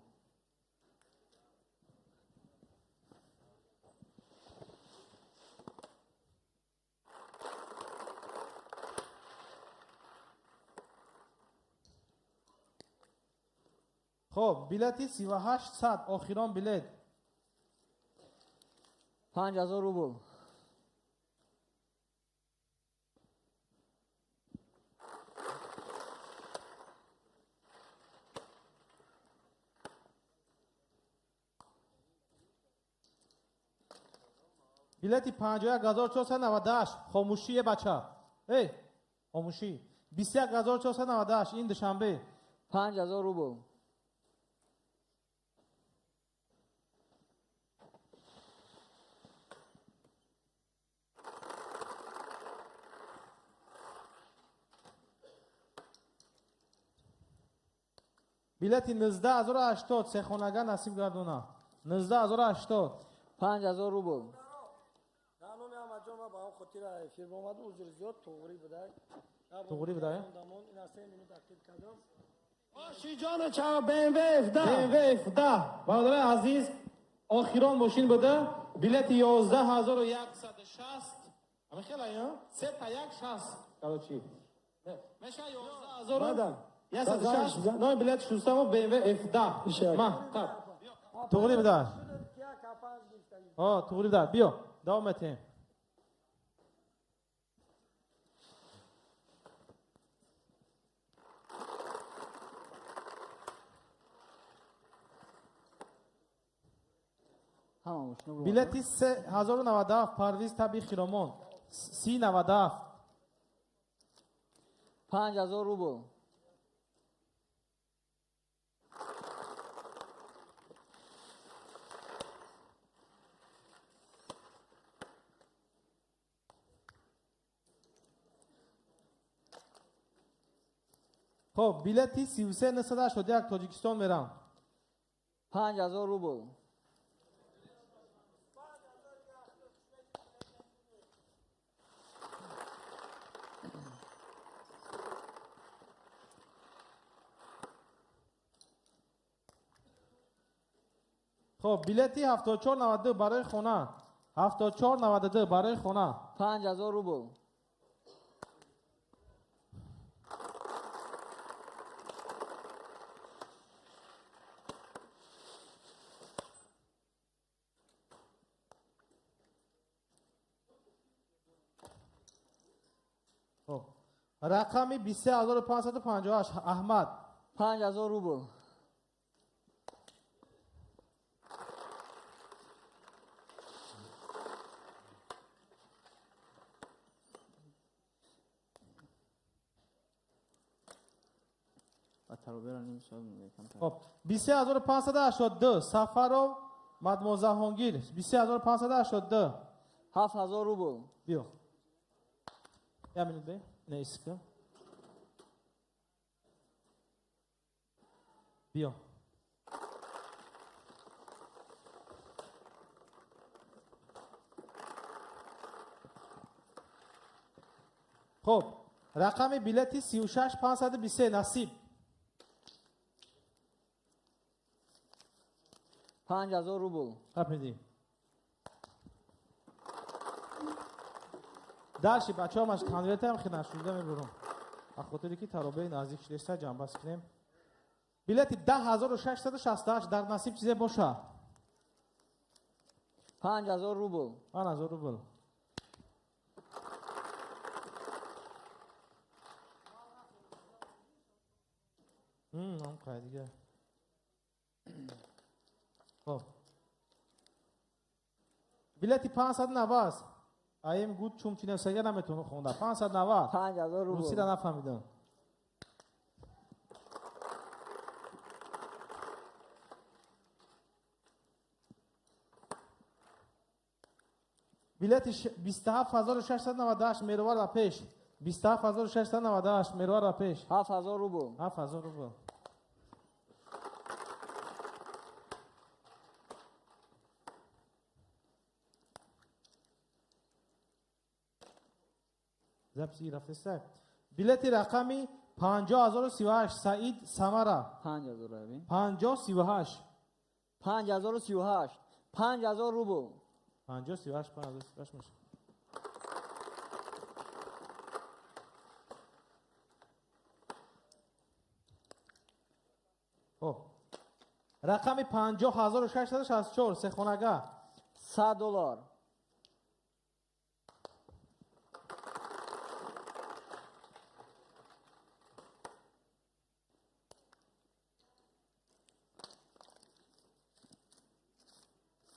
Хоб, билети 3800 охирон билет. 5000 рубл. Билети 51498 хомӯшие бача. Эй, хомӯшӣ. 21498 ин Душанбе. 5000 рубл. Билети 19080 сехонага насиб гардона. 19080. 5000 рубл. Эфир омадам, узр зиёд, туғри будай. Туғри будай? Ина 3 минут ақиб кардам. Ошиҷон чава BMW F10. BMW F10. Бародарони азиз, охирон мошин буда. Билети 11160. Ама хела ё? 3 та 1 60. Короче. Меша 11160. Ной билет шустамо BMW F10. Ма, так. Туғри будай. Туғри будай. Биё, давом метем. Билети 3097 Парвиз таби Хиромон. 3097. 5000 рубл. Хоб, билети 33981 Тоҷикистон мерам. 5000 рубл. Хоб, билети 7492 барои хона. 7492 барои хона. 5000 рубл. Хоб, рақами 23558 Аҳмад. 5000 рубл. Хоб, 23582 Сафаров Мадмозаҳонгир. 23582. 7000 рубл. Биё. Я минут бе. Не иска. Биё. Хуб, рақами билети 36523 насиб. 5000 рубл. Қапиди. Дальше бачаҳо маш конвертам хинашуда мебурам. А хотире ки таробаи наздик шудеста ҷамъбаст кунем. Билети 10668 дар насиб чизе боша. 5000 рубл. 5000 рубл. Ам қай дига. Хоб. Билети 590. Аем гуд чум чинасага наметавонам хонда. 590. 5000 рубл. Русиро нафаҳмидам. Билети 27698 меровар ва пеш. 27698 меровар ва пеш. 7000 рубл. 7000 рубл. Записи рафтеста. Билети рақами 50038 Саид Самара. 5000 рубл. 5038. 5038. 5000 рубл. 5038 5038 мешавад. Хоб. Рақами 50664 сехонага. 100 доллар.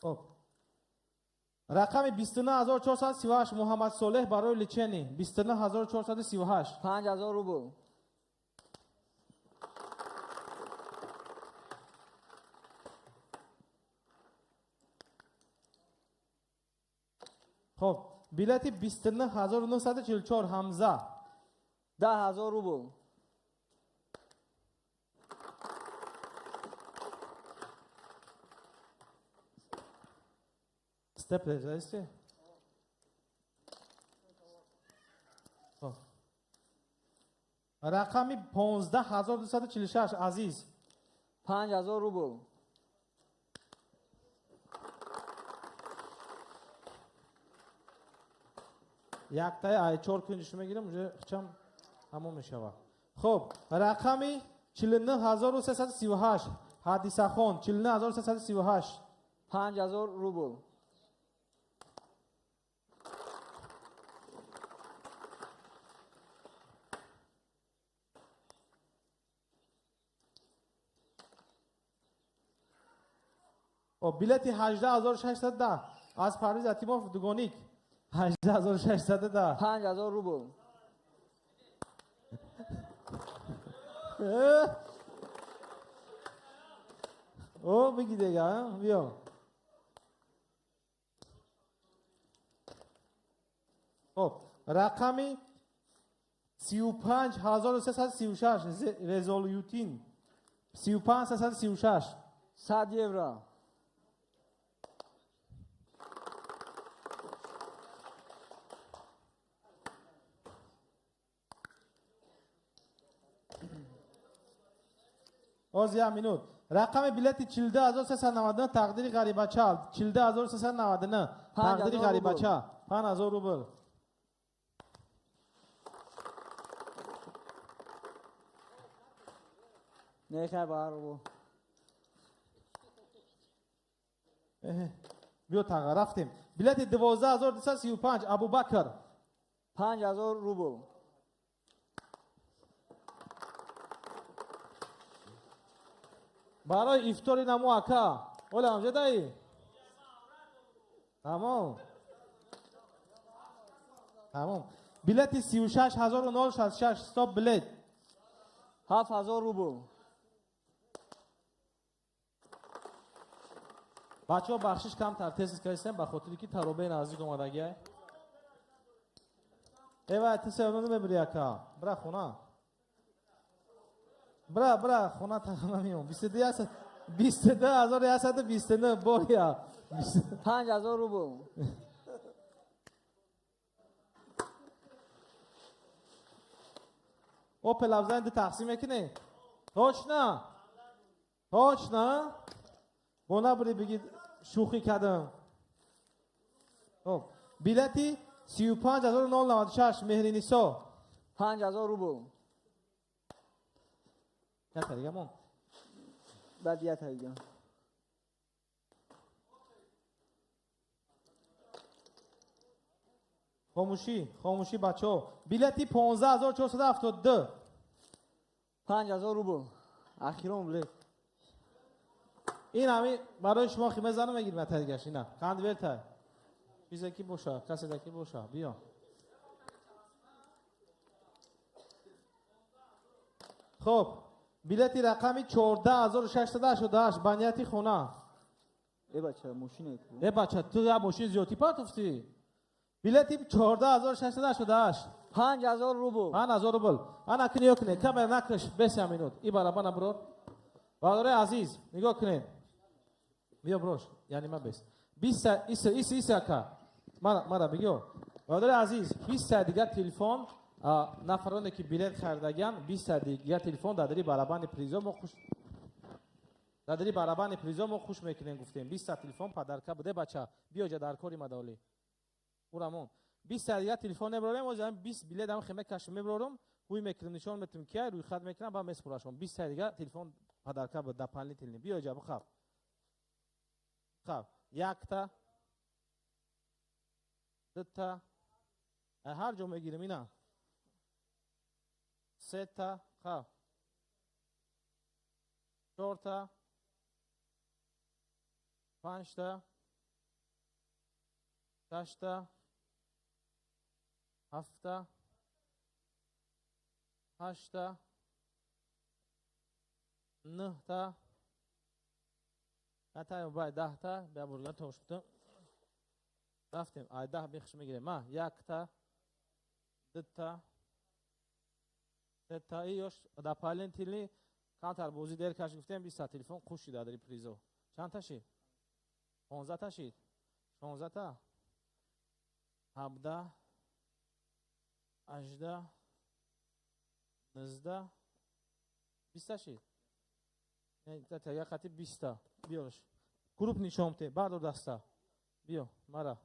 Хоб. Рақами 29438 Муҳаммад Солеҳ барои лечени. 29438. 5000 рубл. Хоб, билети 29944 Ҳамза. 10000 рубл. Степлер задисте? Хоб. Рақами 15246 Азиз. 5000 рубл. Яктаи ай чор кунҷиш мегирам, уже хчам ҳамон мешавад. Хоб, рақами 49338 Ҳадисахон 49338. 5000 рубл. О, билети 18610 аз Парвиз Атимов Дугоник. 18610. 5000 рубл. О, биги дига, биё. Хоб, рақами 35336 Резолютин. 35336. 100 евро. Оз як минут. Рақами билети 42399 тақдири ғарибача. 42399 тақдири ғарибача. 5000 рубл. Не хабар рубл. Биё таға рафтем. Билети 12235 Абубакр. 5000 рубл. Барои ифтори намо ака. Ола амҷадаи? Тамом. Тамом. Билети 36066 стоп билет. 7000 рубл. Бачаҳо бахшиш камтар тез кардем ба хотири ки таробаи наздик омадагиай. Эва ту севно мебири ака. Бира хона. Бра, бра, хона тахона меом. 22129 бория. 5000 рубл. Опел абзани ду тақсим мекунем. Точно? Точно? Бо набури бигид шӯхӣ кардам. Хоб, билети 35096 Меҳринисо. 5000 рубл. Якта дига мон. Баъд якта дига. Хомӯшӣ, хомӯшӣ бачаҳо. Билети 15472. 5000 рубл. Ахирон билет. Ин ҳами барои шумо хима занам мегирим якта дигаш ина. Конверта. Чизе ки боша, касе ки боша, биё. Хоб, билети рақами 14688 ба нияти хона. Э бача, мошина ку. Э бача, ту як мошин зиёдтӣ партофтӣ. Билети 14688. 5000 рубл. 5000 рубл. Ана ки нигоҳ кунед, камера накаш, беса минут. И барабана бирор. Бародарои азиз, нигоҳ кунед. Биё брош, яъне ма бес. 20 иса иса иса ака. Мара мара бигё. Бародарои азиз, 20 дигар телефон нафароне ки билет харидагиан, 20 дигар телефон дар дари барабани призо мо хуш дар дари барабани призо мо хуш мекунем гуфтем. 20 телефон падарка буде бача. Биё ҷа дар кори мадоли. Урамон. 20 дигар телефон мебарорем, оз ҳам 20 билет ҳам хема каш мебарорам, ҳуй мекунем, нишон метем ки рӯйхат мекунам, ба меспурашон. 20 дигар телефон падарка буд дополнительный. Биё ҷа бихаб. Хаб, якта, дута, ҳар ҷо мегирем ина. Сета, хаб. Чорта, панҷта, шашта, ҳафта, ҳашта, нӯҳта, ата бай 10та, бия бурга тошта. Рафтем, ай 10 бихш мегирем. Ма, якта, дута, сета, и ёш дополнительный камтар бозӣ дер каш гуфтем, 20 телефон қуш шида дари призо. Чанд та шид? 15 та шид? 16 та? 17, 18, 19, 20 та шид? Не, я қати 20 та. Биёш. Групп нишон бите, бардор даста. Биё, мара.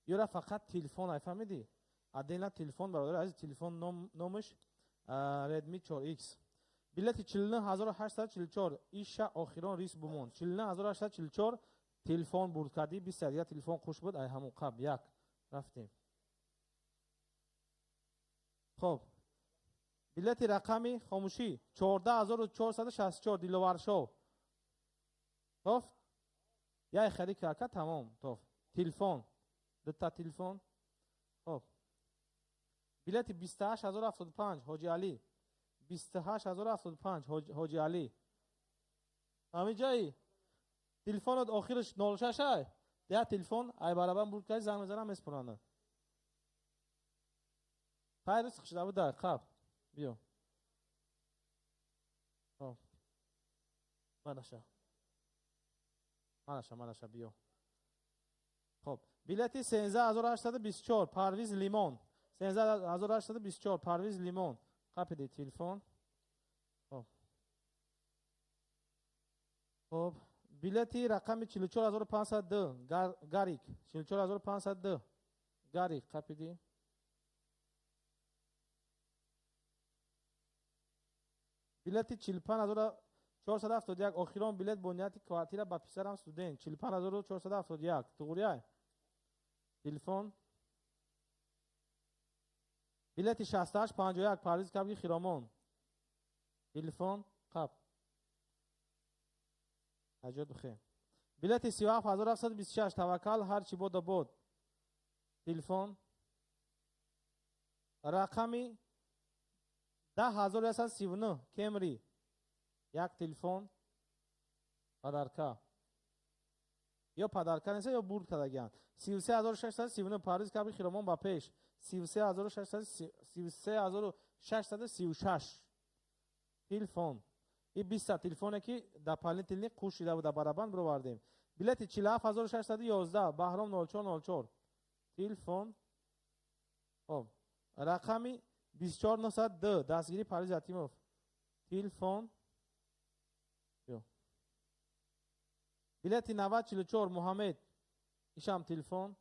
Ёра фақат телефон ай фаҳмидӣ? Отдельно телефон бародар, азиз телефон номаш Redmi 4X. Билети 49844 иша охирон рис бумон. 49844 телефон бурд кардӣ, 20 дигар телефон хуш буд, ай ҳамон қаб як рафтем. Хоб, билети рақами хомӯшӣ 14464 Диловаршо. Тоф, яй хари кака тамом. Тоф, телефон, дута телефон. Хоб, билети 28075 Ҳоҷи Алӣ. 28075 Ҳоҷи Алӣ. Ҳамин ҷои телефонот охираш 06 ай. Я телефон ай барабан бурд кардӣ, занг мезанам меспуранда. Хайр, ризқ шуда буда, қаб. Биё. Хоб. Манаша. Манаша, манаша, биё. Хоб, билети 13824 Парвиз Лимон. 13824 Парвиз Лимон. Қапиди телефон. Хоб. Хоб, билети рақами 44502 Гарик. 44502 Гарик қапиди. Билети 45471 охирон билет бо нияти квартира ба писарам студент. 45471 туғрияй. Телефон. Билети 6851 Парвиз Кабги Хиромон. Телефон қаб. Аҷод бихе. Билети 37726 Таваккал ҳар чӣ бодо бод. Телефон. Рақами 10139 Кемри. Як телефон. Падарка. Ё падарка нест, ё бурд кардагианд. 33639 Парвиз Кабги Хиромон ба пеш. 33636 телефон. И 20 телефоне ки дополнительный қуш шида буда барабан бировардем. Билети 47611 Баҳром 0404 телефон. Хоб, рақами 24902 дастгири Парвиз Ятимов. Телефон. Биё. Билети 9044 Муҳаммед. Ишам телефон.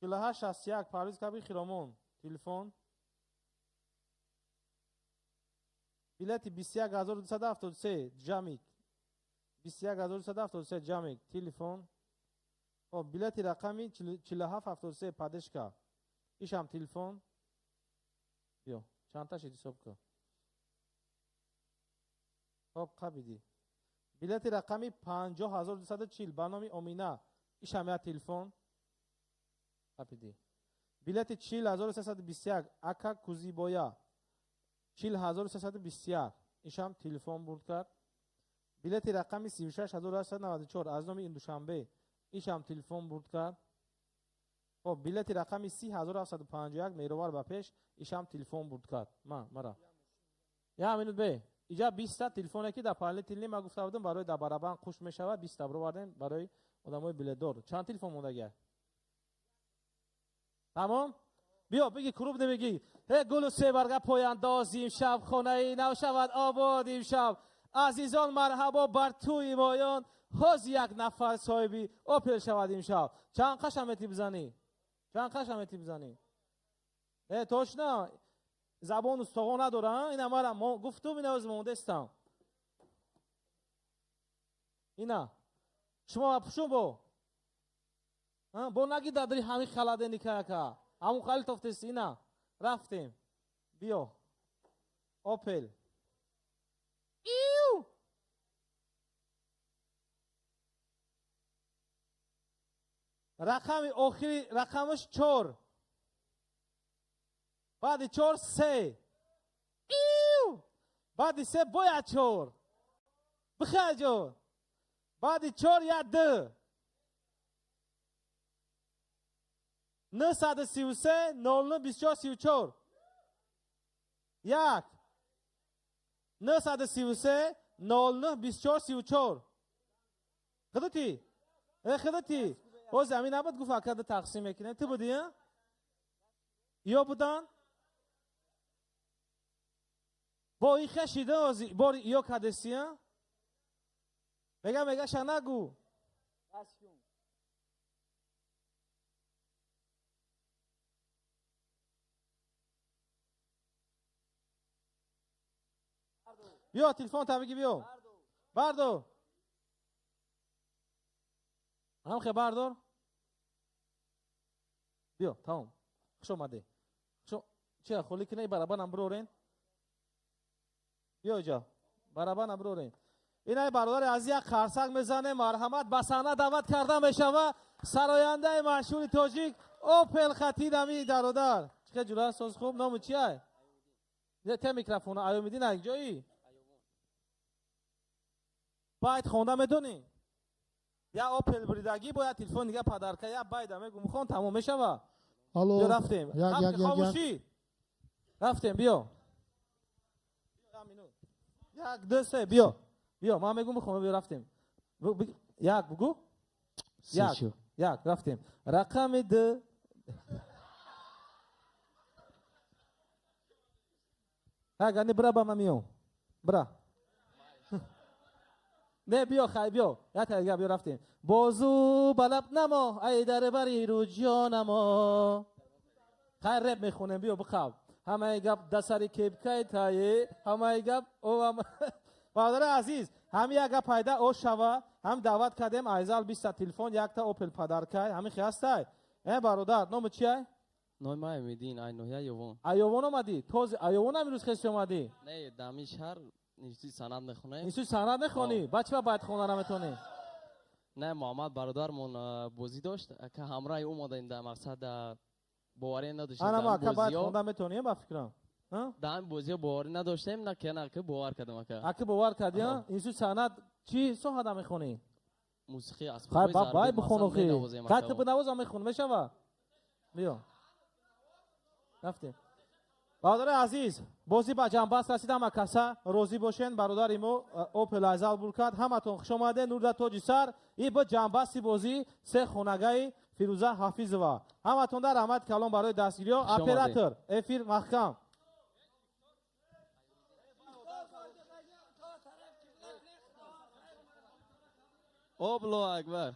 4861 Парвиз Кабир Хиромон. Телефон. Билети 21273 Ҷамик. 21273 Ҷамик. Телефон. Хоб, билети рақами 4773 Падешка. Ишам телефон. Биё, чандта шид ҳисоб кун. Хоб, қабидӣ. Билети рақами 50240 ба номи Омина. Ишам як телефон. Қабидӣ. Билети 40321 Ака Кузибоя. 40321 ишам телефон бурд кард. Билети рақами 36894 аз номи Душанбе. Ишам телефон бурд кард. Хоб, билети рақами 30751 Меҳровар ба пеш. Ишам телефон бурд кард. Ма, мара. Я минут бе. Иҷа 20 та телефоне ки дар панели тилни ма гуфта будам барои дар барабан қуш мешавад, 20 та бировардем барои одамои билетдор. Чанд телефон мондагия? Тамом? Биё, биги клуб намеги. Э гулу себарга пояндоз имшаб, хонаи нав шавад обод имшаб. Азизон марҳабо бар тӯи моён, ҳоз як нафар соҳиби Опел шавад имшаб. Чанд қашам мети бизанӣ? Чанд қашам мети бизанӣ? Э точно забон устог'он надора, ина мара гуфтум, ина оз мондестам. Ина шумо пушум бо. Бо наги дадри ҳами халадени карака. Ҳамун хали тофтест ина. Рафтем. Биё. Опел. Иу! Рақами охири рақамаш 4. Баъди 4 3. Иу! Баъди 3 бояд 4. Бихай ҷон. Баъди 4 1 2. 933 09 24 34. 1 933 09 24 34. Худати? Э худати? Оз амин набуд гуфт акада тақсим мекунем. Ту будӣ, а? Ё будан? Бо ин хешида ози бори ё кадеси, а? Мега мега ша нагу. Биё телефон та бигӣ биё. Бардор. Ҳамхе бардор. Биё, тамом. Хуш омадӣ. Чи холи кине барабанам бирорен. Биё иҷа. Барабанам бирорен. Инай бародари азиз як қарсак мезанем, марҳамат ба саҳна даъват карда мешава сарояндаи машҳури тоҷик Опел Хатид ами бародар. Чӣ хел ҷура соз хуб, ному чиай? Те микрофона Аюмиддин ак ҷои? Байт хонда медонӣ? Я Опел бридагӣ бояд телефон дига падарка, я байда мегум хон тамом мешава. Алло. Биё рафтем. Як, як, як, Хомӯшӣ. Рафтем, биё. 1 2 3 биё. Биё, ман мегум бихонам, биё рафтем. Як бугу? Як. Як, рафтем. Рақами 2. Ага, не бра ба ман миём. Бра. Не, биё, хай, биё. Як дига биё рафтем. Бозу ба лаб намо, ай дар бари рӯ ҷонамо. Хай реп мехонем, биё бихав. Ҳамаи гап да сари кепкаи тае, ҳамаи гап овам. Бародари азиз, ҳами як гап пайда о шава, ҳам даъват кардем айзал 20 та телефон, якта Опел падаркай, ҳами хи ҳастай? Э бародар, номи чиай? Номи ман Аюмиддин, ай ноҳияи Ёвон. Айёвон омадӣ? Този Айёвон ҳам имрӯз хеси омадӣ? Не, дар ҳамин шаҳр институти санъат мехонем. Институти санъат мехонӣ? Баъд чӣ ба байт хонда наметонӣ? Не, Муҳаммад бародармон бозӣ дошт, ака ҳамроҳи ӯ омадем дар мақсад боварӣ надоштем. Ана ма ака байт хонда метонӣ ба фикрам? Дар ҳамин бозиҳо боварӣ надоштем, на ки на ака бовар кардам ака. Ака бовар кардӣ, а? Институти санъат чӣ соҳада мехонӣ? Мусиқӣ, асбобҳои Хай, зарбӣ, бай бихонухӣ. масалан, менавозем Хай, ака. ту бинавозам мехонӣ, мешава? Биё. Рафтем. Бародари азиз, бозӣ ба ҷанбаст расид, ҳама каса розӣ бошен. Бародари мо Опел айзал бур кард. Ҳаматон хуш омадед. Нурда тоҷи сар. И бо ҷанбасти бозӣ се хонагаи Фирӯза Ҳафизова. Ҳаматонда раҳмати калон барои дастгириҳо. Оператор, эфир маҳкам. Аллоҳу акбар.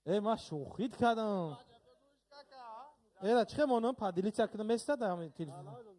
Э, ман шӯхит кардам. Эра, чӣ хел монам? Поделиться кунам, местад ҳамин телефон.